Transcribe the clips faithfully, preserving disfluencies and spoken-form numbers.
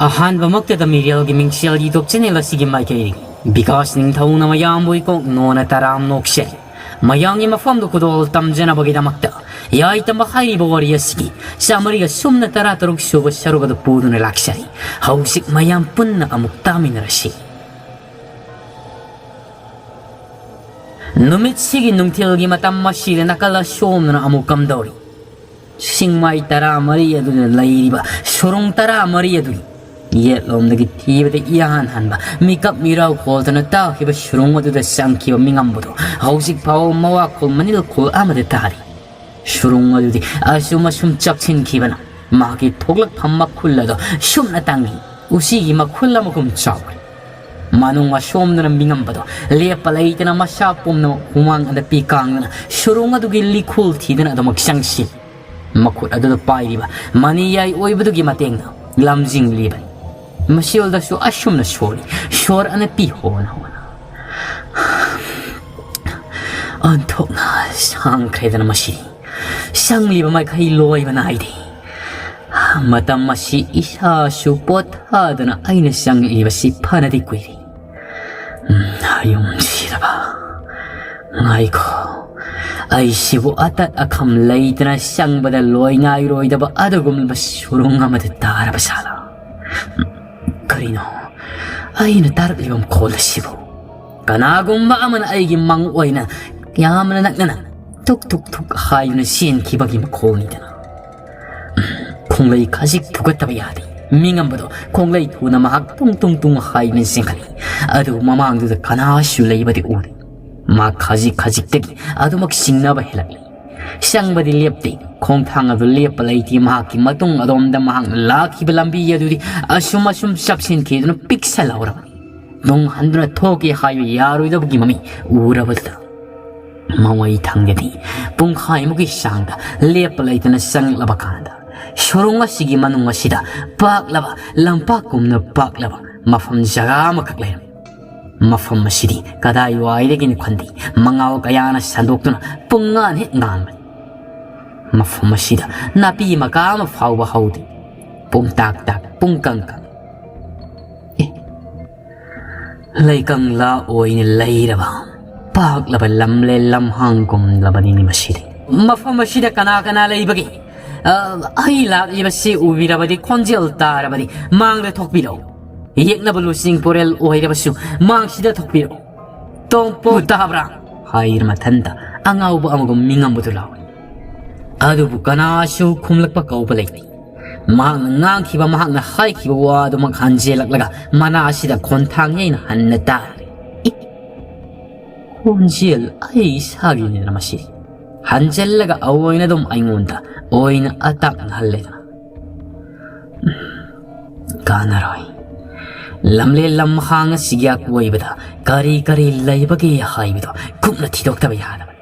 ꯑꯍꯥꯟꯕꯃꯛꯇꯗ ꯃꯤꯔꯦꯜꯒꯤ ꯃꯤꯡꯁꯦꯜ YouTube channel ꯑꯁꯤꯒꯤ ꯃꯥꯏꯀꯩꯗꯒꯤ ꯕꯤꯀꯥꯁ ꯅꯤꯡꯊꯧꯅ ꯃꯌꯥꯝꯕꯨ ꯏꯀꯣꯛ ꯅꯣꯟꯅ ꯇꯔꯥꯝ ꯅꯣꯛꯆꯔꯤ꯫ ꯃꯌꯥꯝꯒꯤ ꯃꯐꯝꯗ ꯈꯨꯗꯣꯜ ꯇꯝꯖꯅꯕꯒꯤꯗꯃꯛꯇ ꯌꯥꯏꯇꯝꯕ ꯍꯥꯏꯔꯤꯕ ꯋꯥꯔꯤ ꯑꯁꯤꯒꯤ ꯆꯥꯃꯔꯤꯒ ꯁꯨꯞꯅ ꯇꯔꯥ ꯇꯔꯨꯛ ꯁꯨꯕ ꯁꯔꯨꯛ ꯑꯗꯨ ꯄꯨꯗꯨꯅ ꯂꯥꯛꯆꯔꯤ꯫ ꯍꯧꯖꯤꯛ ꯃꯌꯥꯝ ꯄꯨꯟꯅ ꯑꯃꯨꯛ ꯇꯥꯃꯤꯟꯅꯔꯁꯤ꯫ ꯅꯨꯃꯤꯠꯁꯤꯒꯤ ꯅꯨꯡꯊꯤꯜꯒꯤ ꯃꯇꯝ ꯑꯁꯤꯗ ꯅꯥꯀꯜ ꯑꯁꯣꯝꯗꯅ ꯑꯃꯨꯛ ꯀꯝꯗꯧꯔꯤ? ꯁꯤꯡꯃꯥꯏ ꯇꯔꯥꯃꯔꯤ ꯑꯗꯨꯗ ꯂꯩꯔꯤꯕ ꯁꯨꯔꯨꯡ ꯇꯔꯥꯃꯔꯤ ꯑꯗꯨꯒꯤ ꯌꯦꯠꯂꯣꯝꯗꯒꯤ ꯊꯤꯕꯗ ꯏꯍꯥꯟ ꯍꯥꯟꯕ ꯃꯤꯀꯞ ꯃꯤꯔꯥꯎ ꯈꯣꯜꯗꯅ ꯇꯥꯈꯤꯕ ꯁꯨꯔꯨꯡ ꯑꯗꯨꯗ ꯆꯪꯈꯤꯕ ꯃꯤꯉꯝꯕꯗꯨ ꯍꯧꯖꯤꯛ ꯐꯥꯎꯕ ꯃꯋꯥ ꯈꯣꯜ ꯃꯅꯤꯜ ꯈꯣꯜ ꯑꯃꯗ ꯇꯥꯔꯤ꯫ ꯁꯨꯔꯨꯡ ꯑꯗꯨꯗꯤ ꯑꯁꯨꯝ ꯑꯁꯨꯝ ꯆꯥꯛꯁꯤꯟꯈꯤꯕꯅ ꯃꯍꯥꯛꯀꯤ ꯊꯣꯛꯂꯛꯐꯝ ꯃꯈꯨꯜ ꯑꯗꯨ ꯁꯨꯞꯅꯇꯪꯒꯤ ꯎꯆꯤꯒꯤ ꯃꯈꯨꯜ ꯑꯃꯒꯨꯝ ꯆꯥꯎꯈ꯭ꯔꯦ꯫ ꯃꯅꯨꯡ ꯑꯁꯣꯝꯗꯅ ꯃꯤꯉꯝꯕꯗꯣ ꯂꯦꯞꯄ ꯂꯩꯇꯅ ꯃꯁꯥ ꯄꯨꯝꯅꯃꯛ ꯍꯨꯃꯥꯡ ꯑꯗ ꯄꯤ ꯀꯥꯡꯗꯅ ꯁꯨꯔꯨꯡ ꯑꯗꯨꯒꯤ ꯂꯤꯈꯨꯜ ꯊꯤꯗꯅ ꯑꯗꯨꯃꯛ ꯆꯪꯁꯤꯜꯂꯤ꯫ ꯃꯈꯨꯠ ꯑꯗꯨꯗ ꯄꯥꯏꯔꯤꯕ ꯃꯅꯤ ꯌꯥꯏ ꯑꯣꯏꯕꯗꯨꯒꯤ ꯃꯇꯦꯡꯅ ꯂꯝꯖꯤꯡꯂꯤꯕꯅꯤ꯫ ꯃꯁꯤꯜꯗꯁꯨ ꯑꯁꯨꯝꯅ ꯁꯣꯜꯂꯤ, ꯁꯣꯔ ꯑꯅ ꯄꯤ ꯍꯣꯅ ꯍꯣꯅ꯫ ꯑꯣꯟꯊꯣꯛꯅ ꯁꯥꯡꯈ꯭ꯔꯦꯗꯅ ꯃꯁꯤ꯫ ꯆꯪꯂꯤꯕ ꯃꯈꯩ ꯂꯣꯏꯕ ꯅꯥꯏꯗꯦ꯫ ꯃꯇꯝ ꯑꯁꯤ ꯏꯁꯥꯁꯨ ꯄꯣꯊꯥꯗꯅ ꯑꯩꯅ ꯆꯪꯂꯤꯕꯁꯤ ꯐꯅꯗꯤ ꯀꯨꯏꯔꯦ꯫ ꯎꯝ, ꯌꯨꯝ ꯁꯤꯔꯕ꯫ ꯉꯥꯏꯈꯣ, ꯑꯩꯁꯤꯕꯨ ꯑꯇꯠ ꯑꯈꯝ ꯂꯩꯇꯅ ꯆꯪꯕꯗ ꯂꯣꯏ ꯅꯥꯏꯔꯣꯏꯗꯕ ꯑꯗꯨꯒꯨꯝꯂꯕ ꯁꯨꯔꯨꯡ ꯑꯃꯗ ꯇꯥꯔꯕ ꯁꯥꯂꯥ? ꯎꯝ, ꯀꯔꯤꯅꯣ ꯑꯩꯅ ꯇꯥꯔꯛꯂꯤꯕ ꯃꯈꯣꯜ ꯑꯁꯤꯕꯨ? ꯀꯅꯥꯒꯨꯝꯕ ꯑꯃꯅ ꯑꯩꯒꯤ ꯃꯪ ꯑꯣꯏꯅ ꯌꯥꯝꯅ ꯅꯛꯅꯅ ꯊꯨꯛ ꯊꯨꯛ ꯊꯨꯛ ꯍꯥꯏꯗꯨꯅ ꯆꯦꯟꯈꯤꯕꯒꯤ ꯃꯈꯣꯜꯅꯤꯗꯅ꯫ ꯈꯣꯡꯂꯩ ꯈꯖꯤꯛ ꯊꯨꯒꯠꯇꯕ ꯌꯥꯗꯦ꯫ ꯃꯤꯉꯝꯕꯗꯣ ꯈꯣꯡꯂꯩ ꯊꯨꯅ ꯃꯍꯥꯛ ꯇꯨꯡ ꯇꯨꯡ ꯇꯨꯡ ꯍꯥꯏꯗꯨꯅ ꯆꯦꯟꯈꯠꯂꯤ꯫ ꯑꯗꯨꯕꯨ ꯃꯃꯥꯡꯗꯨꯗ ꯀꯅꯥꯁꯨ ꯂꯩꯕꯗꯤ ꯎꯗꯦ꯫ ꯃꯍꯥꯛ ꯈꯖꯤꯛ ꯈꯖꯤꯛꯇꯒꯤ ꯑꯗꯨꯃꯛ ꯆꯤꯡꯅꯕ ꯍꯦꯜꯂꯛꯂꯤ꯫ ꯆꯪꯕꯗꯤ ꯂꯦꯞꯇꯦ꯫ ꯈꯣꯡꯊꯥꯡ ꯑꯗꯨ ꯂꯦꯞꯄ ꯂꯩꯇꯦ꯫ ꯃꯍꯥꯛꯀꯤ ꯃꯇꯨꯡ ꯑꯗꯣꯝꯗ ꯃꯍꯥꯛꯅ ꯂꯥꯛꯈꯤꯕ ꯂꯝꯕꯤ ꯑꯗꯨꯗꯤ ꯑꯁꯨꯝ ꯑꯁꯨꯝ ꯆꯞꯁꯤꯟꯈꯤꯗꯨꯅ ꯄꯤꯛꯁꯜꯍꯧꯔꯕꯅꯤ꯫ ꯇꯨꯡ ꯍꯟꯗꯨꯅ ꯊꯣꯛꯀꯦ ꯍꯥꯏꯕ ꯌꯥꯔꯣꯏꯗꯕꯒꯤ ꯃꯃꯤ ꯎꯔꯕꯗꯨꯗ ꯃꯋꯥꯏ ꯊꯪꯗꯗꯤ ꯄꯨꯡꯈꯥꯏꯃꯨꯛꯀꯤ ꯆꯥꯡꯗ ꯂꯦꯞꯄ ꯂꯩꯇꯅ ꯆꯪꯂꯛꯂꯕ ꯀꯥꯟꯗ ꯁꯣꯔꯣꯡ ꯑꯁꯤꯒꯤ ꯃꯅꯨꯡ ꯑꯁꯤꯗ ꯄꯥꯛꯂꯕ ꯂꯝꯄꯥꯛꯀꯨꯝꯅ ꯄꯥꯛꯂꯕ ꯃꯐꯝ ꯖꯒꯥ ꯑꯃꯈꯛ ꯂꯩꯔꯝꯃꯤ꯫ ꯃꯐꯝ ꯑꯁꯤꯗꯤ ꯀꯗꯥꯏꯋꯥꯏꯗꯒꯤꯅꯣ ꯈꯪꯗꯦ, ꯃꯉꯥꯜ ꯀꯌꯥꯅ ꯁꯟꯗꯣꯛꯇꯨꯅ ꯄꯨꯡꯉꯥꯟ ꯍꯦꯛ ꯉꯥꯟꯕꯅꯤ꯫ ꯃꯐꯝ ꯑꯁꯤꯗ ꯅꯥꯄꯤ ꯃꯀꯥ ꯑꯃ ꯐꯥꯎꯕ ꯍꯧꯗꯦ꯫ ꯄꯨꯡꯇꯥꯛ ꯇꯥꯛ, ꯄꯨꯡꯀꯪ ꯀꯪ, ꯂꯩꯀꯪꯂꯥ ꯑꯣꯏꯅ ꯂꯩꯔꯕ ꯄꯥꯛꯂꯕ ꯂꯝꯂꯦꯟ ꯂꯝꯍꯥꯡꯒꯨꯝꯂꯕꯅꯤꯅꯦ ꯃꯁꯤꯗꯤ꯫ ꯃꯐꯝ ꯑꯁꯤꯗ ꯀꯅꯥ ꯀꯅꯥ ꯂꯩꯕꯒꯦ? ꯑ, ꯑꯩ ꯂꯥꯛꯂꯤꯕꯁꯤ ꯎꯕꯤꯔꯕꯗꯤ, ꯈꯣꯟꯖꯦꯜ ꯇꯥꯔꯕꯗꯤ ꯃꯥꯡꯗ ꯊꯣꯛꯄꯤꯔꯛꯎ꯫ ꯌꯦꯛꯅꯕ ꯂꯨꯆꯤꯡ ꯄꯨꯔꯦꯜ ꯑꯣꯏꯔꯕꯁꯨ ꯃꯥꯡꯁꯤꯗ ꯊꯣꯛꯄꯤꯔꯛꯎ꯫ "ꯇꯣꯝꯄꯣꯛ ꯇꯥꯕ꯭ꯔꯥ?" ꯍꯥꯏꯔ ꯃꯊꯟꯇ ꯑꯉꯥꯎꯕ ꯑꯃꯒꯨꯝ ꯃꯤꯉꯝꯕꯗꯨ ꯂꯥꯎꯏ꯫ ꯑꯗꯨꯕꯨ ꯀꯅꯥꯁꯨ ꯈꯨꯝꯂꯛꯄ ꯀꯧꯕ ꯂꯩꯇꯦ꯫ ꯃꯍꯥꯛꯅ ꯉꯥꯡꯈꯤꯕ, ꯃꯍꯥꯛꯅ ꯍꯥꯏꯈꯤꯕ ꯋꯥ ꯑꯗꯨꯃꯛ ꯍꯟꯖꯤꯜꯂꯛꯂꯒ ꯃꯅꯥ ꯑꯁꯤꯗ ꯈꯣꯟꯊꯥꯡ ꯌꯩꯅ ꯍꯟꯅ ꯇꯥꯔꯦ꯫ ꯏ! ꯈꯣꯟꯖꯦꯜ ꯑꯩ ꯏꯁꯥꯒꯤꯅꯤꯗꯅ ꯃꯁꯤ꯫ ꯍꯟꯖꯤꯜꯂꯒ ꯑꯑꯣꯏꯅ ꯑꯗꯨꯝ ꯑꯩꯉꯣꯟꯗ ꯑꯣꯏꯅ ꯑꯇꯥꯛꯅꯍꯜꯂꯦꯗꯅ꯫ ꯀꯥꯟꯅꯔꯣꯏ꯫ ꯂꯝꯂꯦꯟ ꯂꯝꯍꯥꯡ ꯑꯁꯤꯒꯤ ꯑꯀꯣꯏꯕꯗ ꯀꯔꯤ ꯀꯔꯤ ꯂꯩꯕꯒꯦ ꯍꯥꯏꯕꯗꯨ ꯀꯨꯞꯅ ꯊꯤꯗꯣꯛꯇꯕ ꯌꯥꯗꯕꯅꯤ꯫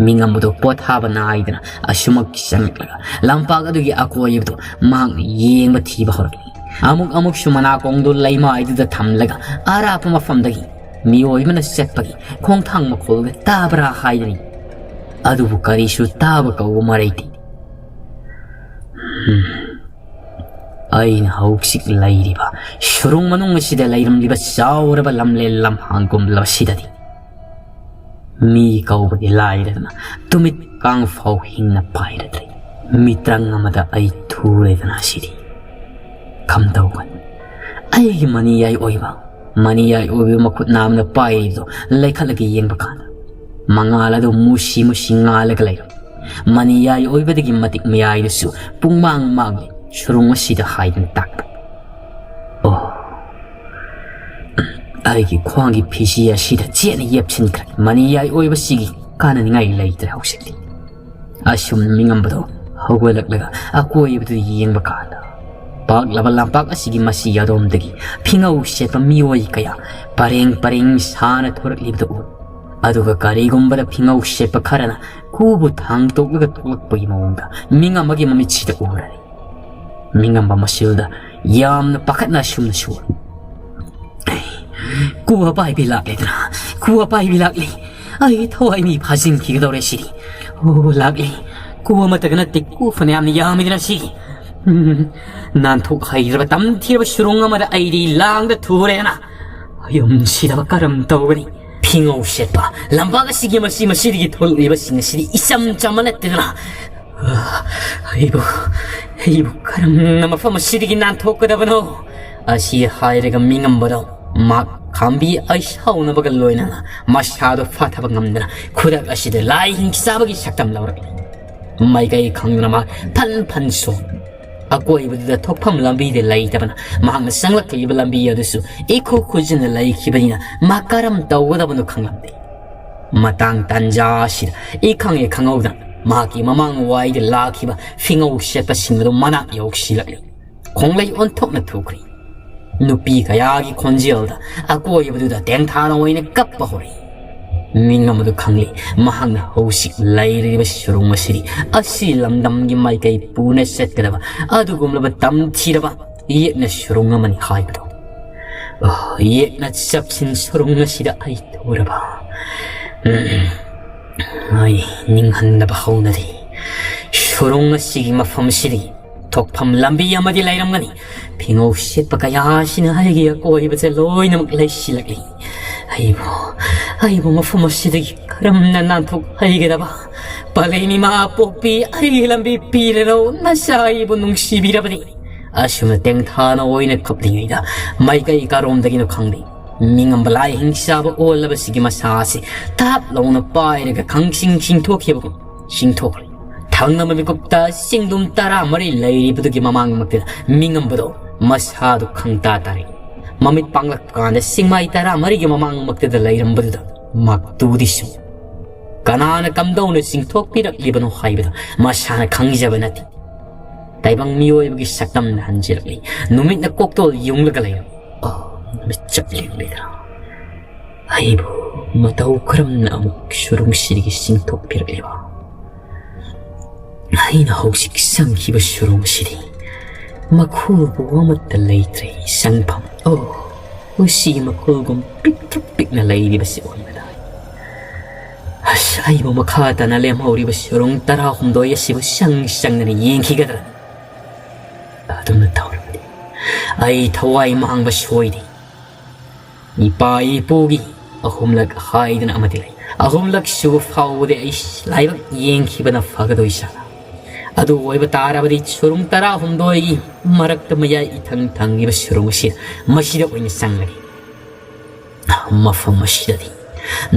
ꯃꯤꯉꯝꯕꯗꯨ ꯄꯣꯊꯥꯕ ꯅꯥꯏꯗꯅ ꯑꯁꯨꯃꯛ ꯆꯪꯂꯛꯂꯒ ꯂꯝꯄꯥꯛ ꯑꯗꯨꯒꯤ ꯑꯀꯣꯏꯕꯗꯨ ꯃꯍꯥꯛꯅ ꯌꯦꯡꯕ ꯊꯤꯕ ꯍꯧꯔꯛꯂꯤ꯫ ꯑꯃꯨꯛ ꯑꯃꯨꯛꯁꯨ ꯃꯅꯥꯀꯣꯡꯗꯨ ꯂꯩꯃꯥꯏꯗꯨꯗ ꯊꯝꯂꯒ ꯑꯔꯥꯞꯄ ꯃꯐꯝꯗꯒꯤ ꯃꯤꯑꯣꯏ ꯑꯃꯅ ꯆꯠꯄꯒꯤ ꯈꯣꯡꯊꯥꯡ ꯃꯈꯣꯜꯒ ꯇꯥꯕ꯭ꯔꯥ ꯍꯥꯏꯗꯅꯤ꯫ ꯑꯗꯨꯕꯨ ꯀꯔꯤꯁꯨ ꯇꯥꯕ ꯀꯧꯕ ꯃꯔꯩꯇꯦ꯫ ꯍꯝ꯫ ꯑꯩꯅ ꯍꯧꯖꯤꯛ ꯂꯩꯔꯤꯕ ꯁꯨꯔꯨꯡ ꯃꯅꯨꯡ ꯑꯁꯤꯗ ꯂꯩꯔꯝꯂꯤꯕ ꯆꯥꯎꯔꯕ ꯂꯝꯂꯦꯟ ꯂꯝꯍꯥꯡꯒꯨꯝꯂꯕ ꯑꯁꯤꯗꯗꯤ ꯃꯤ ꯀꯧꯕꯗꯤ ꯂꯥꯏꯔꯗꯅ ꯇꯨꯃꯤꯠ ꯀꯥꯡ ꯐꯥꯎ ꯍꯤꯡꯅ ꯄꯥꯏꯔꯗ꯭ꯔꯦ꯫ ꯃꯤꯇ꯭ꯔꯪ ꯑꯃꯗ ꯑꯩ ꯊꯨꯔꯦꯗꯅ ꯑꯁꯤꯗꯤ꯫ ꯀꯝꯗꯧꯒꯅꯤ? ꯑꯩꯒꯤ ꯃꯅꯤꯌꯥꯏ ꯑꯣꯏꯕ, ꯃꯅꯤꯌꯥꯏ ꯑꯣꯏꯕ ꯃꯈꯨꯠ ꯅꯥꯝꯅ ꯄꯥꯏꯔꯤꯕꯗꯣ ꯂꯩꯈꯠꯂꯒ ꯌꯦꯡꯕ ꯀꯥꯟꯗ ꯃꯉꯥꯜ ꯑꯗꯨ ꯃꯨꯁꯤ ꯃꯨꯁꯤ ꯉꯥꯜꯂꯒ ꯂꯩꯔꯝꯃꯤ꯫ ꯃꯅꯤꯌꯥꯏ ꯑꯣꯏꯕꯗꯒꯤ ꯃꯇꯤꯛ ꯃꯌꯥꯏꯗꯁꯨ ꯄꯨꯡꯃꯥꯡ ꯃꯥꯡꯂꯤ꯫ ꯁꯨꯔꯨꯡ ꯑꯁꯤꯗ ꯍꯥꯏꯗꯅ ꯇꯥꯛꯄ꯫ ꯑꯣ, ꯑꯩꯒꯤ ꯈ꯭ꯋꯥꯡꯒꯤ ꯐꯤꯖꯤ ꯑꯁꯤꯗ ꯆꯦꯠꯅ ꯌꯦꯞꯁꯤꯟꯈ꯭ꯔꯦ꯫ ꯃꯅꯤꯌꯥꯏ ꯑꯣꯏꯕꯁꯤꯒꯤ ꯀꯥꯟꯅꯅꯤꯡꯉꯥꯏ ꯂꯩꯇ꯭ꯔꯦ ꯍꯧꯖꯤꯛꯇꯤ꯫ ꯑꯁꯨꯝꯅ ꯃꯤꯉꯝꯕꯗꯣ ꯍꯧꯒꯠꯂꯛꯂꯒ ꯑꯀꯣꯏꯕꯗꯨ ꯌꯦꯡꯕ ꯀꯥꯟꯗ ꯄꯥꯛꯂꯕ ꯂꯝꯄꯥꯛ ꯑꯁꯤꯒꯤ ꯃꯁꯤ ꯑꯗꯣꯝꯗꯒꯤ ꯐꯤꯉꯧ ꯁꯦꯠꯄ ꯃꯤꯑꯣꯏ ꯀꯌꯥ ꯄꯔꯦꯡ ꯄꯔꯦꯡ ꯁꯥꯅ ꯊꯣꯔꯛꯂꯤꯕꯗꯨ ꯎ꯫ ꯑꯗꯨꯒ ꯀꯔꯤꯒꯨꯝꯕꯗ ꯐꯤꯉꯧ ꯁꯦꯠꯄ ꯈꯔꯅ ꯈꯨꯕꯨ ꯊꯥꯡꯇꯣꯛꯂꯒ ꯊꯣꯛꯂꯛꯄꯒꯤ ꯃꯑꯣꯡꯗ ꯃꯤꯉꯝ ꯑꯃꯒꯤ ꯃꯃꯤꯠꯁꯤꯗ ꯎꯔꯔꯦ꯫ ꯃꯤꯉꯝꯕ ꯃꯁꯤꯜꯗ ꯌꯥꯝꯅ ꯄꯥꯈꯠꯅ ꯑꯁꯨꯝꯅ ꯁꯣꯜꯂꯤ꯫ "ꯀꯨ ꯑꯄꯥꯏꯕꯤ ꯂꯥꯛꯂꯦꯗꯅ, ꯀꯨ ꯑꯄꯥꯏꯕꯤ ꯂꯥꯛꯂꯦ꯫ ꯑꯩ ꯊꯋꯥꯏ ꯃꯤ ꯐꯥꯖꯤꯟꯈꯤꯒꯗꯧꯔꯦ ꯁꯤꯗꯤ꯫ ꯑꯣ, ꯂꯥꯛꯂꯦ꯫ ꯀꯨ ꯑꯃꯠꯇꯒ ꯅꯠꯇꯦ, ꯀꯨ ꯐꯅꯌꯥꯝꯅ ꯌꯥꯝꯃꯤꯗꯅ ꯁꯤꯒꯤ꯫ ꯎꯝ, ꯅꯥꯟꯊꯣꯛ ꯍꯩꯗ꯭ꯔꯕ ꯇꯝꯊꯤꯔꯕ ꯁꯨꯔꯨꯡ ꯑꯃꯗ ꯑꯩꯗꯤ ꯂꯥꯡꯗ ꯊꯨꯔꯦꯗꯅ꯫ ꯌꯨꯝꯁꯤꯗꯕ ꯀꯔꯝ ꯇꯧꯒꯅꯤ? ꯐꯤꯉꯧ ꯁꯦꯠꯄ ꯂꯝꯄꯥꯛ ꯑꯁꯤꯒꯤ ꯃꯁꯤ ꯃꯁꯤꯗꯒꯤ ꯊꯣꯛꯂꯛꯂꯤꯕꯁꯤꯡ ꯑꯁꯤꯗꯤ ꯏꯆꯝ ꯆꯝꯕ ꯅꯠꯇꯦꯗꯅ꯫ ꯑꯩꯕꯨ, ꯑꯩꯕꯨ ꯀꯔꯝꯅ ꯃꯐꯝ ꯑꯁꯤꯗꯒꯤ ꯅꯥꯟꯊꯣꯛꯀꯗꯕꯅꯣ? ꯑꯁꯤ ꯍꯥꯏꯔꯒ ꯃꯤꯉꯝꯕꯗꯣ ꯃꯍꯥꯛ ꯈꯥꯝꯕꯤ ꯑꯩ ꯁꯥꯎꯅꯕꯒ ꯂꯣꯏꯅꯅ ꯃꯁꯥꯗꯣ ꯐꯥꯊꯕ ꯉꯝꯗꯅ ꯈꯨꯗꯛ ꯑꯁꯤꯗ ꯂꯥꯏ ꯍꯤꯡꯆꯥꯕꯒꯤ ꯁꯛꯇꯝ ꯂꯧꯔꯛꯂꯤ꯫ ꯃꯥꯏꯀꯩ ꯈꯪꯗꯅ ꯃꯍꯥꯛ ꯐꯟ ꯐꯟ ꯁꯣꯟ ꯑꯀꯣꯏꯕꯗꯨꯗ ꯊꯣꯛꯐꯝ ꯂꯝꯕꯤꯗꯤ ꯂꯩꯇꯕꯅ ꯃꯍꯥꯛꯅ ꯆꯪꯂꯛꯂꯤꯕ ꯂꯝꯕꯤ ꯑꯗꯨꯁꯨ ꯏꯈꯨ ꯈꯨꯖꯤꯟꯅ ꯂꯩꯈꯤꯕꯅꯤꯅ ꯃꯍꯥꯛ ꯀꯔꯝ ꯇꯧꯒꯗꯕꯅꯣ ꯈꯪꯂꯝꯗꯦ꯫ ꯃꯇꯥꯡ ꯇꯥꯟꯖꯥ ꯑꯁꯤꯗ ꯏꯈꯪ ꯍꯦꯛ ꯈꯪꯍꯧꯗꯅ ꯃꯍꯥꯛꯀꯤ ꯃꯃꯥꯡ ꯋꯥꯏꯗ ꯂꯥꯛꯈꯤꯕ ꯐꯤꯉꯧ ꯁꯦꯠꯄꯁꯤꯡ ꯑꯗꯨ ꯃꯅꯥꯛ ꯌꯧꯁꯤꯜꯂꯛꯂꯤ꯫ ꯈꯣꯡꯂꯩ ꯑꯣꯟꯊꯣꯛꯅ ꯊꯨꯈ꯭ꯔꯦ꯫ ꯅꯨꯄꯤ ꯀꯌꯥꯒꯤ ꯈꯣꯟꯖꯦꯜꯗ ꯑꯀꯣꯏꯕꯗꯨꯗ ꯇꯦꯡꯊꯥꯅ ꯑꯣꯏꯅ ꯀꯞꯄ ꯍꯧꯔꯛꯏ꯫ ꯃꯤꯡ ꯑꯃꯗꯨ ꯈꯪꯂꯤ꯫ ꯃꯍꯥꯛꯅ ꯍꯧꯖꯤꯛ ꯂꯩꯔꯤꯕ ꯁꯨꯔꯨꯡ ꯑꯁꯤꯗꯤ ꯑꯁꯤ ꯂꯝꯗꯝꯒꯤ ꯃꯥꯏꯀꯩ ꯄꯨꯅ ꯆꯠꯀꯗꯕ ꯑꯗꯨꯒꯨꯝꯂꯕ ꯇꯝꯊꯤꯔꯕ ꯌꯦꯛꯅ ꯁꯨꯔꯨꯡ ꯑꯃꯅꯤ ꯍꯥꯏꯕꯗꯣ꯫ ꯑꯣ, ꯌꯦꯛꯅ ꯆꯞꯁꯤꯟ ꯁꯨꯔꯨꯡ ꯑꯁꯤꯗ ꯑꯩ ꯊꯨꯔꯕ꯫ ꯎꯝ, ꯑꯩ ꯅꯤꯡꯍꯟꯅꯕ ꯍꯧꯅꯔꯤ꯫ ꯁꯨꯔꯨꯡ ꯑꯁꯤꯒꯤ ꯃꯐꯝ ꯑꯁꯤꯗꯒꯤ ꯊꯣꯛꯐꯝ ꯂꯝꯕꯤ ꯑꯃꯗꯤ ꯂꯩꯔꯝꯒꯅꯤ꯫ ꯐꯤꯉꯧ ꯁꯦꯠꯄ ꯀꯌꯥ ꯑꯁꯤꯅ ꯑꯩꯒꯤ ꯑꯀꯣꯏꯕꯁꯦ ꯂꯣꯏꯅꯃꯛ ꯂꯩꯁꯤꯜꯂꯛꯂꯤ꯫ ꯑꯩꯕꯨ, ꯑꯩꯕꯨ ꯃꯐꯝ ꯑꯁꯤꯗꯒꯤ ꯀꯔꯝꯅ ꯅꯥꯟꯊꯣꯛꯍꯩꯒꯗꯕ? ꯄꯥꯂꯩ ꯃꯤꯃꯥ ꯄꯣꯛꯄꯤ, ꯑꯩꯒꯤ ꯂꯝꯕꯤ ꯄꯤꯔꯔꯧ, ꯅꯆꯥ ꯑꯩꯕꯨ ꯅꯨꯡꯁꯤꯕꯤꯔꯕꯅꯤ꯫ ꯑꯁꯨꯝꯅ ꯇꯦꯡꯊꯥꯅ ꯑꯣꯏꯅ ꯀꯞꯂꯤꯉꯩꯗ ꯃꯥꯏꯀꯩ ꯀꯥꯔꯣꯝꯗꯒꯤꯅꯣ ꯈꯪꯗꯦ, ꯃꯤꯉꯝꯕ ꯂꯥꯏ ꯍꯤꯡꯆꯥꯕ ꯑꯣꯜꯂꯕꯁꯤꯒꯤ ꯃꯁꯥ ꯑꯁꯤ ꯇꯥꯞ ꯂꯥꯎꯅ ꯄꯥꯏꯔꯒ ꯈꯪꯆꯤꯡ ꯆꯤꯡꯊꯣꯛꯈꯤꯕꯒꯨꯝ ꯆꯤꯡꯊꯣꯛꯈ꯭ꯔꯦ꯫ ꯊꯪꯅꯕ ꯃꯤꯀꯨꯞꯇ ꯆꯤꯡꯗꯨꯝ ꯇꯔꯥꯃꯔꯤ ꯂꯩꯔꯤꯕꯗꯨꯒꯤ ꯃꯃꯥꯡꯃꯛꯇꯗ ꯃꯤꯉꯝꯕꯗꯣ ꯃꯁꯥꯗꯨ ꯈꯪꯇꯥ ꯇꯥꯔꯛꯏ꯫ ꯃꯃꯤꯠ ꯄꯥꯡꯂꯛꯄ ꯀꯥꯟꯗ ꯆꯤꯡꯃꯥꯏ ꯇꯔꯥꯃꯔꯤꯒꯤ ꯃꯃꯥꯡꯃꯛꯇꯗ ꯂꯩꯔꯝꯕꯗꯨꯗ ꯃꯥꯛꯇꯨꯗꯤ ꯁꯨꯝ ꯀꯅꯥꯅ ꯀꯝꯗꯧꯅ ꯆꯤꯡꯊꯣꯛꯄꯤꯔꯛꯂꯤꯕꯅꯣ ꯍꯥꯏꯕꯗꯨ ꯃꯁꯥꯅ ꯈꯪꯖꯕ ꯅꯠꯇꯦ꯫ ꯇꯥꯏꯕꯪ ꯃꯤꯑꯣꯏꯕꯒꯤ ꯁꯛꯇꯝꯅ ꯍꯟꯖꯤꯜꯂꯛꯂꯤ꯫ ꯅꯨꯃꯤꯠꯅ ꯀꯣꯛꯇꯣꯜ ꯌꯨꯡꯂꯒ ꯂꯩꯔꯝꯃꯤ꯫ ꯑꯣ, ꯅꯨꯃꯤꯠ ꯆꯠꯂꯤꯕꯅꯤꯗꯅ꯫ ꯑꯩꯕꯨ ꯃꯇꯧ ꯀꯔꯝꯅ ꯑꯃꯨꯛ ꯁꯨꯔꯨꯡꯁꯤꯗꯒꯤ ꯆꯤꯡꯊꯣꯛꯄꯤꯔꯛꯂꯤꯕ? ꯑꯩꯅ ꯍꯧꯖꯤꯛ ꯆꯪꯈꯤꯕ ꯁꯨꯔꯨꯡꯁꯤꯗꯤ ꯃꯈꯨꯜꯕꯨ ꯑꯃꯠꯇ ꯂꯩꯇ꯭ꯔꯦ꯫ ꯆꯪꯐꯝ, ꯑꯣ, ꯎꯁꯤ ꯃꯈꯨꯜꯒꯨꯝ ꯄꯤꯛꯇ꯭ꯔꯨ ꯄꯤꯛꯅ ꯂꯩꯔꯤꯕꯁꯤ ꯑꯣꯏꯕꯗꯥꯏ꯫ ꯑꯁ, ꯑꯩꯕꯨ ꯃꯈꯥ ꯇꯥꯅ ꯂꯦꯝꯍꯧꯔꯤꯕ ꯁꯨꯔꯨꯡ ꯇꯔꯥꯍꯨꯝꯗꯣꯏ ꯑꯁꯤꯕꯨ ꯆꯪ ꯆꯪꯗꯅ ꯌꯦꯡꯈꯤꯒꯗ꯭ꯔꯥ? ꯑꯗꯨꯝꯅ ꯇꯧꯔꯕꯗꯤ ꯑꯩ ꯊꯋꯥꯏ ꯃꯥꯡꯕ ꯁꯣꯏꯗꯦ꯫ ꯏꯄꯥ ꯏꯄꯨꯒꯤ ꯑꯍꯨꯝꯂꯛ ꯍꯥꯏꯗꯅ ꯑꯃꯗꯤ ꯂꯩ꯫ ꯑꯍꯨꯝꯂꯛ ꯁꯨꯕ ꯐꯥꯎꯕꯗꯤ ꯑꯩ ꯂꯥꯏꯕꯛ ꯌꯦꯡꯈꯤꯕꯅ ꯐꯒꯗꯣꯏ ꯁꯥ꯫ ꯑꯗꯨ ꯑꯣꯏꯕ ꯇꯥꯔꯕꯗꯤ ꯁꯨꯔꯨꯡ ꯇꯔꯥꯍꯨꯝꯗꯣꯏꯒꯤ ꯃꯔꯛꯇ ꯃꯌꯥꯏ ꯏꯊꯪ ꯊꯪꯉꯤꯕ ꯁꯨꯔꯨꯡ ꯑꯁꯤ, ꯃꯁꯤꯗ ꯑꯣꯏꯅ ꯆꯪꯂꯒꯦ꯫ ꯃꯐꯝ ꯑꯁꯤꯗꯗꯤ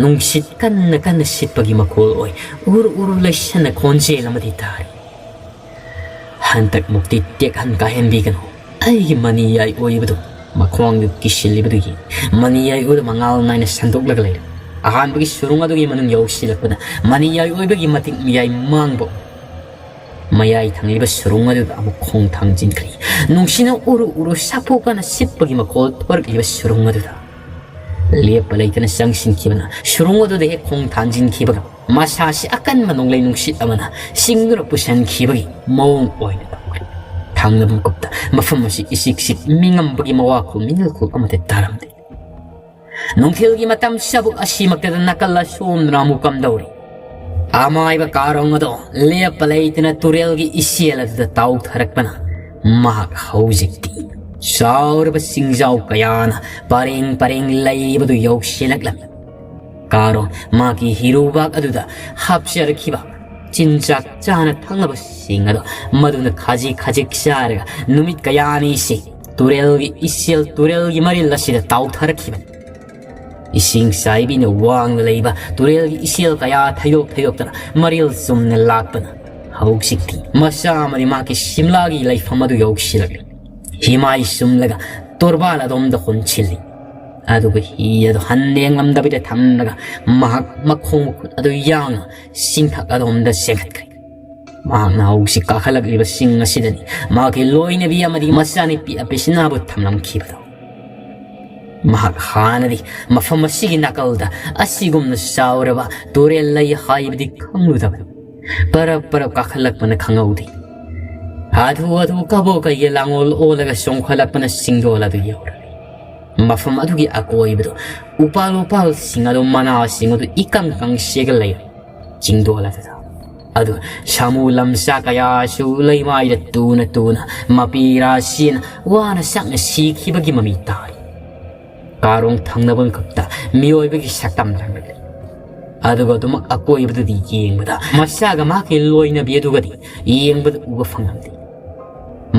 ꯅꯨꯡꯁꯤꯠ ꯀꯟꯅ ꯀꯟꯅ ꯁꯤꯠꯄꯒꯤ ꯃꯈꯣꯜ ꯑꯣꯏ꯫ ꯎꯔꯨ ꯎꯔꯨ ꯂꯩꯁꯟꯅ ꯈꯣꯟꯖꯦꯜ ꯑꯃꯗꯤ ꯇꯥꯔꯤ꯫ ꯍꯟꯗꯛꯃꯨꯛꯇꯤ ꯇꯦꯛꯍꯟ ꯀꯥꯏꯍꯟꯕꯤꯒꯅꯨ꯫ ꯑꯩꯒꯤ ꯃꯅꯤꯌꯥꯏ ꯑꯣꯏꯕꯗꯨ ꯃꯈꯣꯡꯗꯨ ꯀꯤꯁꯤꯜꯂꯤꯕꯗꯨꯒꯤ ꯃꯅꯤꯌꯥꯏ ꯑꯣꯏꯕ ꯃꯉꯥꯜ ꯅꯥꯏꯅ ꯁꯟꯗꯣꯛꯂꯒ ꯂꯩꯔꯦ꯫ ꯑꯍꯥꯟꯕꯒꯤ ꯁꯨꯔꯨꯡ ꯑꯗꯨꯒꯤ ꯃꯅꯨꯡ ꯌꯧꯁꯤꯜꯂꯛꯄꯗ ꯃꯅꯤꯌꯥꯏ ꯑꯣꯏꯕꯒꯤ ꯃꯇꯤꯛ ꯃꯌꯥꯏ ꯃꯥꯡꯕ ꯃꯌꯥꯏ ꯊꯪꯂꯤꯕ ꯁꯨꯔꯨꯡ ꯑꯗꯨꯗ ꯑꯃꯨꯛ ꯈꯣꯡ ꯊꯥꯡꯖꯤꯟꯈ꯭ꯔꯦ꯫ ꯅꯨꯡꯁꯤꯅ ꯎꯔꯨ ꯎꯔꯨ ꯁꯥꯐꯨ ꯀꯟꯅ ꯁꯤꯠꯄꯒꯤ ꯃꯈꯣꯜ ꯊꯣꯔꯛꯂꯤꯕ ꯁꯨꯔꯨꯡ ꯑꯗꯨꯗ ꯂꯦꯞꯄ ꯂꯩꯇꯅ ꯆꯪꯁꯤꯟꯈꯤꯕꯅ ꯁꯨꯔꯨꯡ ꯑꯗꯨꯗ ꯍꯦꯛ ꯈꯣꯡ ꯊꯥꯡꯖꯤꯟꯈꯤꯕꯒ ꯃꯁꯥꯁꯤ ꯑꯀꯟꯕ ꯅꯣꯡꯂꯩ ꯅꯨꯡꯁꯤꯠ ꯑꯃꯅ ꯆꯤꯡꯗꯨꯅ ꯄꯨꯁꯤꯟꯈꯤꯕꯒꯤ ꯃꯑꯣꯡ ꯑꯣꯏꯅ ꯇꯧꯈ꯭ꯔꯦ꯫ ꯊꯪꯅꯕ ꯃꯀꯨꯞꯇ ꯃꯐꯝ ꯑꯁꯤ ꯏꯆꯤꯛ ꯆꯤꯛ, ꯃꯤꯉꯝꯕꯒꯤ ꯃꯋꯥꯈꯣꯜ ꯃꯤꯅꯤꯜꯈꯣꯜ ꯑꯃꯠꯇ ꯇꯥꯔꯝꯗꯦ꯫ ꯅꯨꯡꯊꯤꯜꯒꯤ ꯃꯇꯝ ꯆꯕꯨꯛ ꯑꯁꯤꯃꯛꯇꯗ ꯅꯥꯀꯜ ꯑꯁꯣꯝꯗꯅ ꯑꯃꯨꯛ ꯀꯝꯗꯧꯔꯤ꯫ ꯑꯃꯥꯏꯕ ꯀꯥꯔꯣꯡ ꯑꯗꯣ ꯂꯦꯞꯄ ꯂꯩꯇꯅ ꯇꯨꯔꯦꯜꯒꯤ ꯏꯆꯦꯜ ꯑꯗꯨꯗ ꯇꯥꯎꯊꯔꯛꯄꯅ ꯃꯍꯥꯛ ꯍꯧꯖꯤꯛꯇꯤ ꯆꯥꯎꯔꯕ ꯆꯤꯡꯖꯥꯎ ꯀꯌꯥꯅ ꯄꯔꯦꯡ ꯄꯔꯦꯡ ꯂꯩꯔꯤꯕꯗꯨ ꯌꯧꯁꯤꯜꯂꯛꯂꯝꯃꯤ꯫ ꯀꯥꯔꯣꯡ ꯃꯍꯥꯛꯀꯤ ꯍꯤꯔꯨꯕꯥꯛ ꯑꯗꯨꯗ ꯍꯥꯞꯆꯔꯛꯈꯤꯕ ꯆꯤꯟꯖꯥꯛ ꯆꯥꯅ ꯊꯛꯅꯕꯁꯤꯡ ꯑꯗꯣ ꯃꯗꯨꯅ ꯈꯖꯤꯛ ꯈꯖꯤꯛ ꯆꯥꯔꯒ ꯅꯨꯃꯤꯠ ꯀꯌꯥꯅꯤꯁꯤ ꯇꯨꯔꯦꯜꯒꯤ ꯏꯆꯦꯜ, ꯇꯨꯔꯦꯜꯒꯤ ꯃꯔꯤꯜ ꯑꯁꯤꯗ ꯇꯥꯎꯊꯔꯛꯈꯤꯕꯅꯤ꯫ ꯏꯁꯤꯡ ꯆꯥꯏꯕꯤꯅ ꯋꯥꯡꯅ ꯂꯩꯕ ꯇꯨꯔꯦꯜꯒꯤ ꯏꯆꯦꯜ ꯀꯌꯥ ꯊꯩꯗꯣꯛ ꯊꯩꯗꯣꯛꯇꯅ ꯃꯔꯤꯜ ꯆꯨꯝꯅ ꯂꯥꯛꯄꯅ ꯍꯧꯖꯤꯛꯇꯤ ꯃꯆꯥ ꯑꯃꯗꯤ ꯃꯍꯥꯛꯀꯤ ꯁꯤꯝꯂꯥꯒꯤ ꯂꯩꯐꯝ ꯑꯗꯨ ꯌꯧꯁꯤꯜꯂꯛꯂꯤ꯫ ꯍꯤꯃꯥꯏ ꯆꯨꯝꯂꯒ ꯇꯣꯔꯕꯥꯟ ꯑꯗꯣꯝꯗ ꯍꯣꯟꯁꯤꯜꯂꯤ꯫ ꯑꯗꯨꯒ ꯍꯤ ꯑꯗꯨ ꯍꯟꯅ ꯌꯦꯡꯂꯝꯗꯕꯤꯗ ꯊꯝꯂꯒ ꯃꯍꯥꯛ ꯃꯈꯣꯡ ꯃꯈꯨꯠ ꯑꯗꯨ ꯌꯥꯡꯅ ꯆꯤꯡꯊꯛ ꯑꯗꯣꯝꯗ ꯆꯦꯟꯈꯠꯈ꯭ꯔꯦ꯫ ꯃꯍꯥꯛꯅ ꯍꯧꯖꯤꯛ ꯀꯥꯈꯠꯂꯛꯂꯤꯕ ꯆꯤꯡ ꯑꯁꯤꯗꯅꯤ ꯃꯍꯥꯛꯀꯤ ꯂꯣꯏꯅꯕꯤ ꯑꯃꯗꯤ ꯃꯆꯥꯅꯨꯄꯤ ꯑꯄꯤꯁꯤꯅꯥꯕꯨ ꯊꯝꯂꯝꯈꯤꯕꯗꯣ꯫ ꯃꯍꯥꯛ ꯍꯥꯟꯅꯗꯤ ꯃꯐꯝ ꯑꯁꯤꯒꯤ ꯅꯥꯀꯜꯗ ꯑꯁꯤꯒꯨꯝꯅ ꯆꯥꯎꯔꯕ ꯇꯨꯔꯦꯜ ꯂꯩ ꯍꯥꯏꯕꯗꯤ ꯈꯪꯂꯨꯗꯕꯅꯤ꯫ ꯄꯔꯞ ꯄꯔꯞ ꯀꯥꯈꯠꯂꯛꯄꯅ ꯈꯪꯍꯧꯗꯦ꯫ ꯍꯥꯊꯨ ꯍꯥꯊꯨ ꯀꯕꯣ ꯀꯩꯒꯤ ꯂꯥꯡꯑꯣꯜ ꯑꯣꯜꯂꯒ ꯆꯣꯡꯈꯠꯂꯛꯄꯅ ꯆꯤꯡꯗꯣꯜ ꯑꯗꯨ ꯌꯧꯔꯦ꯫ ꯃꯐꯝ ꯑꯗꯨꯒꯤ ꯑꯀꯣꯏꯕꯗꯨ ꯎꯄꯥꯜ ꯋꯥꯄꯥꯜꯁꯤꯡ ꯑꯗꯨ, ꯃꯅꯥꯁꯤꯡ ꯑꯗꯨ ꯏꯀꯪ ꯀꯪ ꯁꯦꯒ ꯂꯩꯔꯦ꯫ ꯆꯤꯡꯗꯣꯜ ꯑꯗꯨꯗ ꯑꯗꯨ ꯁꯥꯃꯨ ꯂꯝꯁꯥ ꯀꯌꯥꯁꯨ ꯂꯩꯃꯥꯏꯗ ꯇꯨꯅ ꯇꯨꯅ ꯃꯄꯤ ꯔꯥꯁꯤꯅ ꯋꯥꯅ ꯁꯛꯅ ꯁꯤꯈꯤꯕꯒꯤ ꯃꯃꯤ ꯇꯥꯔꯤ꯫ ꯀꯥꯔꯣꯡ ꯊꯪꯅꯕ ꯃꯤꯀꯨꯞꯇ ꯃꯤꯑꯣꯏꯕꯒꯤ ꯁꯛꯇꯝ ꯂꯥꯡꯂꯛꯂꯦ꯫ ꯑꯗꯨꯒ ꯑꯗꯨꯃꯛ ꯑꯀꯣꯏꯕꯗꯨꯗꯤ ꯌꯦꯡꯕꯗ ꯃꯁꯥꯒ ꯃꯍꯥꯛꯀꯤ ꯂꯣꯏꯅꯕꯤ ꯑꯗꯨꯒꯗꯤ ꯌꯦꯡꯕꯗ ꯎꯕ ꯐꯪꯂꯝꯗꯦ꯫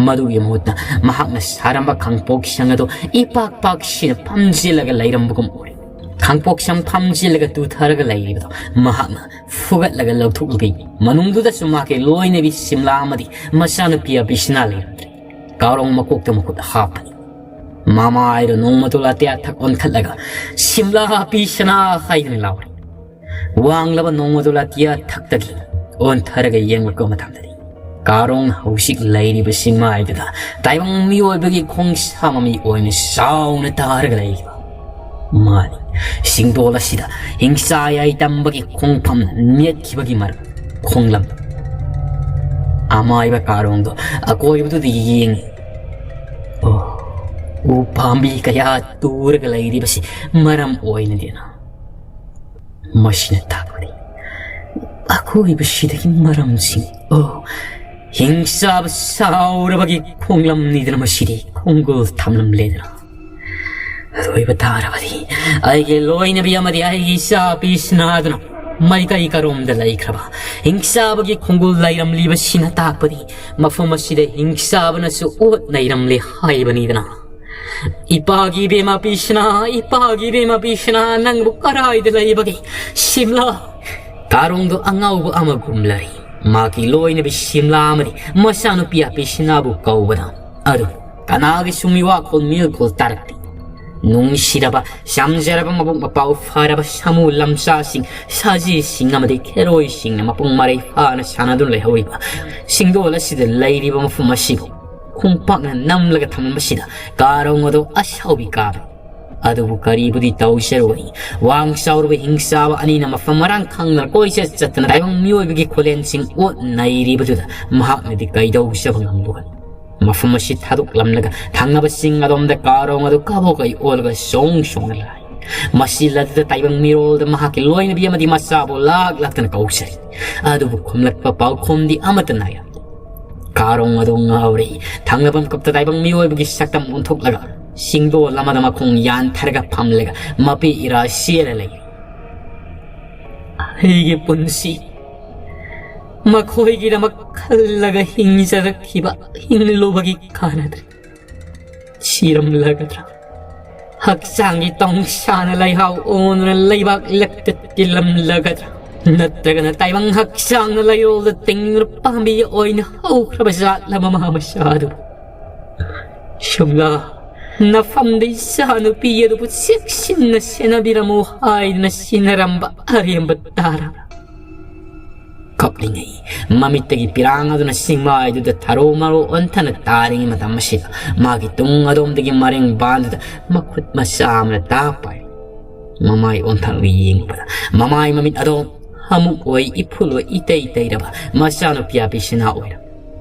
ꯃꯗꯨꯒꯤ ꯃꯍꯨꯠꯇ ꯃꯍꯥꯛꯅ ꯁꯥꯔꯝꯕ ꯈꯥꯡꯄꯣꯛꯁꯪ ꯑꯗꯨ ꯏꯄꯥꯛ ꯄꯥꯛ ꯁꯤꯅ ꯐꯝꯖꯤꯜꯂꯒ ꯂꯩꯔꯝꯕꯒꯨꯝ ꯎꯔꯦ꯫ ꯈꯥꯡꯄꯣꯛꯁꯪ ꯐꯝꯖꯤꯜꯂꯒ ꯇꯨꯊꯔꯒ ꯂꯩꯔꯤꯕꯗꯨ ꯃꯍꯥꯛꯅ ꯐꯨꯒꯠꯂꯒ ꯂꯧꯊꯣꯛꯂꯨꯕꯤ ꯃꯅꯨꯡꯗꯨꯗꯁꯨ ꯃꯍꯥꯛꯀꯤ ꯂꯣꯏꯅꯕꯤ ꯁꯤꯝꯂꯥ ꯑꯃꯗꯤ ꯃꯆꯥꯅꯨꯄꯤ ꯑꯕꯤꯁꯅꯥ ꯂꯩꯔꯝꯗ꯭ꯔꯦ꯫ ꯀꯥꯔꯣꯡ ꯃꯀꯣꯛꯇ ꯃꯈꯨꯠ ꯍꯥꯞꯄꯅꯤ꯫ ꯃꯃꯥꯏꯗꯨ ꯅꯣꯡꯃꯗꯨ ꯂꯥꯇꯤꯌꯥ ꯊꯛ ꯑꯣꯟꯈꯠꯂꯒ ꯁꯤꯝꯂꯥ ꯑꯕꯤꯁꯅꯥ ꯍꯥꯏꯗꯨꯅ ꯂꯥꯎꯔꯤ꯫ ꯋꯥꯡꯂꯕ ꯅꯣꯡꯃꯗꯨ ꯂꯥꯇꯤꯌꯥ ꯊꯛꯇꯒꯤ ꯑꯣꯟꯊꯔꯒ ꯌꯦꯡꯂꯛꯄ ꯃꯇꯝꯗꯗꯤ ꯀꯥꯔꯣꯡ ꯍꯧꯖꯤꯛ ꯂꯩꯔꯤꯕ ꯁꯤꯡꯃꯥꯏꯗꯨꯗ ꯇꯥꯏꯕꯪ ꯃꯤꯑꯣꯏꯕꯒꯤ ꯈꯣꯡꯁꯥ ꯃꯃꯤ ꯑꯣꯏꯅ ꯆꯥꯎꯅ ꯇꯥꯔꯒ ꯂꯩꯈꯤꯕ ꯃꯥꯅꯤ꯫ ꯁꯤꯡꯗꯣꯜ ꯑꯁꯤꯗ ꯍꯤꯡꯁꯥ ꯌꯥꯏ ꯇꯝꯕꯒꯤ ꯈꯣꯡꯐꯝ ꯅꯦꯠꯈꯤꯕꯒꯤ ꯃꯔꯝ ꯈꯣꯡꯂꯝ꯫ ꯑꯃꯥꯏꯕ ꯀꯥꯔꯣꯡꯗꯣ ꯑꯀꯣꯏꯕꯗꯨꯗ ꯌꯦꯡꯉꯤ꯫ ꯑꯣ, ꯎ ꯄꯥꯝꯕꯤ ꯀꯌꯥ ꯇꯨꯔꯒ ꯂꯩꯔꯤꯕꯁꯤ ꯃꯔꯝ ꯑꯣꯏꯅꯗꯦꯅ꯫ ꯃꯁꯤꯅ ꯇꯥꯛꯄꯗꯤ ꯑꯀꯣꯏꯕꯁꯤꯗꯒꯤ ꯃꯔꯝꯁꯤꯡ, ꯑꯣ, ꯍꯤꯡꯆꯥꯕ ꯁꯥꯎꯔꯕꯒꯤ ꯈꯣꯡꯂꯝꯅꯤꯗꯅ ꯃꯁꯤꯗꯤ ꯈꯣꯡꯒꯨꯜ ꯊꯝꯂꯝꯂꯦꯗꯅ꯫ ꯑꯗꯨ ꯑꯣꯏꯕ ꯇꯥꯔꯕꯗꯤ ꯑꯩꯒꯤ ꯂꯣꯏꯅꯕꯤ ꯑꯃꯗꯤ ꯑꯩꯒꯤ ꯏꯆꯥ ꯄꯤꯁꯅꯥꯗꯨꯅ ꯃꯥꯏꯀꯩ ꯀꯔꯣꯝꯗ ꯂꯩꯈ꯭ꯔꯕ ꯍꯤꯡꯆꯥꯕꯒꯤ ꯈꯣꯡꯒꯨꯜ ꯂꯩꯔꯝꯂꯤꯕꯁꯤꯅ ꯇꯥꯛꯄꯗꯤ ꯃꯐꯝ ꯑꯁꯤꯗ ꯍꯤꯡꯆꯥꯕꯅꯁꯨ ꯑꯣꯠ ꯅꯩꯔꯝꯂꯦ ꯍꯥꯏꯕꯅꯤꯗꯅ꯫ ꯏꯄꯥꯒꯤ ꯏꯕꯦꯝꯃ ꯄꯤꯁꯅꯥ, ꯏꯄꯥꯒꯤ ꯏꯕꯦꯝꯃ ꯄꯤꯁꯅꯥ, ꯅꯪꯕꯨ ꯀꯔꯥꯏꯗ ꯂꯩꯕꯒꯦ? ꯁꯤꯝꯂꯥ꯫ ꯀꯥꯔꯣꯡꯗꯣ ꯑꯉꯥꯎꯕ ꯑꯃꯒꯨꯝ ꯂꯩ꯫ ꯃꯥꯒꯤ ꯂꯣꯏꯅꯕꯤ ꯁꯤꯝꯂꯥ ꯑꯃꯗꯤ ꯃꯆꯥꯅꯨꯄꯤ ꯑꯄꯤꯁꯅꯥꯕꯨ ꯀꯧꯕꯗ ꯑꯗꯨ ꯀꯅꯥꯒꯤꯁꯨ ꯃꯤꯋꯥꯈꯣꯜ ꯃꯤꯜꯈꯣꯜ ꯇꯥꯔꯛꯇꯦ꯫ ꯅꯨꯡꯁꯤꯔꯕ, ꯆꯝꯖꯔꯕ ꯃꯕꯨꯛ ꯃꯄꯥꯎ ꯐꯔꯕ ꯁꯥꯃꯨ ꯂꯝꯆꯥꯁꯤꯡ, ꯁꯖꯤꯁꯤꯡ ꯑꯃꯗꯤ ꯈꯦꯔꯣꯏꯁꯤꯡꯅ ꯃꯄꯨꯡ ꯃꯔꯩ ꯐꯥꯅ ꯁꯥꯟꯅꯗꯨꯅ ꯂꯩꯍꯧꯔꯤꯕ ꯁꯤꯡꯗꯣꯜ ꯑꯁꯤꯗ ꯂꯩꯔꯤꯕ ꯃꯐꯝ ꯑꯁꯤꯕꯨ ꯈꯣꯡꯄꯥꯛꯅ ꯅꯝꯂꯒ ꯊꯝꯂꯝꯕꯁꯤꯗ ꯀꯥꯔꯣꯡ ꯑꯗꯨ ꯑꯁꯥꯎꯕꯤ ꯀꯥꯕ ꯑꯗꯨꯕꯨ ꯀꯔꯤꯕꯨꯗꯤ ꯇꯧꯖꯔꯨꯒꯅꯤ? ꯋꯥꯡ ꯆꯥꯎꯔꯕ ꯍꯤꯡꯆꯥꯕ ꯑꯅꯤꯅ ꯃꯐꯝ ꯃꯔꯥꯡ ꯈꯪꯗꯅ ꯀꯣꯏꯆꯠ ꯆꯠꯇꯅ ꯇꯥꯏꯕꯪ ꯃꯤꯑꯣꯏꯕꯒꯤ ꯈꯨꯂꯦꯟꯁꯤꯡ ꯑꯣꯠ ꯅꯩꯔꯤꯕꯗꯨꯗ ꯃꯍꯥꯛꯅꯗꯤ ꯀꯩꯗꯧꯖꯕ ꯉꯝꯂꯨꯒꯅꯤ? ꯃꯐꯝ ꯑꯁꯤ ꯊꯥꯗꯣꯛꯂꯝꯂꯒ ꯊꯪꯅꯕ ꯆꯤꯡ ꯑꯗꯣꯝꯗ ꯀꯥꯔꯣꯡ ꯑꯗꯨ ꯀꯥꯕꯣꯛ ꯀꯩ ꯑꯣꯜꯂꯒ ꯁꯣꯡ ꯁꯣꯡꯅ ꯂꯥꯛꯏ꯫ ꯃꯁꯤ ꯂꯗꯨꯗ ꯇꯥꯏꯕꯪ ꯃꯤꯔꯣꯜꯗ ꯃꯍꯥꯛꯀꯤ ꯂꯣꯏꯅꯕꯤ ꯑꯃꯗꯤ ꯃꯆꯥꯕꯨ ꯂꯥꯛ ꯂꯥꯛꯇꯅ ꯀꯧꯖꯔꯤ꯫ ꯑꯗꯨꯕꯨ ꯈꯨꯝꯂꯛꯄ ꯄꯥꯎꯈꯨꯝꯗꯤ ꯑꯃꯠꯇ ꯅꯥꯏꯔꯝꯗꯦ꯫ ꯀꯥꯔꯣꯡ ꯑꯗꯨ ꯉꯥꯎꯔꯤ꯫ ꯊꯪꯅꯕ ꯃꯤꯀꯨꯞꯇ ꯇꯥꯏꯕꯪ ꯃꯤꯑꯣꯏꯕꯒꯤ ꯁꯛꯇꯝ ꯑꯣꯟꯊꯣꯛꯂꯒ ꯆꯤꯡꯗꯣꯜ ꯑꯃꯗ ꯃꯈꯣꯡ ꯌꯥꯟꯊꯔꯒ ꯐꯝꯂꯒ ꯃꯄꯤ ꯏꯔꯥ ꯆꯦꯜꯂ ꯂꯩ꯫ ꯑꯩꯒꯤ ꯄꯨꯟꯁꯤ ꯃꯈꯣꯏꯒꯤꯗꯃꯛ ꯈꯜꯂꯒ ꯍꯤꯡꯖꯔꯛꯈꯤꯕ ꯍꯤꯡꯂꯨꯕꯒꯤ ꯀꯥꯟꯅꯗ꯭ꯔꯦ꯫ ꯁꯤꯔꯝꯂꯒꯗ꯭ꯔꯥ? ꯍꯛꯆꯥꯡꯒꯤ ꯇꯣꯡꯁꯥꯅ ꯂꯩꯍꯥꯎ ꯑꯣꯟꯗꯨꯅ ꯂꯩꯕꯥꯛ ꯂꯛꯇ ꯇꯤꯜꯂꯝꯂꯒꯗ꯭ꯔꯥ? ꯅꯠꯇ꯭ꯔꯒꯅ ꯇꯥꯏꯕꯪ ꯍꯛꯆꯥꯡꯅ ꯂꯩꯔꯣꯜꯗ ꯇꯤꯡꯗꯨꯅ ꯄꯥꯝꯕꯤ ꯑꯣꯏꯅ ꯍꯧꯈ꯭ꯔꯕ ꯖꯥꯠꯂ ꯃꯃꯥ ꯃꯆꯥ ꯑꯗꯨꯕꯨ? ꯁꯤꯝꯂꯥ, ꯅꯐꯝꯗ ꯏꯆꯥꯅꯨꯄꯤ ꯑꯗꯨꯕꯨ ꯆꯦꯛꯁꯤꯟꯅ ꯁꯦꯟꯅꯕꯤꯔꯝꯃꯨ ꯍꯥꯏꯗꯨꯅ ꯁꯤꯟꯅꯔꯝꯕ ꯑꯔꯦꯝꯕ ꯇꯥꯔꯕ꯭ꯔꯥ? ꯀꯞꯂꯤꯉꯩ ꯃꯃꯤꯠꯇꯒꯤ ꯄꯤꯔꯥꯡ ꯑꯗꯨꯅ ꯆꯤꯡꯃꯥꯏꯗꯨꯗ ꯊꯔꯣ ꯃꯔꯣ ꯑꯣꯟꯊꯅ ꯇꯥꯔꯤꯉꯩ ꯃꯇꯝ ꯑꯁꯤꯗ ꯃꯥꯒꯤ ꯇꯨꯡ ꯑꯗꯣꯝꯗꯒꯤ ꯃꯔꯦꯡ ꯕꯥꯟꯗꯨꯗ ꯃꯈꯨꯠ ꯃꯆꯥ ꯑꯃꯅ ꯇꯥꯛ ꯄꯥꯏ꯫ ꯃꯃꯥꯏ ꯑꯣꯟꯊꯔꯒ ꯌꯦꯡꯕꯗ ꯃꯃꯥꯏ ꯃꯃꯤꯠ ꯑꯗꯣ ꯑꯃꯨꯛ ꯑꯣꯏ ꯏꯐꯨꯜ ꯑꯣꯏ ꯏꯇꯩ ꯇꯩꯔꯕ ꯃꯆꯥꯅꯨꯄꯤ ꯑꯄꯤꯁꯤꯅ ꯑꯣꯏꯔꯝ꯫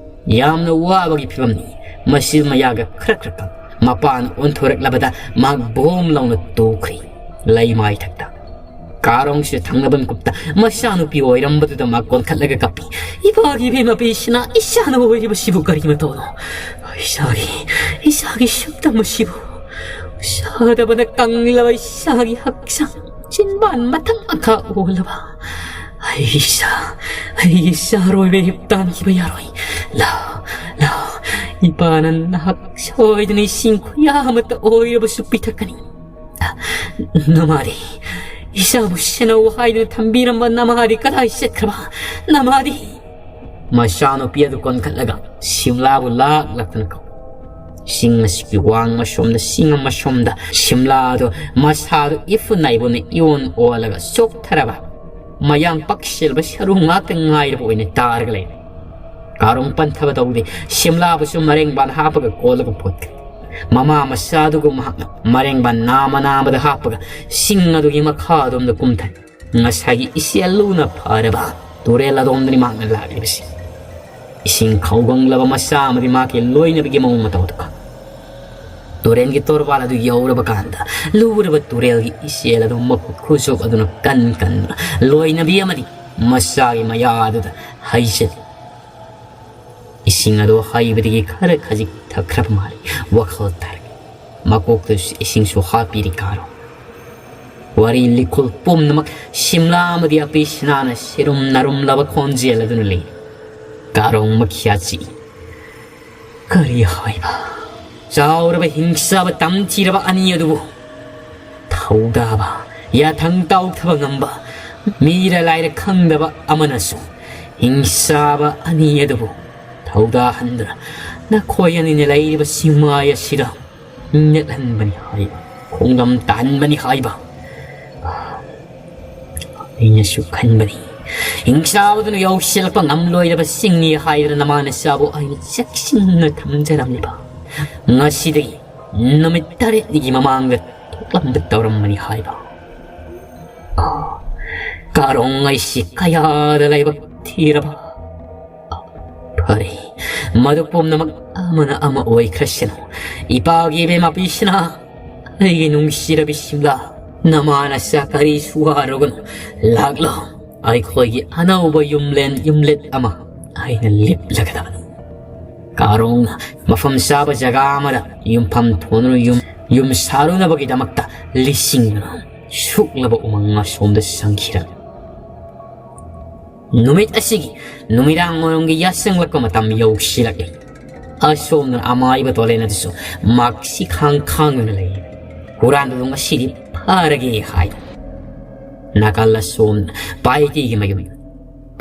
ꯌꯥꯝꯅ ꯋꯥꯕꯒꯤ ꯐꯤꯕꯝꯅꯤ꯫ ꯃꯆꯤꯜ ꯃꯌꯥꯒ ꯈꯔ ꯈꯔ ꯀꯪ, ꯃꯄꯥꯅ ꯑꯣꯟꯊꯣꯔꯛꯂꯕꯗ ꯃꯍꯥꯛ ꯕꯣꯝ ꯂꯥꯎꯅ ꯇꯣꯛꯈ꯭ꯔꯤ ꯂꯩꯃꯥꯏꯊꯛꯇ꯫ ꯀꯥꯔꯣꯡꯁꯤꯗ ꯊꯪꯅꯕ ꯃꯤꯀꯨꯞꯇ ꯃꯆꯥꯅꯨꯄꯤ ꯑꯣꯏꯔꯝꯕꯗꯨꯗ ꯃꯥ ꯀꯣꯟꯈꯠꯂꯒ ꯀꯞꯄꯤ꯫ "ꯏꯄꯥꯒꯤ ꯏꯕꯦꯝꯃ ꯄꯤꯁꯤꯅ ꯏꯆꯥꯅ ꯑꯣꯏꯔꯤꯕꯁꯤꯕꯨ ꯀꯔꯤ ꯃꯇꯧꯅꯣ? ꯏꯆꯥꯒꯤ, ꯏꯆꯥꯒꯤ ꯁꯛꯇꯝ ꯑꯁꯤꯕꯨ ꯆꯥꯗꯕꯅ ꯀꯪꯂꯕ ꯏꯆꯥꯒꯤ ꯍꯛꯆꯥꯡ ꯆꯤꯟꯕꯥꯟ ꯃꯊꯪ ꯃꯈꯥ ꯑꯣꯜꯂꯕ ꯑꯩ ꯏꯆꯥ, ꯑꯩ ꯏꯆꯥꯔꯣꯏꯕ ꯍꯤꯞ ꯇꯥꯟꯈꯤꯕ ꯌꯥꯔꯣꯏ꯫ ꯂꯥꯎ, ꯂꯥꯎ, ꯏꯄꯥꯅ ꯅꯍꯥꯛ ꯁꯣꯏꯗꯅ ꯏꯁꯤꯡ ꯈꯨꯌꯥ ꯑꯃꯠꯇ ꯑꯣꯏꯔꯕꯁꯨ ꯄꯤꯊꯛꯀꯅꯤ꯫ ꯅꯃꯥꯗꯤ, ꯏꯆꯥꯕꯨ ꯁꯦꯟꯅꯧ ꯍꯥꯏꯗꯨꯅ ꯊꯝꯕꯤꯔꯝꯕ ꯅꯃꯥꯗꯤ ꯀꯗꯥꯏ ꯆꯠꯈ꯭ꯔꯕ? ꯅꯃꯥꯗꯤ?" ꯃꯆꯥꯅꯨꯄꯤ ꯑꯗꯨ ꯀꯣꯟꯈꯠꯂꯒ ꯁꯤꯝꯂꯥꯕꯨ ꯂꯥꯛ ꯂꯥꯛꯇꯅ ꯀꯧꯏ꯫ ꯆꯤꯡ ꯑꯁꯤꯒꯤ ꯋꯥꯡ ꯃꯁꯣꯝꯗ, ꯆꯤꯡ ꯑꯃꯁꯣꯝꯗ ꯁꯤꯝꯂꯥ ꯑꯗꯨ ꯃꯁꯥꯗꯨ ꯏꯐꯨ ꯅꯥꯏꯕꯨꯅ ꯏꯑꯣꯟ ꯑꯣꯜꯂꯒ ꯆꯣꯛꯊꯔꯕ, ꯃꯌꯥꯡ ꯄꯛꯁꯤꯜꯂꯕ ꯁꯔꯨ ꯉꯥꯛꯇ ꯉꯥꯏꯔꯕ ꯑꯣꯏꯅ ꯇꯥꯔꯒ ꯂꯩꯔꯦ꯫ ꯀꯥꯔꯣꯡ ꯄꯟꯊꯕ ꯇꯧꯗꯦ꯫ ꯁꯤꯝꯂꯥꯕꯨꯁꯨ ꯃꯔꯦꯡꯕꯥꯟ ꯍꯥꯞꯄꯒ ꯀꯣꯜꯂꯒ ꯄꯨꯈ꯭ꯔꯦ꯫ ꯃꯃꯥ ꯃꯆꯥꯗꯨꯒ ꯃꯍꯥꯛꯅ ꯃꯔꯦꯡꯕꯥꯟ ꯅꯥꯃ ꯅꯥꯃꯗ ꯍꯥꯞꯄꯒ ꯆꯤꯡ ꯑꯗꯨꯒꯤ ꯃꯈꯥ ꯑꯗꯣꯝꯗ ꯀꯨꯝꯊꯔꯦ꯫ ꯉꯁꯥꯏꯒꯤ ꯏꯆꯦꯜ ꯂꯨꯅ ꯐꯔꯕ ꯇꯨꯔꯦꯜ ꯑꯗꯣꯝꯗꯅꯤ ꯃꯍꯥꯛꯅ ꯂꯥꯛꯂꯤꯕꯁꯤ꯫ ꯏꯁꯤꯡ ꯈꯧꯒꯪꯂꯕ ꯃꯆꯥ ꯑꯃꯗꯤ ꯃꯍꯥꯛꯀꯤ ꯂꯣꯏꯅꯕꯤꯒꯤ ꯃꯑꯣꯡ ꯃꯇꯧ ꯑꯗꯨ ꯈꯪ꯫ ꯇꯨꯔꯦꯜꯒꯤ ꯇꯣꯔꯕꯥꯟ ꯑꯗꯨ ꯌꯧꯔꯕ ꯀꯥꯟꯗ ꯂꯨꯔꯕ ꯇꯨꯔꯦꯜꯒꯤ ꯏꯆꯦꯜ ꯑꯗꯨ ꯃꯈꯨꯠ ꯈꯨꯁꯣꯛ ꯑꯗꯨꯅ ꯀꯟ ꯀꯟꯗꯨꯅ ꯂꯣꯏꯅꯕꯤ ꯑꯃꯗꯤ ꯃꯆꯥꯒꯤ ꯃꯌꯥ ꯑꯗꯨꯗ ꯍꯩꯖꯤꯜꯂꯤ꯫ ꯏꯁꯤꯡ ꯑꯗꯨ ꯍꯩꯕꯗꯒꯤ ꯈꯔ ꯈꯖꯤꯛ ꯊꯛꯈ꯭ꯔꯕ ꯃꯥꯜꯂꯤ꯫ ꯋꯥꯈꯜ ꯇꯥꯔꯛꯏ꯫ ꯃꯀꯣꯛꯇꯁꯨ ꯏꯁꯤꯡꯁꯨ ꯍꯥꯞꯄꯤꯔꯤ ꯀꯥꯔꯣ꯫ ꯋꯥꯔꯤ ꯂꯤꯈꯨꯜ ꯄꯨꯝꯅꯃꯛ ꯁꯤꯝꯂꯥ ꯑꯃꯗꯤ ꯑꯄꯤꯁꯅꯥꯅ ꯁꯤꯔꯨꯝ ꯅꯥꯔꯨꯝꯂꯕ ꯈꯣꯟꯖꯦꯜ ꯑꯗꯨꯅ ꯂꯤꯔꯤ꯫ ꯀꯥꯔꯣꯡ ꯃꯈ꯭ꯌꯥ ꯆꯤꯛꯏ꯫ ꯀꯔꯤ ꯍꯥꯏꯕ? ꯆꯥꯎꯔꯕ ꯍꯤꯡꯁꯥꯕ ꯇꯝꯊꯤꯔꯕ ꯑꯅꯤ ꯑꯗꯨꯕꯨ ꯊꯧꯗꯥꯕ, ꯌꯥꯊꯪ ꯇꯥꯎꯊꯕ ꯉꯝꯕ, ꯃꯤꯔ ꯂꯥꯏꯔ ꯈꯪꯗꯕ ꯑꯃꯅꯁꯨ ꯍꯤꯡꯁꯥꯕ ꯑꯅꯤ ꯑꯗꯨꯕꯨ ꯊꯧꯗꯥꯍꯟꯗꯨꯅ ꯅꯈꯣꯏ ꯑꯅꯤꯅ ꯂꯩꯔꯤꯕ ꯁꯤꯃꯥꯏ ꯑꯁꯤꯗ ꯅꯦꯠꯍꯟꯕꯅꯤ ꯍꯥꯏꯕ, ꯈꯣꯡꯗꯝ ꯇꯥꯍꯟꯕꯅꯤ ꯍꯥꯏꯕ꯫ ꯑꯩꯅꯁꯨ ꯈꯟꯕꯅꯤ, ꯍꯤꯡꯁꯥꯕꯗꯨꯅ ꯌꯧꯁꯤꯜꯂꯛꯄ ꯉꯝꯂꯣꯏꯗꯕ ꯆꯤꯡꯅꯤ ꯍꯥꯏꯗꯨꯅ ꯅꯃꯥꯅ ꯆꯥꯕꯨ ꯑꯩꯅ ꯆꯦꯛꯁꯤꯟꯅ ꯊꯝꯖꯔꯝꯂꯤꯕ꯫ ꯉꯁꯤꯗꯒꯤ ꯅꯨꯃꯤꯠ ꯇꯔꯦꯠꯅꯤꯒꯤ ꯃꯃꯥꯡꯗ ꯊꯣꯛꯂꯝꯕ ꯇꯧꯔꯝꯕꯅꯤ ꯍꯥꯏꯕ꯫ ꯑꯥ, ꯀꯥꯔꯣꯡ ꯑꯩꯁꯤ ꯀꯌꯥꯗ ꯂꯥꯏꯕꯛ ꯊꯤꯔꯕ꯫ ꯐꯔꯦ, ꯃꯗꯨ ꯄꯨꯝꯅꯃꯛ ꯑꯃꯅ ꯑꯃ ꯑꯣꯏꯈ꯭ꯔꯁꯅꯨ꯫ ꯏꯄꯥꯒꯤ ꯏꯕꯦꯝꯃ ꯄꯤꯁꯅꯥ, ꯑꯩꯒꯤ ꯅꯨꯡꯁꯤꯔꯕꯤ ꯁꯤꯝꯂꯥ, ꯅꯃꯥ ꯅꯆꯥ ꯀꯔꯤꯁꯨ ꯋꯥꯔꯨꯒꯅꯨ꯫ ꯂꯥꯛꯂꯣ, ꯑꯩꯈꯣꯏꯒꯤ ꯑꯅꯧꯕ ꯌꯨꯝꯂꯦꯟ ꯌꯨꯝꯂꯦꯠ ꯑꯃ ꯑꯩꯅ ꯂꯦꯞꯂꯒꯗꯕꯅꯤ꯫ ꯀꯥꯔꯣꯡꯅ ꯃꯐꯝ ꯆꯥꯕ ꯖꯒꯥ ꯑꯃꯗ ꯌꯨꯝꯐꯝ ꯊꯣꯟꯗꯨꯅ ꯌꯨꯝ, ꯌꯨꯝ ꯁꯥꯔꯨꯅꯕꯒꯤꯗꯃꯛꯇ ꯂꯤꯁꯤꯡꯗꯨꯅ ꯁꯨꯛꯂꯕ ꯎꯃꯪ ꯑꯁꯣꯝꯗ ꯆꯪꯈꯤꯔꯝꯃꯤ꯫ ꯅꯨꯃꯤꯠ ꯑꯁꯤꯒꯤ ꯅꯨꯃꯤꯗꯥꯡ ꯋꯥꯏꯔꯝꯒꯤ ꯌꯥꯆꯪꯂꯛꯄ ꯃꯇꯝ ꯌꯧꯁꯤꯜꯂꯛꯂꯦ꯫ ꯑꯁꯣꯝꯗꯅ ꯑꯃꯥꯏꯕ ꯇꯣꯂꯦꯟ ꯑꯗꯨꯁꯨ ꯃꯥꯛꯁꯤ ꯈꯥꯡ ꯈꯥꯡꯗꯨꯅ ꯂꯩ꯫ ꯍꯨꯔꯥꯟꯕꯗꯨ ꯉꯁꯤꯗꯤ ꯐꯥꯔꯒꯦ ꯍꯥꯏ꯫ ꯅꯥꯀꯜ ꯑꯁꯣꯝꯗ ꯄꯥꯏꯇꯤꯒꯤ ꯃꯌꯨꯝ꯫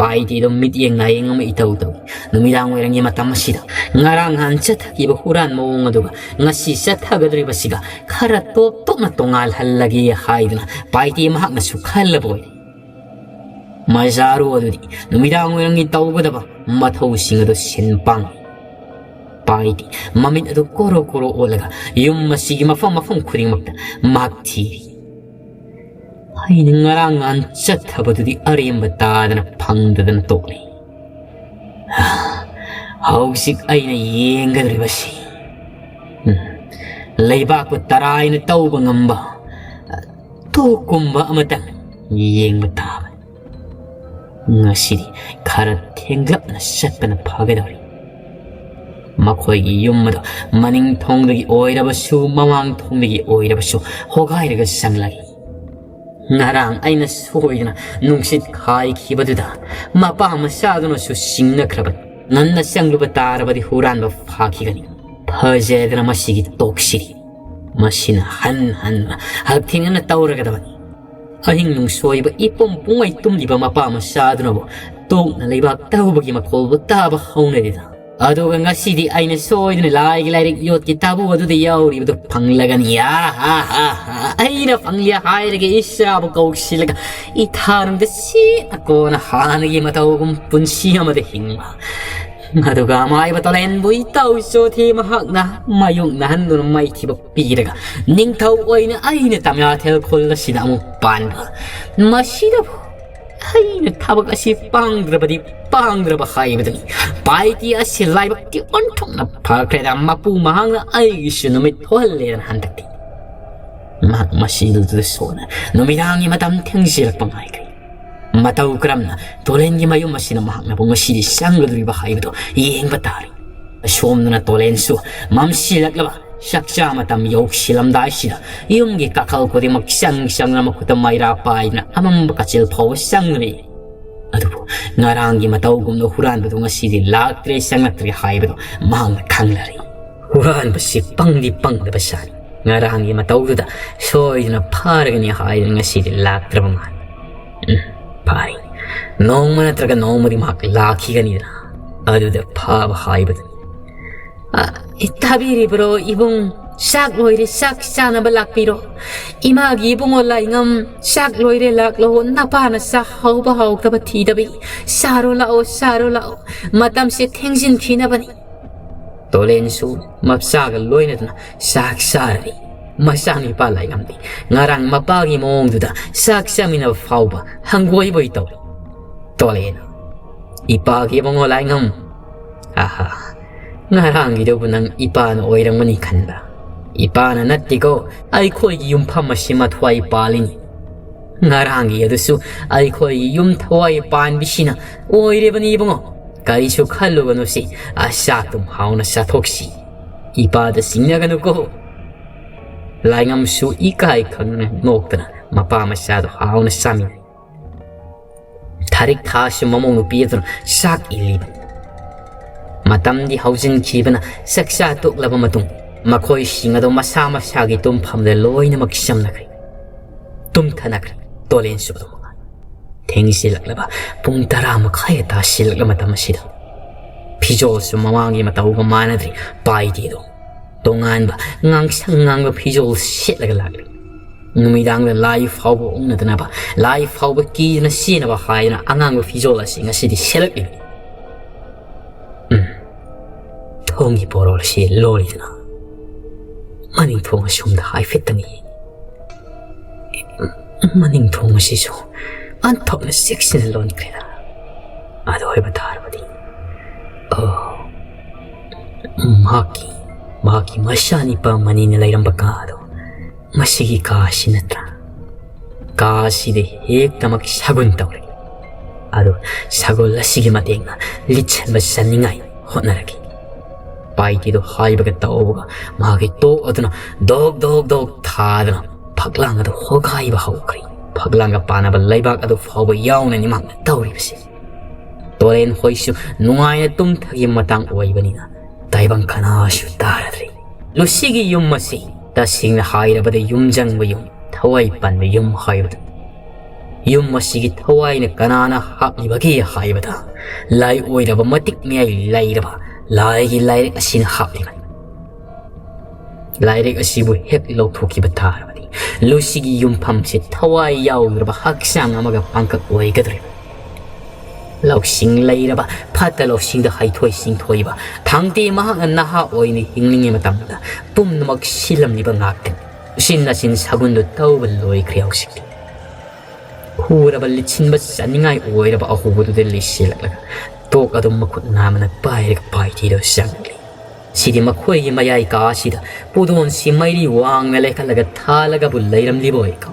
ꯄꯥꯏꯇꯤꯗꯨ ꯃꯤꯠꯌꯦꯡ ꯅꯥꯌꯦꯡ ꯑꯃ ꯏꯇꯧ ꯇꯧꯏ꯫ ꯅꯨꯃꯤꯗꯥꯡ ꯋꯥꯏꯔꯝꯒꯤ ꯃꯇꯝ ꯑꯁꯤꯗ ꯉꯔꯥꯡ ꯅꯍꯥꯟ ꯆꯠꯊꯈꯤꯕ ꯍꯨꯔꯥꯟ ꯃꯑꯣꯡ ꯑꯗꯨꯒ ꯉꯁꯤ ꯆꯠꯊꯒꯗꯧꯔꯤꯕꯁꯤꯒ ꯈꯔ ꯇꯣꯞ ꯇꯣꯞꯅ ꯇꯣꯉꯥꯜꯍꯜꯂꯒꯦ ꯍꯥꯏꯗꯨꯅ ꯄꯥꯏꯇꯤ ꯃꯍꯥꯛꯅꯁꯨ ꯈꯜꯂꯕ ꯑꯣꯏꯔꯦ꯫ ꯃꯖꯥꯔꯨ ꯑꯗꯨꯗꯤ ꯅꯨꯃꯤꯗꯥꯡ ꯋꯥꯏꯔꯝꯒꯤ ꯇꯧꯒꯗꯕ ꯃꯊꯧꯁꯤꯡ ꯑꯗꯨ ꯁꯤꯟ ꯄꯥꯡꯂꯤ꯫ ꯄꯥꯏꯗꯤ ꯃꯃꯤꯠ ꯑꯗꯨ ꯀꯣꯔꯣ ꯀꯣꯔꯣ ꯑꯣꯠꯂꯒ ꯌꯨꯝ ꯑꯁꯤꯒꯤ ꯃꯐꯝ ꯃꯐꯝ ꯈꯨꯗꯤꯡꯃꯛꯇ ꯃꯍꯥꯛ ꯊꯤꯔꯤ꯫ ꯑꯩꯅ ꯉꯔꯥꯡ ꯉꯍꯥꯟ ꯆꯠꯊꯕꯗꯨꯗꯤ ꯑꯔꯦꯝꯕ ꯇꯥꯗꯅ ꯐꯪꯗꯗꯅ ꯇꯣꯛꯂꯤ꯫ ꯍꯧꯖꯤꯛ ꯑꯩꯅ ꯌꯦꯡꯒꯗꯧꯔꯤꯕꯁꯤ, ꯎꯝ, ꯂꯩꯕꯥꯛꯄꯨ ꯇꯔꯥꯏꯅ ꯇꯧꯕ ꯉꯝꯕ ꯇꯣꯛꯀꯨꯝꯕ ꯑꯃꯇꯪ ꯌꯦꯡꯕ ꯇꯥꯕꯅꯤ꯫ ꯉꯁꯤꯗꯤ ꯈꯔ ꯊꯦꯡꯂꯞꯅ ꯆꯠꯄꯅ ꯐꯒꯗꯧꯔꯤ꯫ ꯃꯈꯣꯏꯒꯤ ꯌꯨꯝ ꯑꯗꯨ ꯃꯅꯤꯡ ꯊꯣꯡꯗꯒꯤ ꯑꯣꯏꯔꯕꯁꯨ, ꯃꯃꯥꯡ ꯊꯣꯡꯗꯒꯤ ꯑꯣꯏꯔꯕꯁꯨ ꯍꯣꯒꯥꯏꯔꯒ ꯆꯪꯂꯛꯏ꯫ ꯉꯔꯥꯡ ꯑꯩꯅ ꯁꯣꯏꯗꯅ ꯅꯨꯡꯁꯤꯠ ꯈꯥꯏꯈꯤꯕꯗꯨꯗ ꯃꯄꯥ ꯃꯆꯥꯗꯨꯅꯁꯨ ꯁꯤꯡꯅꯈ꯭ꯔꯕꯅꯤ꯫ ꯉꯟꯅ ꯆꯪꯂꯨꯕ ꯇꯥꯔꯕꯗꯤ ꯍꯨꯔꯥꯟꯕ ꯐꯥꯈꯤꯒꯅꯤ꯫ ꯐꯖꯗꯅ ꯃꯁꯤꯒꯤ ꯇꯣꯛꯁꯤꯗꯤ꯫ ꯃꯁꯤꯅ ꯍꯟ ꯍꯟꯅ ꯍꯛꯊꯦꯡꯅꯅ ꯇꯧꯔꯒꯗꯕꯅꯤ꯫ ꯑꯍꯤꯡ ꯅꯨꯡꯁꯣꯏꯕ ꯏꯄꯨꯝ ꯄꯨꯡꯉꯩ ꯇꯨꯝꯂꯤꯕ ꯃꯄꯥ ꯃꯆꯥꯗꯨꯅꯕꯨ ꯇꯣꯛꯅ ꯂꯩꯕꯥꯛ ꯇꯧꯕꯒꯤ ꯃꯈꯣꯜꯕꯨ ꯇꯥꯕ ꯍꯧꯅꯔꯤꯗ꯫ ꯑꯗꯨꯒ ꯉꯁꯤꯗꯤ ꯑꯩꯅ ꯁꯣꯏꯗꯅ ꯂꯥꯏꯒꯤ ꯂꯥꯏꯔꯤꯛ ꯌꯣꯠꯀꯤ ꯇꯥꯕꯨ ꯑꯗꯨꯗ ꯌꯥꯎꯔꯤꯕꯗꯨ ꯐꯪꯂꯒꯅꯤ꯫ ꯑꯥ, ꯍꯥ, ꯍꯥ, ꯍꯥ꯫ ꯑꯩꯅ ꯐꯪꯂꯦ ꯍꯥꯏꯔꯒ ꯏꯆꯥꯕꯨ ꯀꯧꯁꯤꯜꯂꯒ ꯏꯊꯥꯔꯨꯝꯗ ꯁꯤꯠꯅ ꯀꯣꯟꯅ ꯍꯥꯟꯅꯒꯤ ꯃꯇꯧꯒꯨꯝ ꯄꯨꯟꯁꯤ ꯑꯃꯗ ꯍꯤꯡꯕ꯫ ꯑꯗꯨꯒ ꯑꯃꯥꯏꯕ ꯇꯣꯂꯦꯟꯕꯨ ꯏꯇꯥꯎ ꯆꯣꯊꯦ ꯃꯍꯥꯛꯅ ꯃꯥꯌꯣꯛꯅꯍꯟꯗꯨꯅ ꯃꯥꯏꯊꯤꯕ ꯄꯤꯔꯒ ꯅꯤꯡꯊꯧ ꯑꯣꯏꯅ ꯑꯩꯅ ꯇꯝꯌꯥꯊꯦꯜ ꯈꯨꯜ ꯑꯁꯤꯗ ꯑꯃꯨꯛ ꯄꯥꯟꯕ꯫ ꯃꯁꯤꯗꯕꯨ ꯑꯩꯅ ꯊꯕꯛ ꯑꯁꯤ ꯄꯥꯡꯗ꯭ꯔꯕꯗꯤ ꯄꯥꯡꯗ꯭ꯔꯕ ꯍꯥꯏꯕꯗꯨꯅꯤ꯫ ꯄꯥꯏꯇꯤ ꯑꯁꯤ ꯂꯥꯏꯕꯛꯀꯤ ꯑꯣꯟꯊꯣꯛꯅ ꯐꯈ꯭ꯔꯦꯗ, ꯃꯄꯨ ꯃꯍꯥꯛꯅ ꯑꯩꯒꯤꯁꯨ ꯅꯨꯃꯤꯠ ꯊꯣꯛꯍꯜꯂꯦꯗꯅ ꯍꯟꯗꯛꯇꯤ꯫ ꯃꯍꯥꯛ ꯃꯁꯤꯗꯨꯗ ꯁꯣꯟꯅ ꯅꯨꯃꯤꯗꯥꯡꯒꯤ ꯃꯇꯝ ꯊꯦꯡꯖꯤꯜꯂꯛꯄ ꯉꯥꯏꯈ꯭ꯔꯦ꯫ ꯃꯇꯧ ꯀꯔꯝꯅ ꯇꯣꯂꯦꯟꯒꯤ ꯃꯌꯨꯝ ꯑꯁꯤꯗ ꯃꯍꯥꯛꯅꯕꯨ ꯉꯁꯤꯗꯤ ꯆꯪꯒꯗꯧꯔꯤꯕ ꯍꯥꯏꯕꯗꯨ ꯌꯦꯡꯕ ꯇꯥꯔꯦ꯫ ꯑꯁꯣꯝꯗꯅ ꯇꯣꯂꯦꯟꯁꯨ ꯃꯝꯁꯤꯜꯂꯛꯂꯕ ꯆꯥꯛꯆꯥ ꯃꯇꯝ ꯌꯧꯁꯤꯜꯂꯝꯗꯥꯏꯁꯤꯗ ꯌꯨꯝꯒꯤ ꯀꯥꯈꯜ ꯈꯨꯗꯤꯡꯃꯛ ꯆꯪ ꯆꯪꯅ ꯃꯈꯨꯠꯇ ꯃꯩꯔꯥ ꯄꯥꯏꯗꯨꯅ ꯑꯃꯝꯕ ꯀꯥꯆꯤꯜ ꯐꯥꯎꯕ ꯆꯪꯂꯤ꯫ ꯑꯗꯨꯕꯨ ꯉꯔꯥꯡꯒꯤ ꯃꯇꯧꯒꯨꯝꯅ ꯍꯨꯔꯥꯟꯕꯗꯨ ꯉꯁꯤꯗꯤ ꯂꯥꯛꯇ꯭ꯔꯦ, ꯆꯪꯂꯛꯇ꯭ꯔꯦ ꯍꯥꯏꯕꯗꯨ ꯃꯍꯥꯛꯅ ꯈꯪꯂꯔꯦ꯫ ꯍꯨꯔꯥꯟꯕꯁꯤ ꯄꯪꯗꯤ ꯄꯪꯗꯕ ꯁꯥꯅꯤ꯫ ꯉꯔꯥꯡꯒꯤ ꯃꯇꯧꯗꯨꯗ ꯁꯣꯏꯗꯅ ꯐꯥꯔꯒꯅꯤ ꯍꯥꯏꯗꯨꯅ ꯉꯁꯤꯗꯤ ꯂꯥꯛꯇ꯭ꯔꯕ ꯃꯥꯜꯂꯤ꯫ ꯎꯝ, ꯐꯥꯔꯤ꯫ ꯅꯣꯡꯃ ꯅꯠꯇ꯭ꯔꯒ ꯅꯣꯡꯃꯗꯤ ꯃꯍꯥꯛ ꯂꯥꯛꯈꯤꯒꯅꯤꯗꯅ꯫ ꯑꯗꯨꯗ ꯐꯥꯕ ꯍꯥꯏꯕꯗꯨꯅꯤ꯫ ꯑ, ꯇꯥꯕꯤꯔꯤꯕ꯭ꯔꯣ ꯏꯕꯨꯡ? ꯆꯥꯛ ꯂꯣꯏꯔꯦ, ꯆꯥꯛ ꯆꯥꯅꯕ ꯂꯥꯛꯄꯤꯔꯣ꯫ ꯏꯃꯥꯒꯤ ꯏꯕꯨꯡꯉꯣ ꯂꯥꯏꯉꯝ, ꯆꯥꯛ ꯂꯣꯏꯔꯦ, ꯂꯥꯛꯂꯣ꯫ ꯅꯄꯥꯅ ꯆꯥꯛ ꯍꯥꯎꯕ ꯍꯥꯎꯇꯕ ꯊꯤꯗꯕꯤ꯫ ꯆꯥꯔꯣ ꯂꯥꯛꯑꯣ, ꯆꯥꯔꯣ ꯂꯥꯛꯑꯣ꯫ ꯃꯇꯝꯁꯦ ꯊꯦꯡꯖꯤꯟꯈꯤꯅꯕꯅꯤ꯫ ꯇꯣꯂꯦꯟꯁꯨ ꯃꯆꯥꯒ ꯂꯣꯏꯅꯗꯨꯅ ꯆꯥꯛ ꯆꯥꯔꯔꯤ꯫ ꯃꯆꯥꯅꯨꯄꯥ ꯂꯥꯏꯉꯝꯗꯤ ꯉꯔꯥꯡ ꯃꯄꯥꯒꯤ ꯃꯑꯣꯡꯗꯨꯗ ꯆꯥꯛ ꯆꯥꯃꯤꯟꯅꯕ ꯐꯥꯎꯕ ꯍꯪꯒꯣꯏꯕꯣꯏ ꯇꯧꯏ꯫ ꯇꯣꯂꯦꯟ, ꯏꯄꯥꯒꯤ ꯏꯕꯨꯡꯉꯣ ꯂꯥꯏꯉꯝ꯫ ꯑꯍꯥ, ꯉꯔꯥꯡꯒꯤꯗꯨꯕꯨ ꯅꯪ ꯏꯄꯥꯅ ꯑꯣꯏꯔꯝꯒꯅꯤ ꯈꯟꯕ꯫ ꯏꯄꯥꯅ ꯅꯠꯇꯦꯀꯣ, ꯑꯩꯈꯣꯏꯒꯤ ꯌꯨꯝꯐꯝ ꯑꯁꯤ ꯃꯊ꯭ꯋꯥꯏ ꯄꯥꯜꯂꯤꯅꯤ꯫ ꯉꯔꯥꯡꯒꯤ ꯑꯗꯨꯁꯨ ꯑꯩꯈꯣꯏꯒꯤ ꯌꯨꯝ ꯊꯋꯥꯏ ꯄꯥꯟꯕꯤꯁꯤꯅ ꯑꯣꯏꯔꯤꯕꯅꯤ ꯏꯕꯨꯡꯉꯣ꯫ ꯀꯔꯤꯁꯨ ꯈꯜꯂꯨꯒꯅꯨꯁꯤ, ꯑꯆꯥꯛꯇꯨꯝ ꯍꯥꯎꯅ ꯆꯥꯊꯣꯛꯁꯤ꯫ ꯏꯄꯥꯗ ꯆꯤꯡꯅꯒꯅꯨꯀꯣ꯫ ꯂꯥꯏꯉꯝꯁꯨ ꯏꯀꯥꯏ ꯈꯪꯗꯅ ꯅꯣꯛꯇꯅ ꯃꯄꯥ ꯃꯆꯥꯗꯣ ꯍꯥꯎꯅ ꯆꯥꯃꯤꯟꯅꯩ꯫ ꯊꯥꯔꯤꯛ ꯊꯥꯁꯨ ꯃꯃꯧ ꯅꯨꯄꯤ ꯑꯗꯨꯅ ꯆꯥꯛ ꯏꯜꯂꯤꯕꯅꯤ꯫ ꯃꯇꯝꯗꯤ ꯍꯧꯖꯤꯟꯈꯤꯕꯅ ꯆꯥꯛꯆꯥ ꯇꯣꯛꯂꯕ ꯃꯇꯨꯡ ꯃꯈꯣꯏꯁꯤꯡ ꯑꯗꯨ ꯃꯁꯥ ꯃꯁꯥꯒꯤ ꯇꯨꯝꯐꯝꯗ ꯂꯣꯏꯅꯃꯛ ꯆꯝꯅꯈ꯭ꯔꯦ꯫ ꯇꯨꯝꯊꯅꯈ꯭ꯔꯦ꯫ ꯇꯣꯂꯦꯟꯁꯨ ꯑꯗꯨꯝ ꯃꯉꯥꯏ꯫ ꯊꯦꯡꯖꯤꯜꯂꯛꯂꯕ ꯄꯨꯡ ꯇꯔꯥ ꯃꯈꯥꯏ ꯇꯥꯁꯤꯜꯂꯛꯂꯕ ꯃꯇꯝ ꯑꯁꯤꯗ ꯐꯤꯖꯣꯜꯁꯨ ꯃꯃꯥꯡꯒꯤ ꯃꯇꯧꯒ ꯃꯥꯟꯅꯗ꯭ꯔꯤ꯫ ꯄꯥꯏꯗꯦꯗꯣ ꯇꯣꯉꯥꯟꯕ ꯉꯥꯡꯁꯪ ꯉꯥꯡꯕ ꯐꯤꯖꯣꯜ ꯁꯦꯠꯂꯒ ꯂꯥꯛꯂꯤ꯫ ꯅꯨꯃꯤꯗꯥꯡꯗ ꯂꯥꯏ ꯐꯥꯎꯕ ꯑꯣꯛꯅꯗꯅꯕ, ꯂꯥꯏ ꯐꯥꯎꯕ ꯀꯤꯗꯅ ꯆꯦꯟꯅꯕ ꯍꯥꯏꯗꯅ ꯑꯉꯥꯡꯕ ꯐꯤꯖꯣꯜ ꯑꯁꯤ ꯉꯁꯤꯗꯤ ꯁꯦꯠꯂꯛꯂꯤꯕꯅꯤ꯫ ꯎꯝ꯫ ꯊꯣꯡꯒꯤ ꯄꯣꯔꯣꯜ ꯑꯁꯤ ꯂꯣꯜꯂꯤꯗꯅ ꯃꯅꯤꯡ ꯊꯣꯡ ꯑꯁꯣꯝꯗ ꯍꯥꯏꯐꯦꯠꯇꯪ ꯌꯦꯡꯉꯤ꯫ ꯃꯅꯤꯡ ꯊꯣꯡ ꯑꯁꯤꯁꯨ ꯑꯟꯊꯣꯛꯅ ꯆꯦꯛꯁꯤꯟꯅ ꯂꯣꯟꯈ꯭ꯔꯦꯗ꯫ ꯑꯗꯨ ꯑꯣꯏꯕ ꯇꯥꯔꯕꯗꯤ, ꯑꯣ, ꯃꯍꯥꯛꯀꯤ, ꯃꯍꯥꯛꯀꯤ ꯃꯆꯥꯅꯤꯄꯥ ꯃꯅꯤꯅ ꯂꯩꯔꯝꯕ ꯀꯥ ꯑꯗꯣ ꯃꯁꯤꯒꯤ ꯀꯥ ꯑꯁꯤ ꯅꯠꯇ꯭ꯔꯥ? ꯀꯥ ꯑꯁꯤꯗ ꯍꯦꯛꯇꯃꯛ ꯁꯒꯨꯟ ꯇꯧꯔꯦ꯫ ꯑꯗꯨ ꯁꯒꯣꯜ ꯑꯁꯤꯒꯤ ꯃꯇꯦꯡꯅ ꯂꯤꯠꯁꯟꯕ ꯆꯟꯅꯤꯡꯉꯥꯏ ꯍꯣꯠꯅꯔꯛꯈꯤ꯫ ꯄꯥꯏꯇꯤꯗꯨ ꯍꯥꯏꯕꯒ ꯇꯧꯕꯒ ꯃꯍꯥꯛꯀꯤ ꯇꯣꯛ ꯑꯗꯨꯅ ꯗꯣꯛ ꯗꯣꯛ ꯗꯣꯛ ꯊꯥꯗꯨꯅ ꯐꯛꯂꯥꯡ ꯑꯗꯨ ꯍꯣꯒꯥꯏꯕ ꯍꯧꯈ꯭ꯔꯦ꯫ ꯐꯛꯂꯥꯡꯒ ꯄꯥꯟꯅꯕ ꯂꯩꯕꯥꯛ ꯑꯗꯨ ꯐꯥꯎꯕ ꯌꯥꯎꯅꯅꯤ ꯃꯍꯥꯛꯅ ꯇꯧꯔꯤꯕꯁꯤ꯫ ꯇꯣꯔꯦꯟ ꯍꯣꯏꯁꯨ ꯅꯨꯡꯉꯥꯏꯅ ꯇꯨꯝꯊꯈꯤꯕ ꯃꯇꯥꯡ ꯑꯣꯏꯕꯅꯤꯅ ꯇꯥꯏꯕꯪ ꯀꯅꯥꯁꯨ ꯇꯥꯔꯗ꯭ꯔꯦ꯫ ꯂꯨꯁꯤꯒꯤ ꯌꯨꯝ ꯑꯁꯤ ꯇꯁꯦꯡꯅ ꯍꯥꯏꯔꯕꯗ ꯌꯨꯝꯖꯪꯕ ꯌꯨꯝ, ꯊꯋꯥꯏ ꯄꯟꯕ ꯌꯨꯝ ꯍꯥꯏꯕꯗꯨ꯫ ꯌꯨꯝ ꯑꯁꯤꯒꯤ ꯊꯋꯥꯏꯅ ꯀꯅꯥꯅ ꯍꯥꯞꯂꯤꯕꯒꯦ ꯍꯥꯏꯕꯗ ꯂꯥꯏ ꯑꯣꯏꯔꯕ ꯃꯇꯤꯛ ꯃꯌꯥꯏ ꯂꯩꯔꯕ ꯂꯥꯏꯒꯤ ꯂꯥꯏꯔꯤꯛ ꯑꯁꯤꯅ ꯍꯥꯞꯂꯤꯕꯅꯤ꯫ ꯂꯥꯏꯔꯤꯛ ꯑꯁꯤꯕꯨ ꯍꯦꯛ ꯂꯧꯊꯣꯛꯈꯤꯕ ꯇꯥꯔꯕꯗꯤ ꯂꯨꯁꯤꯒꯤ ꯌꯨꯝꯐꯝꯁꯤ ꯊꯋꯥꯏ ꯌꯥꯎꯗ꯭ꯔꯕ ꯍꯛꯆꯥꯡ ꯑꯃꯒ ꯄꯥꯡꯀꯛ ꯑꯣꯏꯒꯗꯧꯔꯤꯕꯅꯤ꯫ ꯂꯧꯁꯤꯡ ꯂꯩꯔꯕ ꯐꯠꯇ ꯂꯧꯁꯤꯡꯗ ꯍꯩꯊꯣꯏ ꯁꯤꯡꯊꯣꯏꯕ ꯊꯥꯡꯇꯦ ꯃꯍꯥꯛꯅ ꯅꯍꯥ ꯑꯣꯏꯅ ꯍꯤꯡꯂꯤꯉꯩ ꯃꯇꯝꯗ ꯄꯨꯝꯅꯃꯛ ꯁꯤꯜꯂꯝꯂꯤꯕ ꯉꯥꯛꯇꯅꯤ꯫ ꯎꯆꯤꯟ ꯅꯥꯆꯤꯟ ꯁꯒꯨꯟꯗꯨ ꯇꯧꯕ ꯂꯣꯏꯈ꯭ꯔꯦ ꯍꯧꯖꯤꯛꯇꯤ꯫ ꯍꯨꯔꯕ ꯂꯤꯠꯁꯤꯟꯕ ꯆꯥꯅꯤꯡꯉꯥꯏ ꯑꯣꯏꯔꯕ ꯑꯍꯨꯕꯗꯨꯗ ꯂꯤꯠꯁꯤꯜꯂꯛꯂꯒ ꯇꯣꯛ ꯑꯗꯨꯝ ꯃꯈꯨꯠ ꯅꯥꯝꯃꯅ ꯄꯥꯏꯔꯒ ꯄꯥꯏꯊꯤꯗꯨ ꯆꯪꯂꯤ꯫ ꯁꯤꯗꯤ ꯃꯈꯣꯏꯒꯤ ꯃꯌꯥꯏ ꯀꯥ ꯑꯁꯤꯗ ꯄꯨꯗꯣꯟꯁꯤ ꯃꯩꯔꯤ ꯋꯥꯡꯅ ꯂꯩꯈꯠꯂꯒ ꯊꯥꯜꯂꯒꯕꯨ ꯂꯩꯔꯝꯂꯤꯕ ꯑꯣꯏꯀꯣ꯫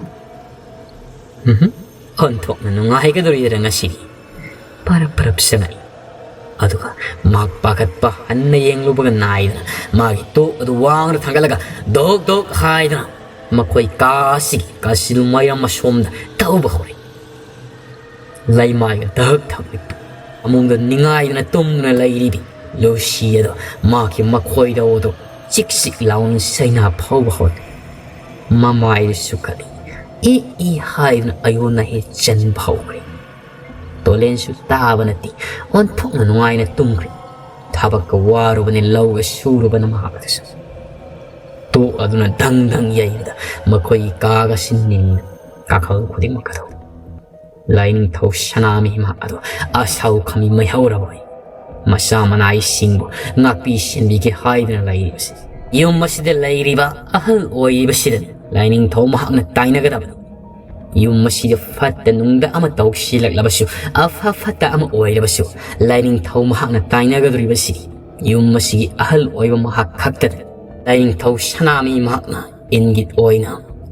ꯎꯝꯍꯨꯝ, ꯑꯣꯟꯊꯣꯛꯅ ꯅꯨꯡꯉꯥꯏꯒꯗꯧꯔꯤꯗ ꯉꯁꯤꯗꯤ꯫ ꯄꯔꯞ ꯄꯔꯞ ꯆꯪꯉꯛꯏ꯫ ꯑꯗꯨꯒ ꯃꯍꯥꯛ ꯄꯥꯈꯠꯄ ꯍꯟꯅ ꯌꯦꯡꯂꯨꯕꯒ ꯅꯥꯏꯗꯅ ꯃꯥꯒꯤ ꯇꯣꯛ ꯑꯗꯨ ꯋꯥꯡꯅ ꯊꯥꯡꯒꯠꯂꯒ ꯙꯣꯛ ꯙꯣꯛ ꯍꯥꯏꯗꯨꯅ ꯃꯈꯣꯏ ꯀꯥ ꯑꯁꯤꯒꯤ ꯀꯥꯆꯤꯜ ꯃꯥꯏꯔꯝ ꯑꯁꯣꯝꯗ ꯇꯧꯕ ꯍꯧꯔꯛꯏ꯫ ꯂꯩꯃꯥꯏꯒ ꯙꯛ ꯙꯛ ꯅꯤꯛꯄ, ꯐꯃꯨꯡꯗ ꯅꯤꯡꯉꯥꯏꯗꯅ ꯇꯨꯝꯗꯨꯅ ꯂꯩꯔꯤꯕꯤ ꯂꯨꯁꯤ ꯑꯗꯣ ꯃꯍꯥꯛꯀꯤ ꯃꯈꯣꯏꯗ ꯑꯗꯨ ꯆꯤꯛ ꯆꯤꯛ ꯂꯥꯎꯅ ꯆꯩꯅꯥ ꯐꯥꯎꯕ ꯍꯧꯔꯛꯏ꯫ ꯃꯃꯥꯏꯗꯨ ꯁꯨꯛꯀꯠꯂꯤ꯫ ꯏ ꯏ ꯍꯥꯏꯗꯨꯅ ꯑꯌꯣꯟ ꯑꯍꯦ ꯆꯟꯕ ꯍꯧꯈ꯭ꯔꯦ꯫ ꯇꯣꯂꯦꯟꯁꯨ ꯇꯥꯕ ꯅꯠꯇꯦ, ꯑꯣꯟꯊꯣꯛꯅ ꯅꯨꯡꯉꯥꯏꯅ ꯇꯨꯝꯈ꯭ꯔꯦ꯫ ꯊꯕꯛꯀ ꯋꯥꯔꯨꯕꯅꯤ, ꯂꯧꯒ ꯁꯨꯔꯨꯕꯅ ꯃꯍꯥꯛ ꯑꯗꯨꯁꯨ꯫ ꯇꯣꯛ ꯑꯗꯨꯅ ꯙꯪ ꯙꯪ ꯌꯩꯕꯗ ꯃꯈꯣꯏꯒꯤ ꯀꯥꯒ ꯁꯤꯟꯅꯤꯡꯅ ꯀꯥꯈꯜ ꯈꯨꯗꯤꯡꯃꯛ ꯑꯗꯨ ꯂꯥꯏꯅꯤꯡꯊꯧ ꯁꯅꯥꯃꯍꯤ ꯃꯍꯥꯛ ꯑꯗꯨ ꯑꯁꯥꯎ ꯈꯃꯤ ꯃꯩꯍꯧꯔꯕꯣꯏ ꯃꯆꯥ ꯃꯅꯥꯏꯁꯤꯡꯕꯨ ꯉꯥꯛꯄꯤ ꯁꯦꯟꯕꯤꯒꯦ ꯍꯥꯏꯗꯨꯅ ꯂꯩꯔꯤꯕꯁꯤ꯫ ꯌꯨꯝ ꯑꯁꯤꯗ ꯂꯩꯔꯤꯕ ꯑꯍꯜ ꯑꯣꯏꯔꯤꯕꯁꯤꯗꯅꯤ ꯂꯥꯏꯅꯤꯡꯊꯧ ꯃꯍꯥꯛꯅ ꯇꯥꯏꯅꯒꯗꯕꯅꯤ꯫ ꯌꯨꯝ ꯑꯁꯤꯗ ꯐꯠꯇ ꯅꯨꯡꯗ ꯑꯃ ꯇꯧꯁꯤꯜꯂꯛꯂꯕꯁꯨ, ꯑꯐ ꯐꯠꯇ ꯑꯃ ꯑꯣꯏꯔꯕꯁꯨ, ꯂꯥꯏꯅꯤꯡꯊꯧ ꯃꯍꯥꯛꯅ ꯇꯥꯏꯅꯒꯗꯧꯔꯤꯕꯁꯤ ꯌꯨꯝ ꯑꯁꯤꯒꯤ ꯑꯍꯜ ꯑꯣꯏꯕ ꯃꯍꯥꯛ ꯈꯛꯇꯅꯤ꯫ ꯂꯥꯏꯅꯤꯡꯊꯧ ꯁꯅꯥꯃꯍꯤ ꯃꯍꯥꯛꯅ ꯏꯟꯒꯤꯠ ꯑꯣꯏꯅ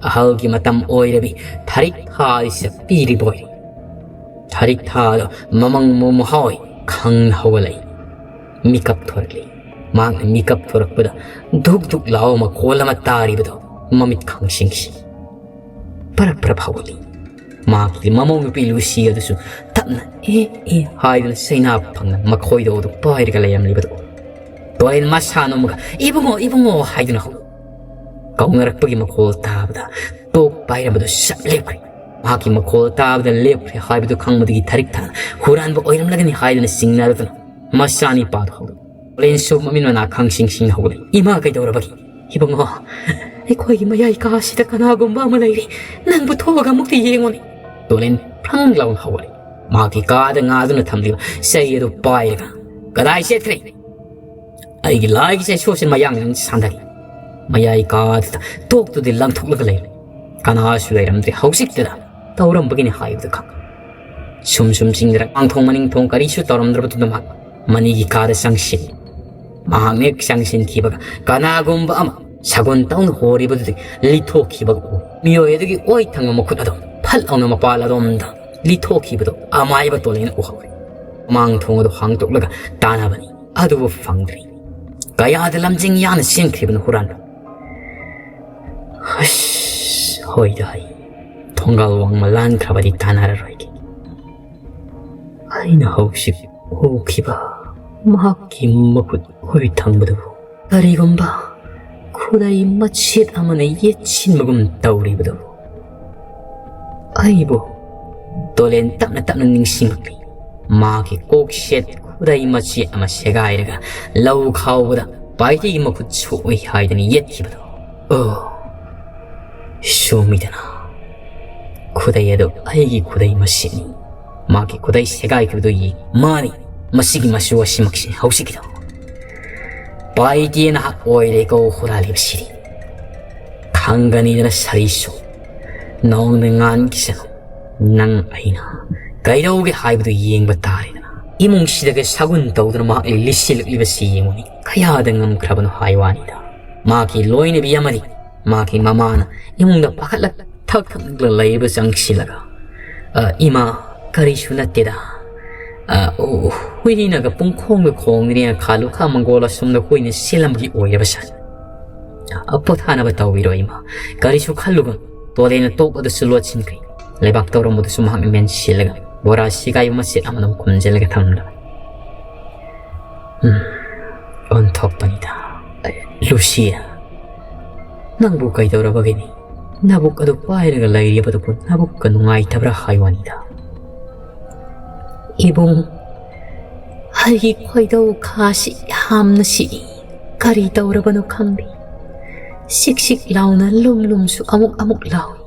ꯑꯍꯜꯒꯤ ꯃꯇꯝ ꯑꯣꯏꯔꯕꯤ ꯊꯔꯤꯛ ꯊꯥ ꯑꯁꯤ ꯄꯤꯔꯤꯕ ꯑꯣꯏꯔꯦ꯫ ꯊꯔꯤꯛ ꯊꯥꯗꯣ ꯃꯃꯪ ꯃꯃꯍꯥꯎ ꯈꯪꯅ ꯍꯧꯒꯠꯂꯛꯏ꯫ ꯃꯤꯀꯞ ꯊꯣꯔꯛꯂꯤ꯫ ꯃꯍꯥꯛꯅ ꯃꯤꯀꯞ ꯊꯣꯔꯛꯄꯗ ꯙꯨꯛ ꯙꯨꯛ ꯂꯥꯎꯕ ꯃꯈꯣꯜ ꯑꯃ ꯇꯥꯔꯤꯕꯗꯣ ꯃꯃꯤꯠ ꯈꯪꯁꯤꯡꯁꯤ ꯄꯔꯞ ꯄꯔꯞ ꯍꯧꯒꯠꯂꯤ꯫ ꯃꯍꯥꯛꯀꯤ ꯃꯃꯧ ꯅꯨꯄꯤ ꯂꯨꯁꯤ ꯑꯗꯨꯁꯨ ꯇꯞꯅ "ꯑꯦ ꯑꯦ" ꯍꯥꯏꯗꯨꯅ ꯆꯩꯅꯥ ꯐꯪꯅ ꯃꯈꯣꯏꯗꯣ ꯑꯗꯨ ꯄꯥꯏꯔꯒ ꯂꯩꯔꯝꯂꯤꯕꯗꯣ ꯇꯣꯔꯦꯟ ꯃꯁꯥ ꯅꯣꯝꯃꯒ "ꯏꯕꯨꯡꯉꯣ, ꯏꯕꯨꯡꯉꯣ" ꯍꯥꯏꯗꯨꯅ ꯍꯧ-, ꯀꯧꯅꯔꯛꯄꯒꯤ ꯃꯈꯣꯜ ꯇꯥꯕꯗ ꯇꯣꯛ ꯄꯥꯏꯔꯝꯕꯗꯨ ꯁꯠ ꯂꯦꯞꯈ꯭ꯔꯦ꯫ ꯃꯍꯥꯛꯀꯤ ꯃꯈꯣꯜ ꯇꯥꯕꯗ ꯂꯦꯞꯈ꯭ꯔꯦ ꯍꯥꯏꯕꯗꯨ ꯈꯪꯕꯗꯒꯤ ꯊꯔꯤꯛ ꯊꯥꯅ ꯍꯨꯔꯥꯟꯕ ꯑꯣꯏꯔꯝꯂꯒꯅꯤ ꯍꯥꯏꯗꯨꯅ ꯆꯤꯡꯅꯔꯗꯨꯅ ꯃꯆꯥꯅꯤꯄꯥꯗꯨ ꯍꯧꯒꯠꯂꯤ꯫ ꯇꯣꯔꯦꯟꯁꯨ ꯃꯃꯤꯠ ꯃꯅꯥ ꯈꯪꯁꯤꯡ ꯁꯤꯡꯅ ꯍꯧꯒꯠꯂꯤ꯫ "ꯏꯃꯥ, ꯀꯩꯗꯧꯔꯕꯒꯦ?" "ꯏꯕꯨꯡꯉꯣ, ꯑꯩꯈꯣꯏꯒꯤ ꯃꯌꯥꯏ ꯀꯥꯁꯤꯗ ꯀꯅꯥꯒꯨꯝꯕ ꯑꯃ ꯂꯩꯔꯤ꯫ ꯅꯪꯕꯨ ꯊꯣꯛꯑꯒ ꯑꯃꯨꯛꯇ ꯌꯦꯡꯉꯨꯅꯦ꯫" ꯇꯣꯔꯦꯟ ꯐ꯭ꯔꯪ ꯂꯥꯎꯅ ꯍꯧꯒꯠꯂꯤ꯫ ꯃꯍꯥꯛꯀꯤ ꯀꯥꯗ ꯉꯥꯗꯨꯅ ꯊꯝꯂꯤꯕ ꯆꯩ ꯑꯗꯨ ꯄꯥꯏꯔꯒ "ꯀꯗꯥꯏ ꯆꯠꯈ꯭ꯔꯦ?" ꯑꯩꯒꯤ ꯂꯥꯏꯒꯤ ꯆꯩꯁꯨꯁꯤ ꯃꯌꯥꯡ ꯁꯥꯟꯊꯔꯤ꯫ ꯃꯌꯥꯏ ꯀꯥꯗꯨꯗ ꯇꯣꯛꯇꯨꯗꯤ ꯂꯪꯊꯣꯛꯂꯒ ꯂꯩꯔꯦ꯫ ꯀꯅꯥꯁꯨ ꯂꯩꯔꯝꯗ꯭ꯔꯦ꯫ ꯍꯧꯖꯤꯛꯇꯗ ꯇꯧꯔꯝꯕꯒꯤꯅꯤ ꯍꯥꯏꯕꯗꯨ ꯈꯪ꯫ ꯁꯨꯝ ꯁꯨꯝ ꯆꯤꯡꯗꯔ ꯃꯥꯡꯊꯣꯡ ꯃꯅꯤꯡ ꯊꯣꯡ ꯀꯔꯤꯁꯨ ꯇꯧꯔꯝꯗ꯭ꯔꯕꯗꯨꯗ ꯃꯍꯥꯛ ꯃꯅꯤꯒꯤ ꯀꯥꯗ ꯆꯪꯁꯤꯜꯂꯤ꯫ ꯃꯍꯥꯛꯅ ꯍꯦꯛ ꯆꯪꯁꯤꯟꯈꯤꯕꯒ ꯀꯅꯥꯒꯨꯝꯕ ꯑꯃ ꯁꯒꯣꯜ ꯇꯧꯅ ꯍꯣꯔꯤꯕꯗꯨꯗꯤ ꯂꯤꯊꯣꯛꯈꯤꯕꯒ ꯎ꯫ ꯃꯤꯑꯣꯏ ꯑꯗꯨꯒꯤ ꯑꯣꯏ ꯊꯪꯕ ꯃꯈꯨꯠ ꯑꯗꯨ ꯐꯠ ꯂꯥꯎꯅ ꯃꯄꯥꯜ ꯑꯗꯣꯝꯗ ꯂꯤꯊꯣꯛꯈꯤꯕꯗꯨ ꯑꯃꯥꯏꯕ ꯇꯣꯂꯦꯅ ꯎꯍꯧꯔꯦ꯫ ꯃꯥꯡ ꯊꯣꯡ ꯑꯗꯨ ꯍꯥꯡꯗꯣꯛꯂꯒ ꯇꯥꯟꯅꯕꯅꯤ, ꯑꯗꯨꯕꯨ ꯐꯪꯗ꯭ꯔꯤ꯫ ꯀꯌꯥꯗ ꯂꯝꯖꯤꯡ ꯌꯥꯅ ꯆꯦꯟꯈ꯭ꯔꯤꯕꯅꯣ ꯍꯨꯔꯥꯟꯕ꯫ ꯑꯁ, ꯍꯣꯏꯗ ꯍꯩ, ꯊꯣꯡꯒꯥꯜ ꯋꯥꯡꯃ ꯂꯥꯟꯈ꯭ꯔꯕꯗꯤ ꯇꯥꯟꯅꯔꯔꯣꯏꯒꯦ꯫ ꯑꯩꯅ ꯍꯧꯖꯤꯛ ꯎꯈꯤꯕ ꯃꯍꯥꯛꯀꯤ ꯃꯈꯨꯠ ꯍꯨꯏ ꯊꯪꯕꯗꯨꯕꯨ ꯀꯔꯤꯒꯨꯝꯕ ꯈꯨꯗꯩ ꯃꯆꯦꯠ ꯑꯃꯅ ꯌꯦꯠꯁꯤꯟꯕꯒꯨꯝ ꯇꯧꯔꯤꯕꯗꯨ ꯑꯩꯕꯨ ꯇꯣꯂꯦꯟ ꯇꯞꯅ ꯇꯞꯅ ꯅꯤꯡꯁꯤꯡꯂꯛꯂꯤ꯫ ꯃꯥꯒꯤ ꯀꯣꯛ ꯁꯦꯠ ꯈꯨꯗꯩ ꯃꯆꯦꯠ ꯑꯃ ꯁꯦꯒꯥꯏꯔꯒ ꯂꯧ ꯈꯥꯎꯕꯗ ꯄꯥꯏꯇꯤꯒꯤ ꯃꯈꯨꯠ ꯁꯣꯛꯏ ꯍꯥꯏꯗꯅ ꯌꯦꯠꯈꯤꯕꯗꯣ꯫ ꯑꯣ, ꯁꯣꯃꯤꯗꯅ, ꯈꯨꯗꯩ ꯑꯗꯨ ꯑꯩꯒꯤ ꯈꯨꯗꯩ ꯃꯁꯤꯅꯤ꯫ ꯃꯥꯒꯤ ꯈꯨꯗꯩ ꯁꯦꯒꯥꯏꯈꯤꯕꯗꯨ ꯌꯦꯡ ꯃꯥꯅꯤ꯫ ꯃꯁꯤꯒꯤ ꯃꯆꯨ ꯑꯁꯤꯃꯛꯁꯤ ꯍꯧꯖꯤꯛꯀꯤꯗꯣ꯫ ꯄꯥꯏꯇꯦ ꯅꯍꯥꯛ ꯑꯣꯏꯔꯦꯀꯣ ꯍꯨꯔꯥꯜꯂꯤꯕꯁꯤꯗꯤ꯫ ꯈꯪꯒꯅꯤꯗꯅ ꯁꯔꯤꯁꯨ꯫ ꯅꯣꯡꯅ ꯉꯥꯟꯈꯤꯁꯅꯨ꯫ ꯅꯪ ꯑꯩꯅ ꯀꯩꯗꯧꯒꯦ ꯍꯥꯏꯕꯗꯨ ꯌꯦꯡꯕ ꯇꯥꯔꯦꯗꯅ꯫ ꯏꯃꯨꯡꯁꯤꯗꯒ ꯁꯥꯒꯨꯟ ꯇꯧꯗꯨꯅ ꯃꯍꯥꯛ ꯂꯤꯁꯤꯜꯂꯛꯂꯤꯕꯁꯤ ꯌꯦꯡꯉꯨꯅꯤ꯫ ꯀꯌꯥꯗ ꯉꯝꯈ꯭ꯔꯕꯅꯣ ꯍꯥꯏ ꯋꯥꯅꯤꯗ꯫ ꯃꯥꯒꯤ ꯂꯣꯏꯅꯕꯤ ꯑꯃꯗꯤ ꯃꯥꯒꯤ ꯃꯃꯥꯅ ꯏꯃꯨꯡꯗ ꯄꯥꯈꯠꯂꯛ ꯊꯛ ꯊꯛꯂ ꯂꯩꯕ ꯆꯪꯁꯤꯜꯂꯒ, "ꯑ, ꯏꯃꯥ, ꯀꯔꯤꯁꯨ ꯅꯠꯇꯦꯗ꯫ ꯑ, ꯍꯨꯏꯅꯒ ꯄꯨꯡꯈꯣꯡꯗ ꯈꯣꯡꯗ꯭ꯔꯦꯅ ꯈꯥ ꯂꯨꯈꯥ ꯃꯪꯒꯣꯜ ꯑꯁꯣꯝꯗ ꯍꯨꯏꯅ ꯆꯦꯜꯂꯝꯕꯒꯤ ꯑꯣꯏꯔꯕ ꯁꯥꯏ꯫ ꯑ, ꯄꯣꯊꯥꯅꯕ ꯇꯧꯕꯤꯔꯣ ꯏꯃꯥ꯫ ꯀꯔꯤꯁꯨ ꯈꯜꯂꯨꯒꯅꯨ꯫" ꯇꯣꯂꯦꯅ ꯇꯣꯛ ꯑꯗꯨꯁꯨ ꯂꯣꯠꯁꯤꯟꯈ꯭ꯔꯤ꯫ ꯂꯩꯕꯥꯛ ꯇꯧꯔꯝꯕꯗꯨꯁꯨ ꯃꯍꯥꯛꯅ ꯃꯦꯟꯁꯤꯜꯂꯒ ꯕꯣꯔꯥ ꯁꯤꯒꯥꯏꯕ ꯃꯆꯦꯠ ꯑꯃꯅ ꯑꯃꯨꯛ ꯈꯨꯝꯖꯤꯜꯂꯒ ꯊꯝꯂꯝꯂꯕꯅꯤ꯫ ꯎꯝ, ꯑꯣꯟꯊꯣꯛꯄꯅꯤꯗ꯫ ꯂꯨꯁꯤꯌꯥ, ꯅꯪꯕꯨ ꯀꯩꯗꯧꯔꯕꯒꯤꯅꯤ? ꯅꯕꯨꯛ ꯑꯗꯨ ꯄꯥꯏꯔꯒ ꯂꯩꯔꯤꯕꯗꯨꯕꯨ ꯅꯕꯨꯛꯀ ꯅꯨꯡꯉꯥꯏꯇꯕ꯭ꯔꯥ ꯍꯥꯏ ꯋꯥꯅꯤꯗ꯫ ꯏꯕꯨꯡ, ꯑꯩꯒꯤ ꯈꯣꯏꯗꯧ ꯈꯥꯁꯤ ꯌꯥꯝꯅ ꯁꯤꯛꯏ꯫ ꯀꯔꯤ ꯇꯧꯔꯕꯅꯣ ꯈꯪꯗꯦ꯫ ꯁꯤꯛ ꯁꯤꯛ ꯂꯥꯎꯅ ꯂꯨꯝ ꯂꯨꯝꯁꯨ ꯑꯃꯨꯛ ꯑꯃꯨꯛ ꯂꯥꯎꯏ꯫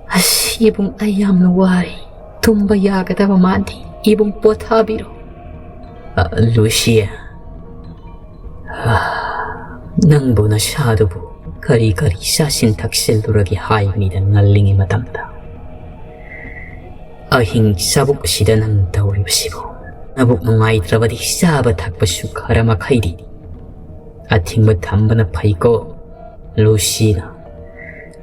ꯑꯁ, ꯏꯕꯨꯡ, ꯑꯩ ꯌꯥꯝꯅ ꯋꯥꯔꯦ꯫ ꯇꯨꯝꯕ ꯌꯥꯒꯗꯕ ꯃꯥꯟꯗꯦ꯫ ꯏꯕꯨꯡ, ꯄꯣꯊꯥꯕꯤꯔꯣ꯫ ꯑ, ꯂꯨꯁꯤꯌꯥ, ꯑ, ꯅꯪꯕꯨ ꯅꯁꯥꯗꯨꯕꯨ ꯀꯔꯤ ꯀꯔꯤ ꯆꯥꯁꯤꯟ ꯊꯛꯁꯤꯜꯂꯨꯔꯒꯦ ꯍꯥꯏꯕꯅꯤꯗ ꯉꯜꯂꯤꯉꯩ ꯃꯇꯝꯗ? ꯑꯍꯤꯡ ꯆꯥꯕꯨꯛ ꯑꯁꯤꯗ ꯅꯪ ꯇꯧꯔꯤꯕꯁꯤꯕꯨ? ꯅꯕꯨꯛ ꯅꯨꯡꯉꯥꯏꯇ꯭ꯔꯕꯗꯤ ꯆꯥꯕ ꯊꯛꯄꯁꯨ ꯈꯔ ꯃꯈꯩꯗꯤ ꯑꯊꯤꯡꯕ ꯊꯝꯕꯅ ꯐꯩꯀꯣ, ꯂꯨꯁꯤꯅ꯫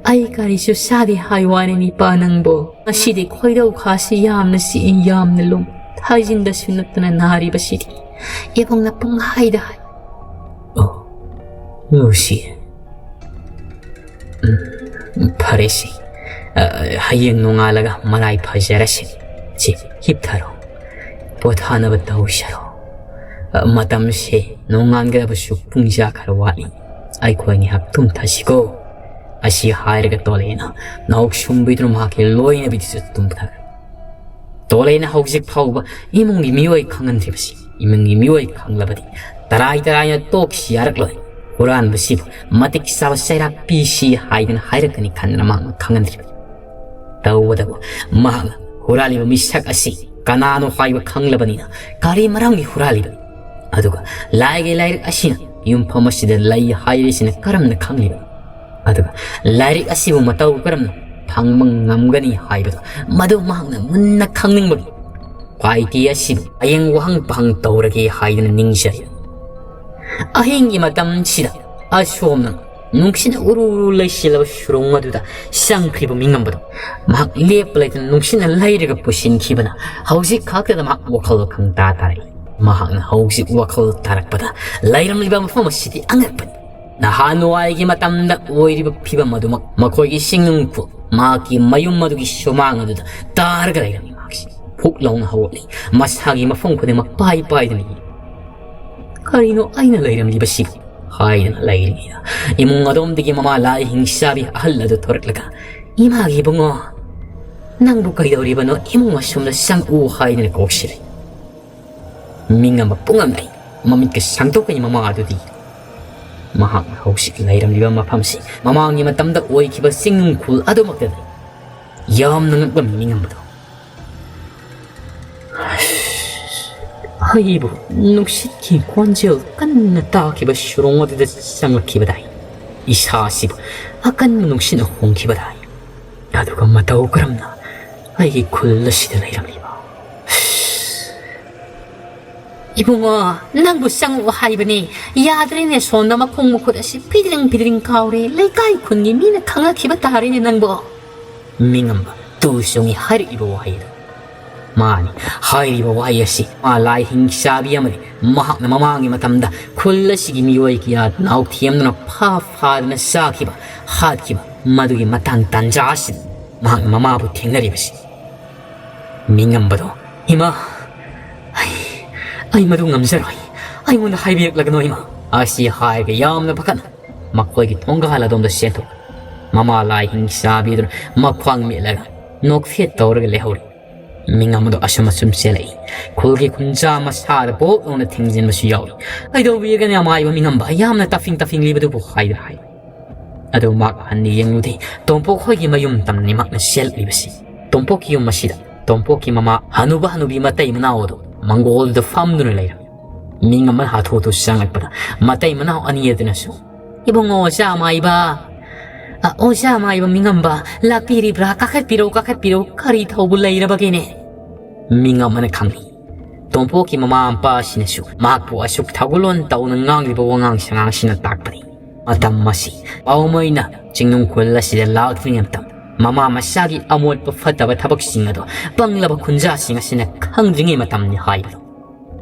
ꯑꯩ ꯀꯔꯤꯁꯨ ꯆꯥꯗꯦ ꯍꯥꯏ ꯋꯥꯅꯤ, ꯅꯤꯄꯥ ꯅꯪꯕꯣ꯫ ꯉꯁꯤꯗꯤ ꯈꯣꯏꯗꯧ ꯈꯥꯁꯤ ꯌꯥꯝꯅ ꯁꯤꯛꯏ, ꯌꯥꯝꯅ ꯂꯨꯝ꯫ ꯍꯥꯏꯖꯤꯟꯗꯁꯨ ꯅꯠꯇꯅ ꯅꯥꯔꯤꯕꯁꯤꯗꯤ ꯏꯕꯨꯡꯅ ꯄꯪꯍꯥꯏꯗ ꯍꯥꯏ꯫ ꯑꯣ, ꯂꯨꯁꯤ꯫ ꯎꯝ, ꯐꯔꯦꯁꯤ꯫ ꯑ, ꯍꯌꯦꯡ ꯅꯣꯡꯉꯥꯜꯂꯒ ꯃꯔꯥꯏ ꯐꯖꯔꯁꯤ꯫ ꯁꯤ, ꯍꯤꯞꯊꯔꯣ꯫ ꯄꯣꯊꯥꯅꯕ ꯇꯧꯁꯔꯣ꯫ ꯑ, ꯃꯇꯝꯁꯦ ꯅꯣꯡꯉꯥꯟꯒꯗꯕꯁꯨ ꯄꯨꯡꯖꯥ ꯈꯔ ꯋꯥꯠꯂꯤ꯫ ꯑꯩꯈꯣꯏ ꯉꯥꯏꯍꯥꯛ ꯇꯨꯝꯊꯁꯤꯀꯣ꯫ ꯑꯁꯤ ꯍꯥꯏꯔꯒ ꯇꯣꯂꯦꯅ ꯅꯥꯎꯁꯨꯝꯕꯤꯗꯨꯅ ꯃꯍꯥꯛꯀꯤ ꯂꯣꯏꯅꯕꯤꯗꯨꯁꯨ ꯇꯨꯝꯊꯈ꯭ꯔꯦ꯫ ꯇꯣꯂꯦꯅ ꯍꯧꯖꯤꯛ ꯐꯥꯎꯕ ꯏꯃꯨꯡꯒꯤ ꯃꯤꯑꯣꯏ ꯈꯪꯍꯟꯗ꯭ꯔꯤꯕꯁꯤ, ꯏꯃꯨꯡꯒꯤ ꯃꯤꯑꯣꯏ ꯈꯪꯂꯕꯗꯤ ꯇꯔꯥꯏ ꯇꯔꯥꯏꯅ ꯇꯣꯛꯁꯤ ꯌꯥꯔꯛꯂꯣꯏ꯫ ꯍꯨꯔꯥꯟꯕꯁꯤꯕꯨ ꯃꯇꯤꯛ ꯆꯥꯕ ꯆꯩꯔꯥꯛ ꯄꯤꯁꯤ ꯍꯥꯏꯗꯅ ꯍꯥꯏꯔꯛꯀꯅꯤ ꯈꯟꯗꯅ ꯃꯍꯥꯛꯅ ꯈꯪꯍꯟꯗ꯭ꯔꯤꯕꯅꯤ꯫ ꯇꯧꯕꯇꯕꯨ ꯃꯍꯥꯛꯅ ꯍꯨꯔꯥꯜꯂꯤꯕ ꯃꯤꯁꯛ ꯑꯁꯤ ꯀꯅꯥꯅꯣ ꯍꯥꯏꯕ ꯈꯪꯂꯕꯅꯤꯅ ꯀꯔꯤ ꯃꯔꯝꯒꯤ ꯍꯨꯔꯥꯜꯂꯤꯕꯅꯣ? ꯑꯗꯨꯒ ꯂꯥꯏꯒꯤ ꯂꯥꯏꯔꯤꯛ ꯑꯁꯤꯅ ꯌꯨꯝꯐꯝ ꯑꯁꯤꯗ ꯂꯩ ꯍꯥꯏꯔꯤꯁꯤꯅ ꯀꯔꯝꯅ ꯈꯪꯂꯤꯕꯅꯣ? ꯑꯗꯨꯒ ꯂꯥꯏꯔꯤꯛ ꯑꯁꯤꯕꯨ ꯃꯇꯧ ꯀꯔꯝꯅ ꯐꯪꯕ ꯉꯝꯒꯅꯤ ꯍꯥꯏꯕꯗꯨ ꯃꯗꯨ ꯃꯍꯥꯛꯅ ꯃꯨꯟꯅ ꯈꯪꯅꯤꯡꯕꯒꯤ ꯈ꯭ꯋꯥꯏꯇꯤ ꯑꯁꯤꯕꯨ ꯍꯌꯦꯡ ꯋꯥꯍꯪ ꯄꯥꯍꯪ ꯇꯧꯔꯒꯦ ꯍꯥꯏꯗꯨꯅ ꯅꯤꯡꯖꯔꯤ꯫ ꯑꯍꯤꯡꯒꯤ ꯃꯇꯝꯁꯤꯗ ꯑꯁꯣꯝꯅ ꯅꯨꯡꯁꯤꯠꯅ ꯎꯔꯨ ꯎꯔꯨ ꯂꯩꯁꯤꯜꯂꯕ ꯁꯨꯔꯨꯡ ꯑꯗꯨꯗ ꯆꯪꯈ꯭ꯔꯤꯕ ꯃꯤꯉꯝꯕꯗꯣ ꯃꯍꯥꯛ ꯂꯦꯞꯄ ꯂꯩꯇꯅ ꯅꯨꯡꯁꯤꯠꯅ ꯂꯩꯔꯒ ꯄꯨꯁꯤꯟꯈꯤꯕꯅ ꯍꯧꯖꯤꯛ ꯈꯛꯇꯗ ꯃꯍꯥꯛ ꯋꯥꯈꯜ ꯈꯪꯇꯥ ꯇꯥꯔꯛꯏ꯫ ꯃꯍꯥꯛꯅ ꯍꯧꯖꯤꯛ ꯋꯥꯈꯜ ꯇꯥꯔꯛꯄꯗ ꯂꯩꯔꯝꯂꯤꯕ ꯃꯐꯝ ꯑꯁꯤꯗꯤ ꯑꯉꯛꯄꯅꯤ꯫ ꯅꯍꯥꯟꯋꯥꯏꯒꯤ ꯃꯇꯝꯗ ꯑꯣꯏꯔꯤꯕ ꯐꯤꯕꯝ ꯑꯗꯨꯃꯛ ꯃꯈꯣꯏꯒꯤ ꯁꯤꯡꯅꯨꯡ ꯈꯨꯜ, ꯃꯍꯥꯛꯀꯤ ꯃꯌꯨꯝ ꯑꯗꯨꯒꯤ ꯁꯨꯃꯥꯡ ꯑꯗꯨꯗ ꯇꯥꯔꯒ ꯂꯩꯔꯝꯃꯤ꯫ ꯃꯍꯥꯛꯁꯤ ꯐꯨꯛ ꯂꯥꯎꯅ ꯍꯧꯒꯠꯂꯤ꯫ ꯃꯁꯥꯒꯤ ꯃꯐꯝ ꯈꯨꯗꯤꯡꯃꯛ ꯄꯥꯏ ꯄꯥꯏꯗꯨꯅ ꯌꯦꯡꯂꯤ꯫ "ꯀꯔꯤꯅꯣ ꯑꯩꯅ ꯂꯩꯔꯝꯂꯤꯕꯁꯤꯕꯨ?" ꯍꯥꯏꯗꯅ ꯂꯩꯔꯤꯉꯩꯗ ꯏꯃꯨꯡ ꯑꯗꯣꯝꯗꯒꯤ ꯃꯃꯥ ꯂꯥꯏ ꯍꯤꯡꯆꯥꯕꯤ ꯑꯍꯜ ꯑꯗꯨ ꯊꯣꯔꯛꯂꯒ, "ꯏꯃꯥꯒꯤ ꯏꯕꯨꯡꯉꯣ, ꯅꯪꯕꯨ ꯀꯩꯗꯧꯔꯤꯕꯅꯣ? ꯏꯃꯨꯡ ꯑꯁꯣꯝꯗ ꯆꯪꯉꯛꯎ" ꯍꯥꯏꯗꯅ ꯀꯧꯁꯤꯜꯂꯤ꯫ ꯃꯤꯉꯝꯕ ꯄꯨꯡꯉꯝ ꯂꯩ꯫ ꯃꯃꯤꯠꯀ ꯁꯥꯡꯗꯣꯛꯀꯅꯤ ꯃꯃꯥ ꯑꯗꯨꯗꯤ꯫ ꯃꯍꯥꯛꯅ ꯍꯧꯖꯤꯛ ꯂꯩꯔꯝꯂꯤꯕ ꯃꯐꯝꯁꯤ ꯃꯃꯥꯡꯒꯤ ꯃꯇꯝꯗ ꯑꯣꯏꯈꯤꯕ ꯆꯤꯡꯅꯨꯡ ꯈꯨꯜ ꯑꯗꯨꯃꯛꯇ ꯂꯩ꯫ ꯌꯥꯝꯅ ꯉꯛꯂꯝꯃꯤ ꯃꯤꯉꯝꯕꯗꯣ꯫ ꯑꯩꯕꯨ ꯅꯨꯡꯁꯤꯠꯀꯤ ꯈꯣꯟꯖꯦꯜ ꯀꯟꯅ ꯇꯥꯈꯤꯕ ꯁꯨꯔꯣꯡ ꯑꯗꯨꯗ ꯆꯪꯂꯛꯈꯤꯕꯗꯥꯏ꯫ ꯏꯁꯥꯁꯤꯕꯨ ꯑꯀꯟꯕ ꯅꯨꯡꯁꯤꯠꯅ ꯍꯣꯡꯈꯤꯕꯗꯥꯏ꯫ ꯑꯗꯨꯒ ꯃꯇꯧ ꯀꯔꯝꯅ ꯑꯩꯒꯤ ꯈꯨꯜ ꯑꯁꯤꯗ ꯂꯩꯔꯝꯂꯤꯕ? "ꯏꯕꯨꯡꯉꯣ, ꯅꯪꯕꯨ ꯆꯪꯉꯛꯑꯣ ꯍꯥꯏꯕꯅꯤ꯫ ꯌꯥꯗ꯭ꯔꯦꯅꯦ, ꯁꯣꯝꯗ ꯃꯈꯣꯡ ꯃꯈꯨꯠ ꯑꯁꯤ ꯐꯤꯗ꯭ꯔꯤꯡ ꯐꯤꯗ꯭ꯔꯤꯡ ꯀꯥꯎꯔꯦ꯫ ꯂꯩꯀꯥꯏ ꯈꯨꯟꯒꯤ ꯃꯤꯅ ꯈꯪꯂꯛꯈꯤꯕ ꯇꯥꯔꯦꯅꯦ ꯅꯪꯕꯨ꯫" ꯃꯤꯉꯝꯕ ꯇꯨ ꯆꯣꯡꯉꯤ ꯍꯥꯏꯔꯛꯏꯕ ꯋꯥꯍꯩ ꯑꯗꯨ꯫ ꯃꯥꯅꯤ, ꯍꯥꯏꯔꯤꯕ ꯋꯥꯍꯩ ꯑꯁꯤ ꯃꯥ ꯂꯥꯏ ꯍꯤꯡꯆꯥꯕꯤ ꯑꯃꯅꯤ꯫ ꯃꯍꯥꯛꯅ ꯃꯃꯥꯡꯒꯤ ꯃꯇꯝꯗ ꯈꯨꯜ ꯑꯁꯤꯒꯤ ꯃꯤꯑꯣꯏ ꯀꯌꯥ ꯅꯥꯎꯊꯦꯝꯗꯨꯅ ꯐꯥ ꯐꯥꯗꯨꯅ ꯆꯥꯈꯤꯕ, ꯍꯥꯠꯈꯤꯕ, ꯃꯗꯨꯒꯤ ꯃꯇꯥꯡ ꯇꯥꯟꯖꯥ ꯑꯁꯤꯗ ꯃꯍꯥꯛꯅ ꯃꯃꯥꯕꯨ ꯊꯦꯡꯅꯔꯤꯕꯁꯤ꯫ ꯃꯤꯉꯝꯕꯗꯣ, "ꯏꯃꯥ, ꯑꯩ, ꯑꯩ ꯃꯗꯨ ꯉꯝꯖꯔꯣꯏ, ꯑꯩꯉꯣꯟꯗ ꯍꯥꯏꯕꯤꯔꯛꯂꯒꯅꯣ ꯏꯃꯥ" ꯑꯁꯤ ꯍꯥꯏꯔꯒ ꯌꯥꯝꯅ ꯄꯥꯈꯠꯅ ꯃꯈꯣꯏꯒꯤ ꯊꯣꯡꯒꯥꯜ ꯑꯗꯣꯝꯗ ꯆꯦꯟꯊꯣꯛ꯫ ꯃꯃꯥ ꯂꯥꯏ ꯍꯤꯡꯆꯥꯕꯤꯗꯨꯅ ꯃꯈ꯭ꯋꯥꯡ ꯃꯦꯠꯂꯒ ꯅꯣꯛꯐꯦꯠ ꯇꯧꯔꯒ ꯂꯩꯍꯧꯔꯤ꯫ ꯃꯤꯉꯝꯕꯗꯣ ꯑꯁꯨꯝ ꯑꯁꯨꯝ ꯆꯦꯜꯂꯛꯏ꯫ ꯈꯨꯜꯒꯤ ꯈꯨꯟꯖꯥ ꯃꯁꯥꯗ ꯄꯣꯛ ꯂꯥꯎꯅ ꯊꯤꯡꯖꯤꯟꯕꯁꯨ ꯌꯥꯎꯏ꯫ "ꯀꯩꯗꯧꯕꯤꯔꯒꯅꯤ ꯑꯃꯥꯏꯕ ꯃꯤꯉꯝꯕ, ꯌꯥꯝꯅ ꯇꯞꯐꯤꯡ ꯇꯞꯐꯤꯡꯂꯤꯕꯗꯨꯕꯨ?" ꯍꯥꯏꯗꯨꯅ ꯍꯥꯏ꯫ ꯑꯗꯨ ꯃꯍꯥꯛ ꯍꯟꯅ ꯌꯦꯡꯂꯨꯗꯦ꯫ ꯇꯣꯝꯄꯣꯛ ꯈꯣꯏꯒꯤ ꯃꯌꯨꯝ ꯇꯝꯅꯤ ꯃꯍꯥꯛꯅ ꯆꯦꯜꯂꯛꯂꯤꯕꯁꯤ꯫ ꯇꯣꯝꯄꯣꯛꯀꯤ ꯌꯨꯝ ꯑꯁꯤꯗ ꯇꯣꯝꯄꯣꯛꯀꯤ ꯃꯃꯥ ꯍꯅꯨꯕ ꯍꯅꯨꯕꯤ ꯃꯇꯩ ꯃꯅꯥꯎ ꯑꯗꯨ ꯃꯪꯒꯣꯜꯗꯨꯗ ꯐꯝꯗꯨꯅ ꯂꯩꯔꯝꯃꯤ꯫ ꯃꯤꯉꯝꯕꯅ ꯍꯥꯊꯨ ꯍꯥꯊꯨ ꯆꯪꯂꯛꯄꯗ ꯃꯇꯩ ꯃꯅꯥꯎ ꯑꯅꯤ ꯑꯗꯨꯅꯁꯨ, "ꯏꯕꯨꯡꯉꯣ ꯑꯣꯖꯥ ꯃꯥꯏꯕ, ꯑ, ꯑꯣꯖꯥ ꯃꯥꯏꯕ ꯃꯤꯉꯝꯕ, ꯂꯥꯛꯄꯤꯔꯤꯕ꯭ꯔꯥ? ꯀꯥꯈꯠꯄꯤꯔꯣ, ꯀꯥꯈꯠꯄꯤꯔꯣ, ꯀꯔꯤ ꯊꯧꯕ ꯂꯩꯔꯕꯒꯦꯅꯦ?" ꯃꯤꯉꯝꯕꯅ ꯈꯪꯏ꯫ ꯇꯣꯝꯄꯣꯛꯀꯤ ꯃꯃꯥ ꯃꯄꯥ ꯑꯁꯤꯅꯁꯨ ꯃꯍꯥꯛꯄꯨ ꯑꯁꯨꯛ ꯊꯧꯒꯜꯂꯣꯟ ꯇꯧꯅ ꯉꯥꯡꯂꯤꯕ ꯋꯥꯉꯥꯡ ꯁꯉꯥꯡ ꯑꯁꯤꯅ ꯇꯥꯛꯄꯅꯤ꯫ ꯃꯇꯝ ꯑꯁꯤ ꯄꯥꯎꯃꯩꯅ ꯆꯤꯡꯅꯨꯡ ꯈꯨꯜ ꯑꯁꯤꯗ ꯂꯥꯛꯇ꯭ꯔꯤꯉꯩ ꯃꯇꯝ, ꯃꯃꯥ ꯃꯆꯥꯒꯤ ꯑꯃꯣꯠꯄ ꯐꯠꯇꯕ ꯊꯕꯛꯁꯤꯡ ꯑꯗꯣ ꯄꯪꯂꯕ ꯈꯨꯟꯖꯥꯁꯤꯡ ꯑꯁꯤꯅ ꯈꯪꯗ꯭ꯔꯤꯉꯩ ꯃꯇꯝꯅꯤ ꯍꯥꯏꯕꯗꯣ꯫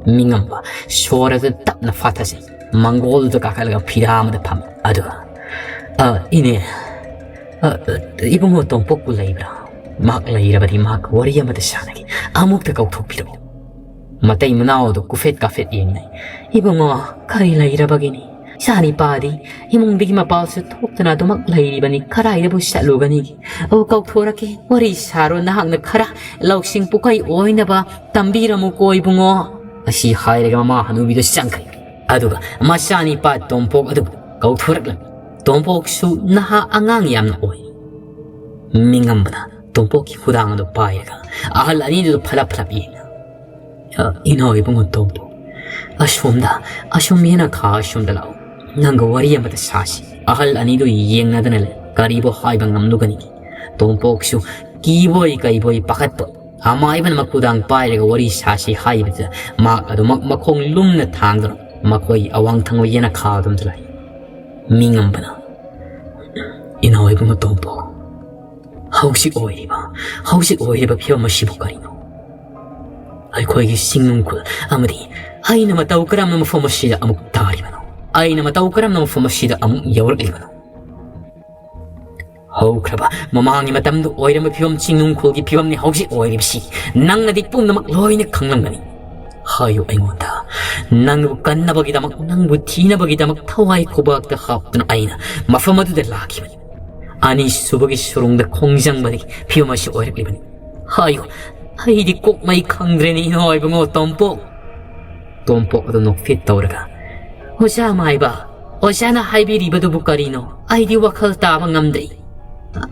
ꯃꯤꯉꯝꯕ ꯁꯣꯔ ꯑꯗꯨ ꯇꯞꯅ ꯐꯥꯊꯖꯩ꯫ ꯃꯪꯒꯣꯜꯗꯨꯗ ꯀꯥꯈꯠꯂꯒ ꯐꯤꯔꯥ ꯑꯃꯗ ꯐꯝꯃꯤ꯫ ꯑꯗꯨꯒ, "ꯑ, ꯏꯅꯦ, ꯑ, ꯏꯕꯨꯡꯉꯣ ꯇꯣꯝꯄꯣꯛꯄꯨ ꯂꯩꯕ꯭ꯔꯥ? ꯃꯍꯥꯛ ꯂꯩꯔꯕꯗꯤ ꯃꯍꯥꯛ ꯋꯥꯔꯤ ꯑꯃꯇ ꯁꯥꯟꯅꯒꯦ꯫ ꯑꯃꯨꯛꯇ ꯀꯧꯊꯣꯛꯄꯤꯔꯛꯎ꯫" ꯃꯇꯩ ꯃꯅꯥꯎ ꯑꯗꯨ ꯀꯨꯐꯦꯠ ꯀꯥꯐꯦꯠ ꯌꯦꯡꯅꯩ꯫ "ꯏꯕꯨꯡꯉꯣ, ꯀꯔꯤ ꯂꯩꯔꯕꯒꯤꯅꯤ? ꯏꯆꯥꯅꯤꯄꯥꯗꯤ ꯏꯃꯨꯡꯗꯒꯤ ꯃꯄꯥꯜꯁꯨ ꯊꯣꯛꯇꯅ ꯑꯗꯨꯃꯛ ꯂꯩꯔꯤꯕꯅꯤ꯫ ꯀꯗꯥꯏꯗꯕꯨ ꯆꯠꯂꯨꯒꯅꯤꯒꯦ? ꯑꯣ, ꯀꯧꯊꯣꯔꯛꯀꯦ, ꯋꯥꯔꯤ ꯁꯥꯔꯣ, ꯅꯍꯥꯛꯅ ꯈꯔ ꯂꯧꯁꯤꯡ ꯄꯨꯀꯩ ꯑꯣꯏꯅꯕ ꯇꯝꯕꯤꯔꯝꯃꯨꯀꯣ ꯏꯕꯨꯡꯉꯣ꯫" ꯑꯁꯤ ꯍꯥꯏꯔꯒ ꯃꯃꯥ ꯍꯅꯨꯕꯤꯗꯨ ꯆꯪꯈ꯭ꯔꯦ꯫ ꯑꯗꯨꯒ ꯃꯆꯥꯅꯤꯄꯥ ꯇꯣꯝꯄꯣꯛ ꯑꯗꯨꯕꯨ ꯀꯧꯊꯣꯔꯛꯂꯝꯃꯤ꯫ ꯇꯣꯝꯄꯣꯛꯁꯨ ꯅꯍꯥ ꯑꯉꯥꯡ ꯌꯥꯝꯅ ꯑꯣꯏ꯫ ꯃꯤꯉꯝꯕꯅ ꯇꯣꯝꯄꯣꯛꯀꯤ ꯈꯨꯗꯥꯡ ꯑꯗꯨ ꯄꯥꯏꯔꯒ ꯑꯍꯜ ꯑꯅꯤꯗꯨꯗ ꯐꯠꯂꯞ ꯐꯠꯂꯞ ꯌꯦꯡꯅ, "ꯑ, ꯏꯅꯥꯎ ꯏꯕꯨꯡꯉꯣ ꯇꯣꯝꯄꯣꯛ, ꯑꯁꯣꯝꯗ, ꯑꯁꯣꯝ ꯌꯦꯅꯈꯥ ꯑꯁꯣꯝꯗ ꯂꯥꯛꯑꯣ꯫ ꯅꯪꯒ ꯋꯥꯔꯤ ꯑꯃꯇ ꯁꯥꯁꯤ꯫" ꯑꯍꯜ ꯑꯅꯤꯗꯨ ꯌꯦꯡꯅꯗꯅ ꯂꯩ꯫ ꯀꯔꯤꯕꯨ ꯍꯥꯏꯕ ꯉꯝꯂꯨꯒꯅꯤ? ꯇꯣꯝꯄꯣꯛꯁꯨ ꯀꯤꯕꯣꯏ ꯀꯩꯕꯣꯏ ꯄꯥꯈꯠꯄ꯫ ꯑꯃꯥꯏꯕꯅ ꯃꯈꯨꯗꯥꯡ ꯄꯥꯏꯔꯒ ꯋꯥꯔꯤ ꯁꯥꯁꯤ ꯍꯥꯏꯕꯗꯨꯗ ꯃꯍꯥꯛ ꯑꯗꯨꯃꯛ ꯃꯈꯣꯡ ꯂꯨꯝꯅ ꯊꯥꯡꯗꯨꯅ ꯃꯈꯣꯏ ꯑꯋꯥꯡ ꯊꯪꯕ ꯌꯦꯅꯈꯥ ꯑꯗꯣꯝꯗ ꯂꯥꯛꯏ꯫ ꯃꯤꯉꯝꯕꯅ, "ꯏꯅꯥꯎ ꯏꯕꯨꯡꯉꯣ ꯇꯣꯝꯄꯣꯛ, ꯍꯧꯖꯤꯛ ꯑꯣꯏꯔꯤꯕ, ꯍꯧꯖꯤꯛ ꯑꯣꯏꯔꯤꯕ ꯐꯤꯕꯝ ꯑꯁꯤꯕꯨ ꯀꯔꯤꯅꯣ? ꯑꯩꯈꯣꯏꯒꯤ ꯆꯤꯡꯅꯨꯡꯈꯣꯜ ꯑꯃꯗꯤ ꯑꯩꯅ ꯃꯇꯧ ꯀꯔꯝꯅ ꯃꯐꯝ ꯑꯁꯤꯗ ꯑꯃꯨꯛ ꯇꯥꯔꯤꯕꯅꯣ? ꯑꯩꯅ ꯃꯇꯧ ꯀꯔꯝꯅ ꯃꯐꯝ ꯑꯁꯤꯗ ꯑꯃꯨꯛ ꯌꯧꯔꯛꯂꯤꯕꯅꯣ? ꯍꯧꯈ꯭ꯔꯕ ꯃꯃꯥꯡꯒꯤ ꯃꯇꯝꯗ ꯑꯣꯏꯔꯝꯕ ꯐꯤꯕꯝ, ꯆꯤꯡꯅꯨꯡꯈꯣꯜꯒꯤ ꯐꯤꯕꯝꯅꯤ ꯍꯧꯖꯤꯛ ꯑꯣꯏꯔꯤꯕꯁꯤ꯫ ꯅꯪꯅꯗꯤ ꯄꯨꯝꯅꯃꯛ ꯂꯣꯏꯅ ꯈꯪꯂꯝꯒꯅꯤ꯫ ꯍꯥꯏꯌꯨ ꯑꯩꯉꯣꯟꯗ, ꯅꯪꯕꯨ ꯀꯟꯅꯕꯒꯤꯗꯃꯛ, ꯅꯪꯕꯨ ꯊꯤꯅꯕꯒꯤꯗꯃꯛ ꯊꯋꯥꯏ ꯈꯨꯕꯥꯛꯇ ꯍꯥꯞꯇꯨꯅ ꯑꯩꯅ ꯃꯐꯝ ꯑꯗꯨꯗ ꯂꯥꯛꯈꯤꯕꯅꯤ꯫ ꯑꯅꯤꯁꯨꯕꯒꯤ ꯁꯨꯔꯨꯡꯗ ꯈꯣꯡꯖꯪꯕꯗꯒꯤ ꯐꯤꯕꯝ ꯑꯁꯤ ꯑꯣꯏꯔꯛꯂꯤꯕꯅꯤ꯫ ꯍꯥꯏꯌꯨ, ꯑꯩꯗꯤ ꯀꯣꯛꯃꯩ ꯈꯪꯗ꯭ꯔꯦꯅꯦ, ꯏꯅꯥꯎ ꯏꯕꯨꯡꯉꯣ ꯇꯣꯝꯄꯣꯛ꯫ ꯇꯣꯝꯄꯣꯛ ꯑꯗꯨ ꯅꯣꯛꯐꯦꯠ ꯇꯧꯔꯒ, "ꯑꯣꯖꯥ ꯃꯥꯏꯕ, ꯑꯣꯖꯥꯅ ꯍꯥꯏꯕꯤꯔꯤꯕꯗꯨꯕꯨ ꯀꯔꯤꯅꯣ? ꯑꯩꯗꯤ ꯋꯥꯈꯜ ꯇꯥꯕ ꯉꯝꯗ꯭ꯔꯦ꯫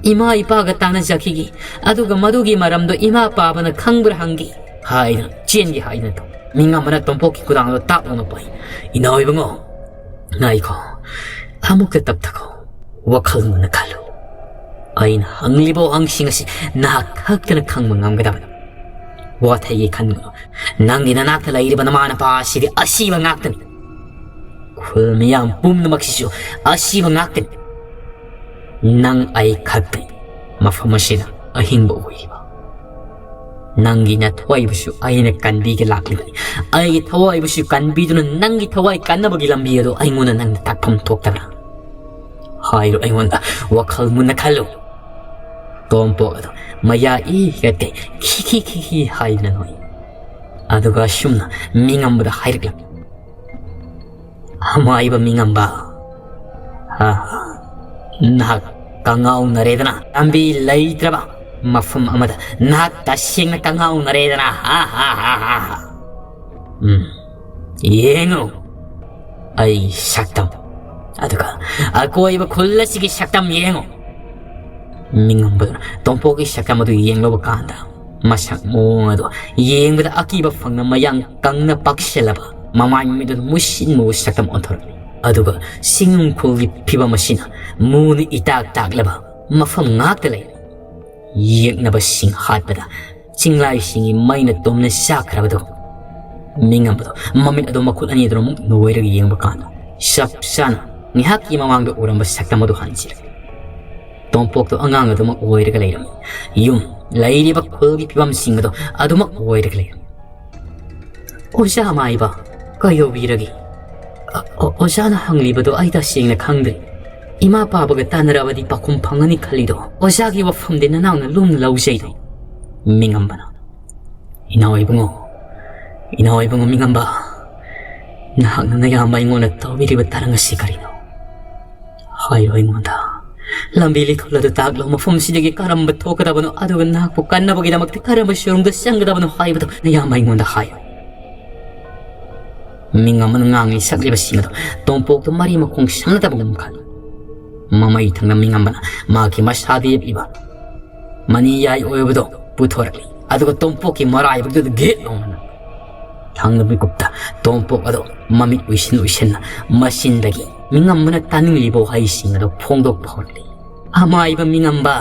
ꯏꯃꯥ ꯏꯄꯥꯒ ꯇꯥꯟꯅꯖꯈꯤꯒꯦ, ꯑꯗꯨꯒ ꯃꯗꯨꯒꯤ ꯃꯔꯝꯗꯣ ꯏꯃꯥ ꯄꯥꯕꯅ ꯈꯪꯕ꯭ꯔꯥ ꯍꯪꯒꯦ" ꯍꯥꯏꯗꯨꯅ ꯆꯦꯟꯒꯦ ꯍꯥꯏꯗꯨꯅ ꯇꯧ꯫ ꯃꯤꯉꯝꯕꯅ ꯇꯣꯝꯄꯣꯛꯀꯤ ꯈꯨꯗꯥꯡꯗꯣ ꯇꯥꯛ ꯂꯥꯎꯅ ꯄꯥꯏ꯫ "ꯏꯅꯥꯎ ꯏꯕꯨꯡꯉꯣ, ꯉꯥꯏꯈꯣ, ꯑꯃꯨꯛꯇ ꯇꯞꯊꯈꯣ, ꯋꯥꯈꯜ ꯃꯨꯟꯅ ꯈꯜꯂꯨ꯫ ꯑꯩꯅ ꯍꯪꯂꯤꯕ ꯋꯥꯍꯪꯁꯤꯡ ꯑꯁꯤ ꯅꯍꯥꯛ ꯈꯛꯇꯅ ꯈꯪꯕ ꯉꯝꯒꯗꯕꯅꯤ꯫ ꯋꯥꯊꯩꯒꯦ ꯈꯟꯒꯅꯨ꯫ ꯅꯪꯒꯤ ꯅꯅꯥꯛꯇ ꯂꯩꯔꯤꯕ ꯅꯃꯥ ꯅꯄꯥ ꯑꯁꯤꯗꯤ ꯑꯁꯤꯕ ꯉꯥꯛꯇꯅꯤ꯫ ꯈꯨꯜ ꯃꯤꯌꯥꯝ ꯄꯨꯝꯅꯃꯛꯁꯤꯁꯨ ꯑꯁꯤꯕ ꯉꯥꯛꯇꯅꯤ꯫ ꯅꯪ ꯑꯩ ꯈꯛꯇꯅꯤ ꯃꯐꯝ ꯑꯁꯤꯗ ꯑꯍꯤꯡꯕ ꯑꯣꯏꯔꯤꯕ꯫ ꯅꯪꯒꯤ ꯅꯊꯋꯥꯏꯕꯨꯁꯨ ꯑꯩꯅ ꯀꯟꯕꯤꯒꯦ ꯂꯥꯛꯂꯤꯕꯅꯤ꯫ ꯑꯩꯒꯤ ꯊꯋꯥꯏꯕꯨꯁꯨ ꯀꯟꯕꯤꯗꯨꯅ ꯅꯪꯒꯤ ꯊꯋꯥꯏ ꯀꯟꯅꯕꯒꯤ ꯂꯝꯕꯤ ꯑꯗꯨ ꯑꯩꯉꯣꯟꯗ ꯅꯪꯅ ꯇꯥꯛꯐꯝ ꯊꯣꯛꯇꯕ꯭ꯔꯥ? ꯍꯥꯏꯔꯣ ꯑꯩꯉꯣꯟꯗ, ꯋꯥꯈꯜ ꯃꯨꯟꯅ ꯈꯜꯂꯨ꯫" ꯇꯣꯝꯄꯣꯛ ꯑꯗꯨ ꯃꯌꯥ ꯏ ꯍꯤꯒꯠꯀꯩ ꯈꯤ ꯈꯤ ꯈꯤ ꯈꯤ ꯍꯥꯏꯗꯨꯅ ꯅꯣꯛꯏ꯫ ꯑꯗꯨꯒ ꯑꯁꯨꯝꯅ ꯃꯤꯉꯝꯕꯗ ꯍꯥꯏꯔꯛꯂꯝꯃꯤ꯫ "ꯑꯃꯥꯏꯕ ꯃꯤꯉꯝꯕ, ꯍꯥ, ꯍꯥ, ꯅꯍꯥꯛ ꯀꯉꯥꯎꯅꯔꯦꯗꯅ, ꯂꯝꯕꯤ ꯂꯩꯇ꯭ꯔꯕ ꯃꯐꯝ ꯑꯃꯗ ꯅꯍꯥꯛ ꯇꯁꯦꯡꯅ ꯀꯉꯥꯎꯅꯔꯦꯗꯅ, ꯍꯥ, ꯍꯥ, ꯍꯥ, ꯍꯥ, ꯍꯥ꯫ ꯎꯝ, ꯌꯦꯡꯉꯨ, ꯑꯩ ꯁꯛꯇꯝ, ꯑꯗꯨꯒ ꯑꯀꯣꯏꯕ ꯈꯨꯜ ꯑꯁꯤꯒꯤ ꯁꯛꯇꯝ ꯌꯦꯡꯉꯨ꯫" ꯃꯤꯉꯝꯕꯗꯨꯅ ꯇꯣꯝꯄꯣꯛꯀꯤ ꯁꯛꯇꯝ ꯑꯗꯨ ꯌꯦꯡꯂꯨꯕ ꯀꯥꯟꯗ, ꯃꯁꯛ ꯃꯑꯣꯡ ꯑꯗꯨ ꯌꯦꯡꯕꯗ ꯑꯀꯤꯕ ꯐꯪꯅ ꯃꯌꯥꯡ ꯀꯪꯅ ꯄꯥꯛꯁꯤꯜꯂꯕ ꯃꯃꯥꯏ ꯃꯃꯤꯠ ꯑꯗꯨ ꯃꯨꯁꯤꯟ ꯃꯨꯕ ꯁꯛꯇꯝ ꯑꯣꯟꯊꯣꯔꯛꯂꯤ꯫ ꯑꯗꯨꯒ ꯆꯤꯡꯅꯨꯡꯈꯣꯜꯒꯤ ꯐꯤꯕꯝ ꯑꯁꯤꯅ ꯃꯨꯅ ꯏꯇꯥꯛ ꯇꯥꯛꯂꯕ ꯃꯐꯝ ꯉꯥꯛꯇ ꯂꯩꯔꯦ꯫ ꯌꯦꯛꯅꯕꯁꯤꯡ ꯍꯥꯠꯄꯗ ꯆꯤꯡꯂꯥꯏꯁꯤꯡꯒꯤ ꯃꯩꯅ ꯇꯣꯝꯅ ꯆꯥꯛꯈ꯭ꯔꯕꯗꯨ꯫ ꯃꯤꯉꯝꯕꯗꯣ ꯃꯃꯤꯠ ꯑꯗꯨ ꯃꯈꯨꯠ ꯑꯅꯤꯗꯨꯅ ꯑꯃꯨꯛ ꯅꯣꯏꯔꯒ ꯌꯦꯡꯕ ꯀꯥꯟꯗ, ꯆꯞ ꯆꯥꯅ ꯉꯥꯏꯍꯥꯛꯀꯤ ꯃꯃꯥꯡꯗ ꯎꯔꯝꯕ ꯁꯛꯇꯝ ꯑꯗꯨ ꯍꯟꯖꯤꯜꯂꯛꯂꯤ꯫ ꯇꯣꯝꯄꯣꯛꯇꯣ ꯑꯉꯥꯡ ꯑꯗꯨꯃꯛ ꯑꯣꯏꯔꯒ ꯂꯩꯔꯝꯃꯤ꯫ ꯌꯨꯝ, ꯂꯩꯔꯤꯕ ꯈꯨꯜꯒꯤ ꯐꯤꯕꯝꯁꯤꯡ ꯑꯗꯣ ꯑꯗꯨꯃꯛ ꯑꯣꯏꯔꯒ ꯂꯩꯔꯝꯃꯤ꯫ "ꯑꯣꯖꯥ ꯑꯃꯥꯏꯕ, ꯀꯩꯗꯧꯕꯤꯔꯒꯦ?" "ꯑ-, ꯑꯣ-, ꯑꯣꯖꯥꯅ ꯍꯪꯂꯤꯕꯗꯣ ꯑꯩ ꯇꯁꯦꯡꯅ ꯈꯪꯗ꯭ꯔꯦ꯫ ꯏꯃꯥ ꯄꯥꯕꯒ ꯇꯥꯟꯅꯔꯕꯗꯤ ꯄꯥꯎꯈꯨꯝ ꯐꯪꯒꯅꯤ ꯈꯜꯂꯤꯗꯣ꯫ ꯑꯣꯖꯥꯒꯤ ꯋꯥꯐꯝꯗꯤ ꯅꯅꯥꯎꯅ ꯂꯨꯝꯅ ꯂꯧꯖꯩꯗꯣ꯫" ꯃꯤꯉꯝꯕꯅ, "ꯏꯅꯥꯎ ꯏꯕꯨꯡꯉꯣ, ꯏꯅꯥꯎ ꯏꯕꯨꯡꯉꯣ ꯃꯤꯉꯝꯕ, ꯅꯍꯥꯛꯅ ꯅꯌꯥꯝꯕ ꯑꯩꯉꯣꯟꯗ ꯇꯧꯕꯤꯔꯤꯕ ꯇꯔꯪ ꯑꯁꯤ ꯀꯔꯤꯅꯣ? ꯍꯥꯏꯌꯨ ꯑꯩꯉꯣꯟꯗ꯫ ꯂꯝꯕꯤ ꯂꯤꯊꯣꯜ ꯑꯗꯨ ꯇꯥꯛꯂꯣ꯫ ꯃꯐꯝꯁꯤꯗꯒꯤ ꯀꯔꯝꯕ ꯊꯣꯛꯀꯗꯕꯅꯣ, ꯑꯗꯨꯒ ꯅꯍꯥꯛꯄꯨ ꯀꯟꯅꯕꯒꯤꯗꯃꯛꯇ ꯀꯔꯝꯕ ꯁꯨꯔꯨꯡꯗ ꯆꯪꯒꯗꯕꯅꯣ ꯍꯥꯏꯕꯗꯨ ꯅꯌꯥꯝꯕ ꯑꯩꯉꯣꯟꯗ ꯍꯥꯏꯌꯨ꯫" ꯃꯤꯉꯝꯕꯅ ꯉꯥꯡꯂꯤ ꯁꯛꯂꯤꯕꯁꯤꯡ ꯑꯗꯨ ꯇꯣꯝꯄꯣꯛꯇ ꯃꯔꯤ ꯃꯈꯣꯡ ꯁꯝꯅꯗꯕꯒꯨꯝ ꯈꯜꯂꯤ꯫ ꯃꯃꯩ ꯊꯪꯅ ꯃꯤꯉꯝꯕꯅ ꯃꯍꯥꯛꯀꯤ ꯃꯁꯥꯗ ꯌꯦꯞꯂꯤꯕ ꯃꯅꯤ ꯌꯥꯏ ꯑꯣꯏꯕꯗꯣ ꯄꯨꯊꯣꯔꯛꯂꯤ, ꯑꯗꯨꯒ ꯇꯣꯝꯄꯣꯛꯀꯤ ꯃꯔꯥꯏꯕꯛꯇꯨꯗ ꯒꯦꯠ ꯂꯥꯎꯅ ꯊꯪꯅ ꯃꯤꯀꯨꯞꯇ ꯇꯣꯝꯄꯣꯛ ꯑꯗꯨ ꯃꯃꯤꯠ ꯎꯏꯁꯤꯟ ꯎꯏꯁꯤꯟꯅ ꯃꯆꯤꯟꯗꯒꯤ ꯃꯤꯉꯝꯕꯅ ꯇꯥꯅꯤꯡꯂꯤꯕ ꯋꯥꯍꯩꯁꯤꯡ ꯑꯗꯨ ꯐꯣꯡꯗꯣꯛꯄ ꯍꯧꯔꯛꯂꯤ꯫ "ꯑꯃꯥꯏꯕ ꯃꯤꯉꯝꯕ,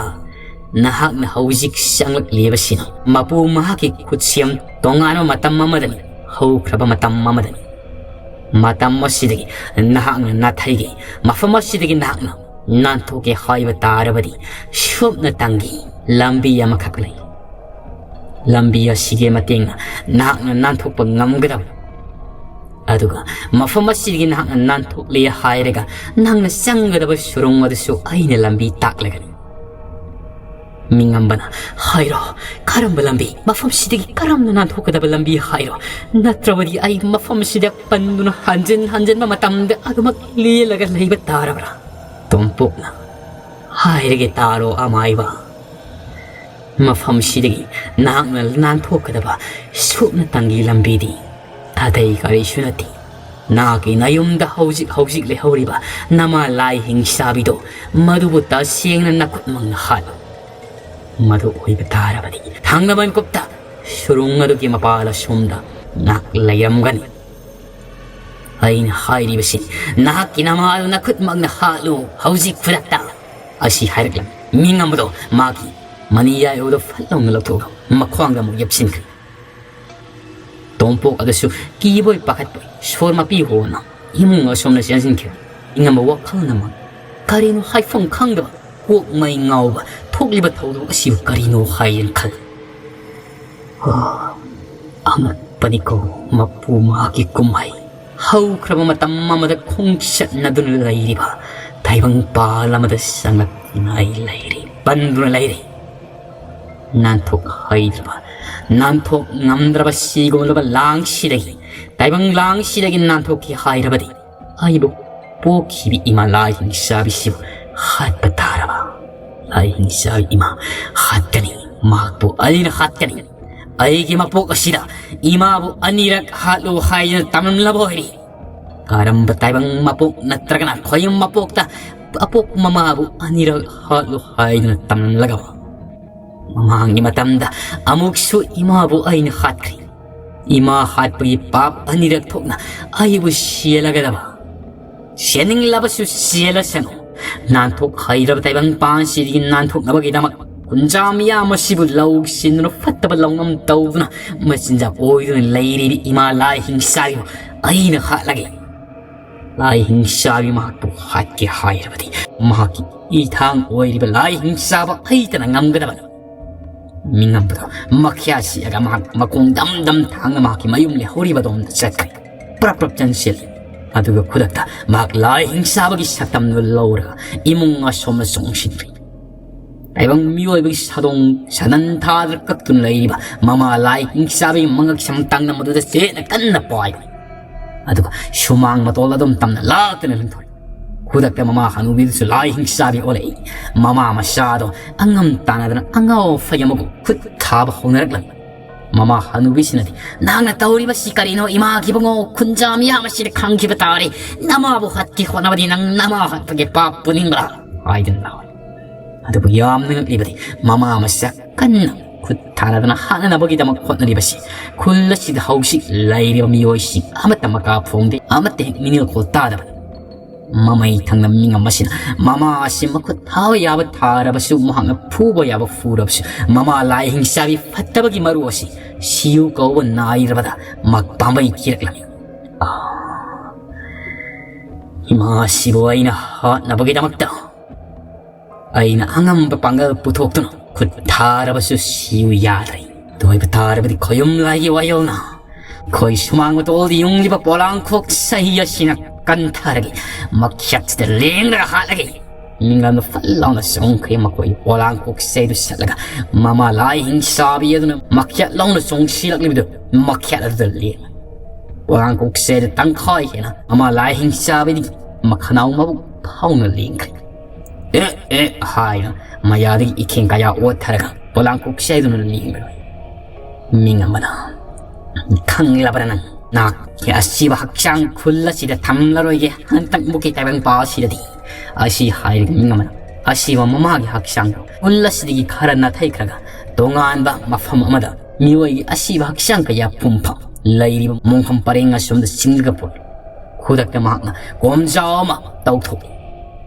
ꯅꯍꯥꯛꯅ ꯍꯧꯖꯤꯛ ꯆꯪꯂꯛꯂꯤꯕꯁꯤꯅ ꯃꯄꯨ ꯃꯍꯥꯛꯀꯤ ꯈꯨꯠꯁꯦꯝ ꯇꯣꯉꯥꯟꯕ ꯃꯇꯝ ꯑꯃꯗꯅꯤ ꯍꯧꯈ꯭ꯔꯕ ꯃꯇꯝ ꯑꯃꯗꯅꯤ꯫ ꯃꯇꯝ ꯑꯁꯤꯗꯒꯤ ꯅꯍꯥꯛꯅ ꯅꯥꯊꯩꯒꯦ, ꯃꯐꯝ ꯑꯁꯤꯗꯒꯤ ꯅꯍꯥꯛꯅ ꯅꯥꯟꯊꯣꯛꯀꯦ ꯍꯥꯏꯕ ꯇꯥꯔꯕꯗꯤ ꯁꯨꯞꯅꯇꯪꯒꯤ ꯂꯝꯕꯤ ꯑꯃꯈꯛ ꯂꯩ꯫ ꯂꯝꯕꯤ ꯑꯁꯤꯒꯤ ꯃꯇꯦꯡꯅ ꯅꯍꯥꯛꯅ ꯅꯥꯟꯊꯣꯛꯄ ꯉꯝꯒꯗꯕ꯫ ꯑꯗꯨꯒ ꯃꯐꯝ ꯑꯁꯤꯗꯒꯤ ꯅꯍꯥꯛꯅ ꯅꯥꯟꯊꯣꯛꯂꯦ ꯍꯥꯏꯔꯒ ꯅꯪꯅ ꯆꯪꯒꯗꯕ ꯁꯨꯔꯨꯡ ꯑꯗꯨꯁꯨ ꯑꯩꯅ ꯂꯝꯕꯤ ꯇꯥꯛꯂꯒꯅꯤ꯫" ꯃꯤꯉꯝꯕꯅ, "ꯍꯥꯏꯔꯣ, ꯀꯔꯝꯕ ꯂꯝꯕꯤ? ꯃꯐꯝꯁꯤꯗꯒꯤ ꯀꯔꯝꯅ ꯅꯥꯟꯊꯣꯛꯀꯗꯕ ꯂꯝꯕꯤ ꯍꯥꯏꯔꯣ? ꯅꯠꯇ꯭ꯔꯕꯗꯤ ꯑꯩ ꯃꯐꯝꯁꯤꯗ ꯄꯟꯗꯨꯅ ꯍꯟꯖꯤꯟ ꯍꯟꯖꯤꯟꯕ ꯃꯇꯝꯗ ꯑꯗꯨꯃꯛ ꯂꯦꯜꯂꯒ ꯂꯩꯕ ꯇꯥꯔꯕ꯭ꯔꯥ?" ꯇꯣꯝꯄꯣꯛꯅ, "ꯍꯥꯏꯔꯒꯦ ꯇꯥꯔꯣ ꯑꯃꯥꯏꯕ꯫ ꯃꯐꯝꯁꯤꯗꯒꯤ ꯅꯍꯥꯛꯅ ꯅꯥꯟꯊꯣꯛꯀꯗꯕ ꯁꯨꯞꯅꯇꯪꯒꯤ ꯂꯝꯕꯤꯗꯤ ꯑꯇꯩ ꯀꯔꯤꯁꯨ ꯅꯠꯇꯦ꯫ ꯅꯍꯥꯛꯀꯤ ꯅꯌꯨꯝꯗ ꯍꯧꯖꯤꯛ ꯍꯧꯖꯤꯛ ꯂꯩꯍꯧꯔꯤꯕ ꯅꯃꯥ ꯂꯥꯏ ꯍꯤꯡꯆꯥꯕꯤꯗꯣ, ꯃꯗꯨꯕꯨ ꯇꯁꯦꯡꯅ ꯅꯈꯨꯠꯃꯛꯅ ꯍꯥꯠꯂꯨ꯫ ꯃꯗꯨ ꯑꯣꯏꯕ ꯇꯥꯔꯕꯗꯤ ꯊꯪꯅꯕ ꯃꯤꯀꯨꯞꯇ ꯁꯨꯔꯨꯡ ꯑꯗꯨꯒꯤ ꯃꯄꯥꯜ ꯑꯁꯣꯝꯗ ꯅꯍꯥꯛ ꯂꯩꯔꯝꯒꯅꯤ꯫ ꯑꯩꯅ ꯍꯥꯏꯔꯤꯕꯁꯤ ꯅꯍꯥꯛꯀꯤ ꯅꯃꯥ ꯑꯗꯨ ꯅꯈꯨꯠꯃꯛꯅ ꯍꯥꯠꯂꯨ ꯍꯧꯖꯤꯛ ꯈꯨꯗꯛꯇ꯫" ꯑꯁꯤ ꯍꯥꯏꯔꯛꯂꯝꯃꯤ꯫ ꯃꯤꯉꯝꯕꯗꯣ ꯃꯥꯒꯤ ꯃꯅꯤ ꯌꯥꯏ ꯑꯗꯨ ꯐꯠ ꯂꯥꯎꯅ ꯂꯧꯊꯣꯛꯂꯒ ꯃꯈ꯭ꯋꯥꯡꯗ ꯑꯃꯨꯛ ꯌꯦꯞꯁꯤꯟꯈ꯭ꯔꯦ꯫ ꯇꯣꯝꯄꯣꯛ ꯑꯗꯨꯁꯨ ꯀꯤꯕꯣꯏ ꯄꯥꯈꯠꯄꯣꯏ ꯁꯣꯔ ꯃꯄꯤ ꯍꯣꯅ ꯏꯃꯨꯡ ꯑꯁꯣꯝꯗ ꯆꯦꯟꯁꯤꯟꯈꯤꯕ꯫ ꯃꯤꯉꯝꯕ ꯋꯥꯈꯜꯅ ꯃꯥ ꯀꯔꯤꯅꯣ ꯍꯥꯏꯐꯝ ꯈꯪꯗꯕ, ꯀꯣꯛ ꯃꯩ ꯉꯥꯎꯕ, ꯊꯣꯛꯂꯤꯕ ꯊꯧꯗꯣꯛ ꯑꯁꯤꯕꯨ ꯀꯔꯤꯅꯣ ꯍꯥꯏꯅ ꯈꯜꯂꯤ꯫ "ꯑꯣ, ꯑꯉꯛꯄ ꯂꯥꯛꯄꯅꯤꯀꯣ ꯃꯄꯨ ꯃꯍꯥꯛꯀꯤ ꯀꯨꯝꯍꯩ꯫ ꯍꯧꯈ꯭ꯔꯕ ꯃꯇꯝ ꯑꯃꯗ ꯈꯣꯡꯆꯠꯅꯗꯨꯅ ꯂꯩꯔꯤꯕ ꯇꯥꯏꯕꯪꯄꯥꯜ ꯑꯃꯗ ꯆꯪꯂꯛꯇꯨꯅ ꯑꯩ ꯂꯩꯔꯤ, ꯄꯟꯗꯨꯅ ꯂꯩꯔꯤ꯫ ꯅꯥꯟꯊꯣꯛ ꯍꯩꯗ꯭ꯔꯕ, ꯅꯥꯟꯊꯣꯛ ꯉꯝꯗ꯭ꯔꯕ ꯁꯤꯒꯨꯝꯂꯕ ꯂꯥꯡꯁꯤꯗꯒꯤ, ꯇꯥꯏꯕꯪ ꯂꯥꯡꯁꯤꯗꯒꯤ ꯅꯥꯟꯊꯣꯛꯀꯦ ꯍꯥꯏꯔꯕꯗꯤ ꯑꯩꯕꯨ ꯄꯣꯛꯈꯤꯕꯤ ꯏꯃꯥ ꯂꯥꯏ ꯍꯤꯡꯆꯥꯕꯤꯁꯤꯕꯨ ꯍꯥꯠꯄ ꯇꯥꯔꯕ꯫ ꯂꯥꯏ ꯍꯤꯡꯆꯥꯕꯤ ꯏꯃꯥ ꯍꯥꯠꯀꯅꯤ, ꯃꯍꯥꯛꯄꯨ ꯑꯩꯅ ꯍꯥꯠꯀꯅꯤ꯫ ꯑꯩꯒꯤ ꯃꯄꯣꯛ ꯑꯁꯤꯗ ꯏꯃꯥꯕꯨ ꯑꯅꯤꯔꯛ ꯍꯥꯠꯂꯨ ꯍꯥꯏꯗꯨꯅ ꯇꯝꯂꯝꯂꯕ ꯑꯣꯏꯔꯤ꯫ ꯀꯔꯝꯕ ꯇꯥꯏꯕꯪ ꯃꯄꯣꯛ ꯅꯠꯇ꯭ꯔꯒꯅ ꯈꯣꯌꯨꯝ ꯃꯄꯣꯛꯇ ꯑꯄꯣꯛꯄ ꯃꯃꯥꯕꯨ ꯑꯅꯤꯔꯛ ꯍꯥꯠꯂꯨ ꯍꯥꯏꯗꯨꯅ ꯇꯝꯂꯝꯂꯒꯕ? ꯃꯃꯥꯡꯒꯤ ꯃꯇꯝꯗ ꯑꯃꯨꯛꯁꯨ ꯏꯃꯥꯕꯨ ꯑꯩꯅ ꯍꯥꯠꯈ꯭ꯔꯦ꯫ ꯏꯃꯥ ꯍꯥꯠꯄꯒꯤ ꯄꯥꯞ ꯑꯅꯤꯔꯛ ꯊꯣꯛꯅ ꯑꯩꯕꯨ ꯁꯤꯍꯜꯂꯒꯗꯕ꯫ ꯁꯤꯍꯟꯅꯤꯡꯂꯕꯁꯨ ꯁꯤꯍꯜꯂꯁꯅꯨ꯫ ꯅꯥꯟꯊꯣꯛ ꯍꯩꯔꯕ ꯇꯥꯏꯕꯪ ꯄꯥꯟꯁꯤꯗꯒꯤ ꯅꯥꯟꯊꯣꯛꯅꯕꯒꯤꯗꯃꯛ ꯀꯨꯟꯖꯥ ꯃꯤꯌꯥꯝ ꯑꯁꯤꯕꯨ ꯂꯧ ꯁꯤꯟꯗꯨꯅ ꯐꯠꯇꯕ ꯂꯧꯅꯝ ꯇꯧꯗꯨꯅ ꯃꯆꯤꯟꯖꯥꯛ ꯑꯣꯏꯗꯨꯅ ꯂꯩꯔꯤꯕ ꯏꯃꯥ ꯂꯥꯏ ꯍꯤꯡꯆꯥꯕꯤꯕꯨ ꯑꯩꯅ ꯍꯥꯠꯂꯒꯦ꯫ ꯂꯥꯏ ꯍꯤꯡꯆꯥꯕꯤ ꯃꯍꯥꯛꯄꯨ ꯍꯥꯠꯀꯦ ꯍꯥꯏꯔꯕꯗꯤ ꯃꯍꯥꯛꯀꯤ ꯏꯊꯥꯡ ꯑꯣꯏꯔꯤꯕ ꯂꯥꯏ ꯍꯤꯡꯆꯥꯕ ꯑꯩꯇꯅ ꯉꯝꯒꯗꯕꯅꯤ꯫ ꯃꯤꯉꯝꯕꯗꯣ ꯃꯈ꯭ꯌꯥ ꯁꯤꯛꯑꯒ ꯃꯍꯥꯛ ꯃꯈꯣꯡ ꯗꯝ ꯗꯝ ꯊꯥꯡꯅ ꯃꯍꯥꯛꯀꯤ ꯃꯌꯨꯝ ꯂꯩꯍꯧꯔꯤꯕꯗꯣꯝꯗ ꯆꯠꯈ꯭ꯔꯦ꯫ ꯄ꯭ꯔꯞ ꯄ꯭ꯔꯞ ꯆꯪꯁꯤꯜꯂꯤ꯫ ꯑꯗꯨꯒ ꯈꯨꯗꯛꯇ ꯃꯍꯥꯛ ꯂꯥꯏ ꯍꯤꯡꯆꯥꯕꯒꯤ ꯁꯛꯇꯝꯗꯨ ꯂꯧꯔꯒ ꯏꯃꯨꯡ ꯑꯁꯣꯝꯗ ꯆꯣꯡꯁꯤꯟꯈ꯭ꯔꯦ꯫ ꯇꯥꯏꯕꯪ ꯃꯤꯑꯣꯏꯕꯒꯤ ꯁꯥꯗꯣꯡ ꯁꯥꯗꯟ ꯊꯥꯗꯅ ꯀꯛꯇꯨꯅ ꯂꯩꯔꯤꯕ ꯃꯃꯥ ꯂꯥꯏ ꯍꯤꯡꯆꯥꯕꯒꯤ ꯃꯉꯛ ꯁꯝ ꯇꯥꯡꯅ ꯃꯗꯨꯗ ꯆꯦꯠꯅ ꯀꯟꯅ ꯄꯥꯏꯕꯅꯤ꯫ ꯑꯗꯨꯒ ꯁꯨꯃꯥꯡ ꯃꯇꯣꯜ ꯑꯗꯨꯝ ꯇꯝꯅ ꯂꯥꯛꯇꯨꯅ ꯂꯪꯊꯣꯛꯏ꯫ ꯈꯨꯗꯛꯇ ꯃꯃꯥ ꯍꯅꯨꯕꯤꯗꯨꯁꯨ ꯂꯥꯏ ꯍꯤꯡꯆꯥꯕꯤ ꯑꯣꯜꯂꯛꯏ꯫ ꯃꯃꯥ ꯃꯆꯥꯗꯣ ꯑꯉꯝ ꯇꯥꯟꯅꯗꯅ ꯑꯉꯥꯎ ꯑꯐꯩ ꯑꯃꯒꯨꯝ ꯈꯨꯠ ꯊꯥꯕ ꯍꯧꯅꯔꯛꯂꯝꯃꯤ꯫ ꯃꯃꯥ ꯍꯅꯨꯕꯤꯁꯤꯅꯗꯤ, "ꯅꯍꯥꯛꯅ ꯇꯧꯔꯤꯕꯁꯤ ꯀꯔꯤꯅꯣ? ꯏꯃꯥꯒꯤ ꯏꯕꯨꯡꯉꯣ ꯈꯨꯟꯖꯥ ꯃꯤꯌꯥꯝ ꯑꯁꯤꯗ ꯈꯪꯈꯤꯕ ꯇꯥꯔꯦ꯫ ꯅꯃꯥꯕꯨ ꯍꯥꯠꯀꯦ ꯍꯣꯠꯅꯕꯗꯤ ꯅꯪ ꯅꯃꯥ ꯍꯥꯠꯄꯒꯤ ꯄꯥꯞ ꯄꯨꯅꯤꯡꯕ꯭ꯔꯥ?" ꯍꯥꯏꯗꯨꯅ ꯂꯥꯎꯔꯤ꯫ ꯑꯗꯨꯕꯨ ꯌꯥꯝꯅ ꯉꯛꯂꯤꯕꯗꯤ ꯃꯃꯥ ꯃꯆꯥ ꯀꯟꯅ ꯈꯨꯠ ꯊꯥꯅꯗꯅ ꯍꯥꯠꯅꯅꯕꯒꯤꯗꯃꯛ ꯍꯣꯠꯅꯔꯤꯕꯁꯤ ꯈꯨꯜ ꯑꯁꯤꯗ ꯍꯧꯖꯤꯛ ꯂꯩꯔꯤꯕ ꯃꯤꯑꯣꯏꯁꯤꯡ ꯑꯃꯠꯇ ꯃꯀꯥ ꯐꯣꯡꯗꯦ, ꯑꯃꯠꯇ ꯍꯦꯛ ꯃꯤꯅꯤꯜꯈꯣꯜ ꯇꯥꯗꯕ꯫ ꯃꯃꯩ ꯊꯪꯅ ꯃꯤꯉꯝ ꯑꯁꯤꯅ ꯃꯃꯥ ꯑꯁꯤ ꯃꯈꯨꯠ ꯊꯥꯕ ꯌꯥꯕ ꯊꯥꯔꯕꯁꯨ ꯃꯍꯥꯛꯅ ꯐꯨꯕ ꯌꯥꯕ ꯐꯨꯔꯕꯁꯨ ꯃꯃꯥ ꯂꯥꯏ ꯍꯤꯡꯆꯥꯕꯤ ꯐꯠꯇꯕꯒꯤ ꯃꯔꯨ ꯑꯁꯤ ꯁꯤꯌꯨ ꯀꯧꯕ ꯅꯥꯏꯔꯕꯗ ꯃꯍꯥꯛ ꯄꯥꯝꯕꯩ ꯊꯤꯔꯛꯂꯝꯃꯤ꯫ ꯑꯥ, ꯏꯃꯥ ꯑꯁꯤꯕꯨ ꯑꯩꯅ ꯍꯥꯠꯅꯕꯒꯤꯗꯃꯛꯇ ꯑꯩꯅ ꯑꯉꯝꯕ ꯄꯥꯡꯒꯜ ꯄꯨꯊꯣꯛꯇꯨꯅ ꯈꯨꯠ ꯊꯥꯔꯕꯁꯨ ꯁꯤꯌꯨ ꯌꯥꯗ꯭ꯔꯦ꯫ ꯑꯗꯨ ꯑꯣꯏꯕ ꯇꯥꯔꯕꯗꯤ ꯈꯣꯌꯨꯝ ꯂꯥꯏꯒꯤ ꯋꯥꯌꯦꯜꯅ ꯑꯩꯈꯣꯏ ꯁꯨꯃꯥꯡ ꯃꯇꯣꯜꯗ ꯌꯨꯡꯂꯤꯕ ꯄꯣꯂꯥꯡꯈꯣꯛ ꯆꯍꯤ ꯑꯁꯤꯅ ꯀꯟꯊꯔꯒꯦ, ꯃꯈꯦꯠꯁꯤꯗ ꯂꯦꯡꯂꯒ ꯍꯥꯠꯂꯒꯦ꯫ ꯃꯤꯉꯝꯗꯣ ꯐꯠ ꯂꯥꯎꯅ ꯆꯣꯡꯈ꯭ꯔꯦ꯫ ꯃꯈꯣꯏ ꯄꯣꯂꯥꯡꯈꯣꯛ ꯆꯩꯗꯨ ꯁꯠꯂꯒ ꯃꯃꯥ ꯂꯥꯏ ꯍꯤꯡꯆꯥꯕꯤ ꯑꯗꯨꯅ ꯃꯈꯦꯠ ꯂꯥꯎꯅ ꯆꯣꯡꯁꯤꯜꯂꯛꯂꯤꯕꯗꯨ ꯃꯈꯦꯠ ꯑꯗꯨꯗ ꯂꯦꯡꯉꯦ꯫ ꯄꯣꯂꯥꯡꯈꯣꯛ ꯆꯩꯗ ꯇꯪꯈꯥꯏ ꯍꯦꯟꯅ ꯃꯃꯥ ꯂꯥꯏ ꯍꯤꯡꯆꯥꯕꯤꯗꯒꯤ ꯃꯈꯅꯥꯎ ꯃꯕꯨꯛ ꯐꯥꯎꯅ ꯂꯦꯡꯈ꯭ꯔꯦ꯫ "ꯑꯦ, ꯑꯦ" ꯍꯥꯏꯅ ꯃꯌꯥꯗꯒꯤ ꯏꯈꯦꯡ ꯀꯌꯥ ꯑꯣꯠꯊꯔꯒ ꯄꯣꯂꯥꯡꯈꯣꯛ ꯆꯩꯗꯨꯅ ꯂꯦꯡꯕ ꯂꯣꯏ꯫ ꯃꯤꯉꯝꯕꯅ, "ꯈꯪꯂꯕ꯭ꯔꯥ ꯅꯪ? ꯅꯍꯥꯛꯀꯤ ꯑꯁꯤꯕ ꯍꯛꯆꯥꯡ ꯈꯨꯜ ꯑꯁꯤꯗ ꯊꯝꯂꯔꯣꯏꯒꯦ ꯍꯟꯇꯛꯃꯨꯛꯀꯤ ꯇꯥꯏꯕꯪ ꯄꯥ ꯑꯁꯤꯗꯗꯤ" ꯑꯁꯤ ꯍꯥꯏꯔꯒ ꯃꯤꯉꯝꯕꯅ ꯑꯁꯤꯕ ꯃꯃꯥꯒꯤ ꯍꯛꯆꯥꯡ ꯈꯨꯜ ꯑꯁꯤꯗꯒꯤ ꯈꯔ ꯅꯥꯊꯩꯈ꯭ꯔꯒ ꯇꯣꯉꯥꯟꯕ ꯃꯐꯝ ꯑꯃꯗ ꯃꯤꯑꯣꯏꯒꯤ ꯑꯁꯤꯕ ꯍꯛꯆꯥꯡ ꯀꯌꯥ ꯄꯨꯝꯐꯝ ꯂꯩꯔꯤꯕ ꯃꯣꯡꯐꯝ ꯄꯔꯦꯡ ꯑꯁꯣꯝꯗ ꯆꯤꯡꯂꯒ ꯄꯨꯔꯛꯏ꯫ ꯈꯨꯗꯛꯇ ꯃꯍꯥꯛꯅ ꯀꯣꯝꯖꯥꯎ ꯑꯃ ꯇꯧꯊꯣꯛꯏ꯫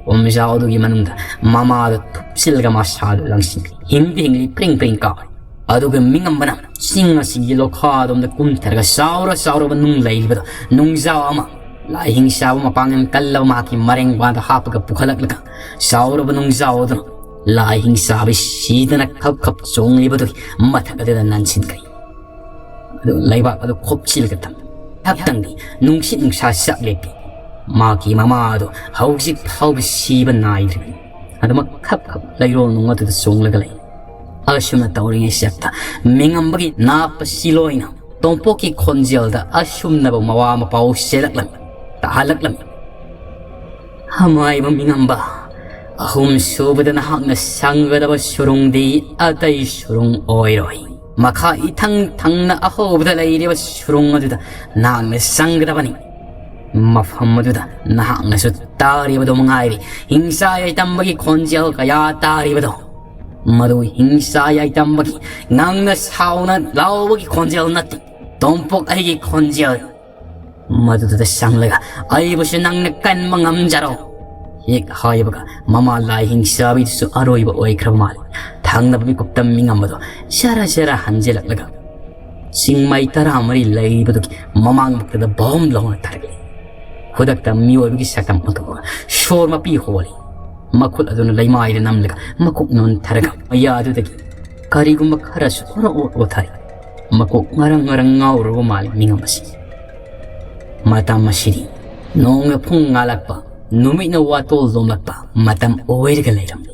ꯀꯣꯝꯖꯥꯎ ꯑꯗꯨꯒꯤ ꯃꯅꯨꯡꯗ ꯃꯃꯥꯗꯨ ꯊꯨꯞꯆꯤꯜꯂꯒ ꯃꯁꯥꯗꯨ ꯂꯪꯁꯤꯟꯈꯤ꯫ ꯍꯤꯡꯗꯤ ꯍꯤꯡꯂꯤ, ꯄ꯭ꯔꯤꯡ ꯄ꯭ꯔꯤꯡ ꯀꯥꯔꯤ꯫ ꯑꯗꯨꯒ ꯃꯤꯉꯝꯕꯅ ꯆꯤꯡ ꯑꯁꯤꯒꯤ ꯂꯣꯈꯥꯗꯣꯝꯗ ꯀꯨꯝꯊꯔꯒ ꯆꯥꯎꯔ ꯆꯥꯎꯔꯕ ꯅꯨꯡ ꯂꯩꯔꯤꯕꯗꯣ, ꯅꯨꯡꯖꯥꯎ ꯑꯃ ꯂꯥꯏꯍꯤꯡ ꯆꯥꯕ ꯃꯄꯥꯡꯒꯜ ꯀꯜꯂꯕ ꯃꯍꯥꯛꯀꯤ ꯃꯔꯦꯡꯕꯥꯟꯗ ꯍꯥꯞꯄꯒ ꯄꯨꯈꯠꯂꯛꯂꯒ ꯆꯥꯎꯔꯕ ꯅꯨꯡꯖꯥꯎ ꯑꯗꯨꯅ ꯂꯥꯏꯍꯤꯡ ꯆꯥꯕꯤ ꯁꯤꯗꯅ ꯈꯞ ꯈꯞ ꯆꯣꯡꯂꯤꯕꯗꯨꯒꯤ ꯃꯊꯛ ꯑꯗꯨꯗ ꯅꯟꯁꯤꯟꯈ꯭ꯔꯦ꯫ ꯑꯗꯨ ꯂꯩꯕꯥꯛ ꯑꯗꯨ ꯈꯣꯞꯆꯤꯜꯂꯒ ꯊꯝꯃꯤ꯫ ꯉꯥꯏꯍꯥꯛꯇꯪꯗꯤ ꯅꯨꯡꯁꯤꯠ ꯅꯨꯡꯁꯥ ꯆꯞ ꯂꯦꯞꯄꯤ꯫ ꯃꯍꯥꯛꯀꯤ ꯃꯃꯥ ꯑꯗꯨ ꯍꯧꯖꯤꯛ ꯐꯥꯎꯕ ꯁꯤꯕ ꯅꯥꯏꯗ꯭ꯔꯤꯕꯅꯤ꯫ ꯑꯗꯨꯃꯛ ꯈꯞ ꯈꯞ ꯂꯩꯔꯣꯜ ꯅꯨꯡ ꯑꯗꯨꯗ ꯆꯣꯡꯂꯒ ꯂꯩ꯫ ꯑꯁꯨꯝꯅ ꯇꯧꯔꯤꯉꯩ ꯆꯦꯞꯇ ꯃꯤꯉꯝꯕꯒꯤ ꯅꯥꯞꯄ ꯁꯤꯂꯣꯏꯅ ꯇꯣꯝꯄꯣꯛꯀꯤ ꯈꯣꯟꯖꯦꯜꯗ ꯑꯁꯨꯝꯅꯕ ꯃꯋꯥ ꯃꯄꯥꯎ ꯆꯦꯜꯂꯛꯂꯝꯃꯤ, ꯇꯥꯍꯜꯂꯛꯂꯝꯃꯤ꯫ "ꯑꯃꯥꯏꯕ ꯃꯤꯉꯝꯕ, ꯑꯍꯨꯝ ꯁꯨꯕꯗ ꯅꯍꯥꯛꯅ ꯁꯪꯒꯗꯕ ꯁꯨꯔꯨꯡꯗꯤ ꯑꯇꯩ ꯁꯨꯔꯨꯡ ꯑꯣꯏꯔꯣꯏ꯫ ꯃꯈꯥ ꯏꯊꯪ ꯊꯪꯅ ꯑꯍꯧꯕꯗ ꯂꯩꯔꯤꯕ ꯁꯨꯔꯨꯡ ꯑꯗꯨꯗ ꯅꯍꯥꯛꯅ ꯆꯪꯒꯗꯕꯅꯤ꯫ ꯃꯐꯝ ꯑꯗꯨꯗ ꯅꯍꯥꯛꯅꯁꯨ ꯇꯥꯔꯤꯕꯗꯨ ꯃꯉꯥꯏꯔꯦ, ꯍꯤꯡꯁꯥ ꯌꯥꯏꯇꯝꯕꯒꯤ ꯈꯣꯟꯖꯦꯜ ꯀꯌꯥ ꯇꯥꯔꯤꯕꯗꯣ꯫ ꯃꯗꯨ ꯍꯤꯡꯁꯥ ꯌꯥꯏꯇꯝꯕꯒꯤ ꯉꯪꯅ ꯁꯥꯎꯅ ꯂꯥꯎꯕꯒꯤ ꯈꯣꯟꯖꯦꯜ ꯅꯠꯇꯦ꯫ ꯇꯣꯝꯄꯣꯛ ꯑꯩꯒꯤ ꯈꯣꯟꯖꯦꯜ꯫ ꯃꯗꯨꯗꯨꯗ ꯆꯪꯂꯒ ꯑꯩꯕꯨꯁꯨ ꯅꯪꯅ ꯀꯟꯕ ꯉꯝꯖꯔꯣ" ꯍꯦꯛ ꯍꯥꯏꯕꯒ ꯃꯃꯥ ꯂꯥꯏ ꯍꯤꯡꯁꯥꯕꯤꯗꯨꯁꯨ ꯑꯔꯣꯏꯕ ꯑꯣꯏꯈ꯭ꯔꯕ ꯃꯥꯜꯂꯤ꯫ ꯊꯪꯅꯕ ꯃꯤꯀꯨꯞꯇ ꯃꯤꯉꯝꯕꯗꯣ ꯖꯔ ꯖꯔ ꯍꯟꯖꯤꯜꯂꯛꯂꯒ ꯆꯤꯡꯃꯥꯏ ꯇꯔꯥꯃꯔꯤ ꯂꯩꯔꯤꯕꯗꯨꯒꯤ ꯃꯃꯥꯡꯃꯛꯇꯗ ꯕꯣꯝ ꯂꯥꯎꯅ ꯊꯥꯔꯛꯂꯤ꯫ ꯈꯨꯗꯛꯇ ꯃꯤꯑꯣꯏꯕꯒꯤ ꯁꯛꯇꯝ ꯑꯗꯨ ꯁꯣꯔ ꯃꯄꯤ ꯍꯣꯜꯂꯤ꯫ ꯃꯈꯨꯠ ꯑꯗꯨꯅ ꯂꯩꯃꯥꯏꯗ ꯅꯝꯂꯒ ꯃꯀꯣꯛ ꯅꯣꯟꯊꯔꯒ ꯃꯌꯥ ꯑꯗꯨꯗꯒꯤ ꯀꯔꯤꯒꯨꯝꯕ ꯈꯔꯁꯨ ꯑꯣꯔ ꯑꯣꯔ ꯑꯣꯊꯔꯤ꯫ ꯃꯀꯣꯛ ꯉꯔꯪ ꯉꯔꯪ ꯉꯥꯎꯔꯕ ꯃꯥꯜꯂꯤ ꯃꯤꯉꯝ ꯑꯁꯤ꯫ ꯃꯇꯝ ꯑꯁꯤꯗꯤ ꯅꯣꯡꯅ ꯄꯨꯡ ꯉꯥꯜꯂꯛꯄ, ꯅꯨꯃꯤꯠꯅ ꯋꯥꯇꯣꯜ ꯂꯣꯝꯂꯛꯄ ꯃꯇꯝ ꯑꯣꯏꯔꯒ ꯂꯩꯔꯝꯃꯤ꯫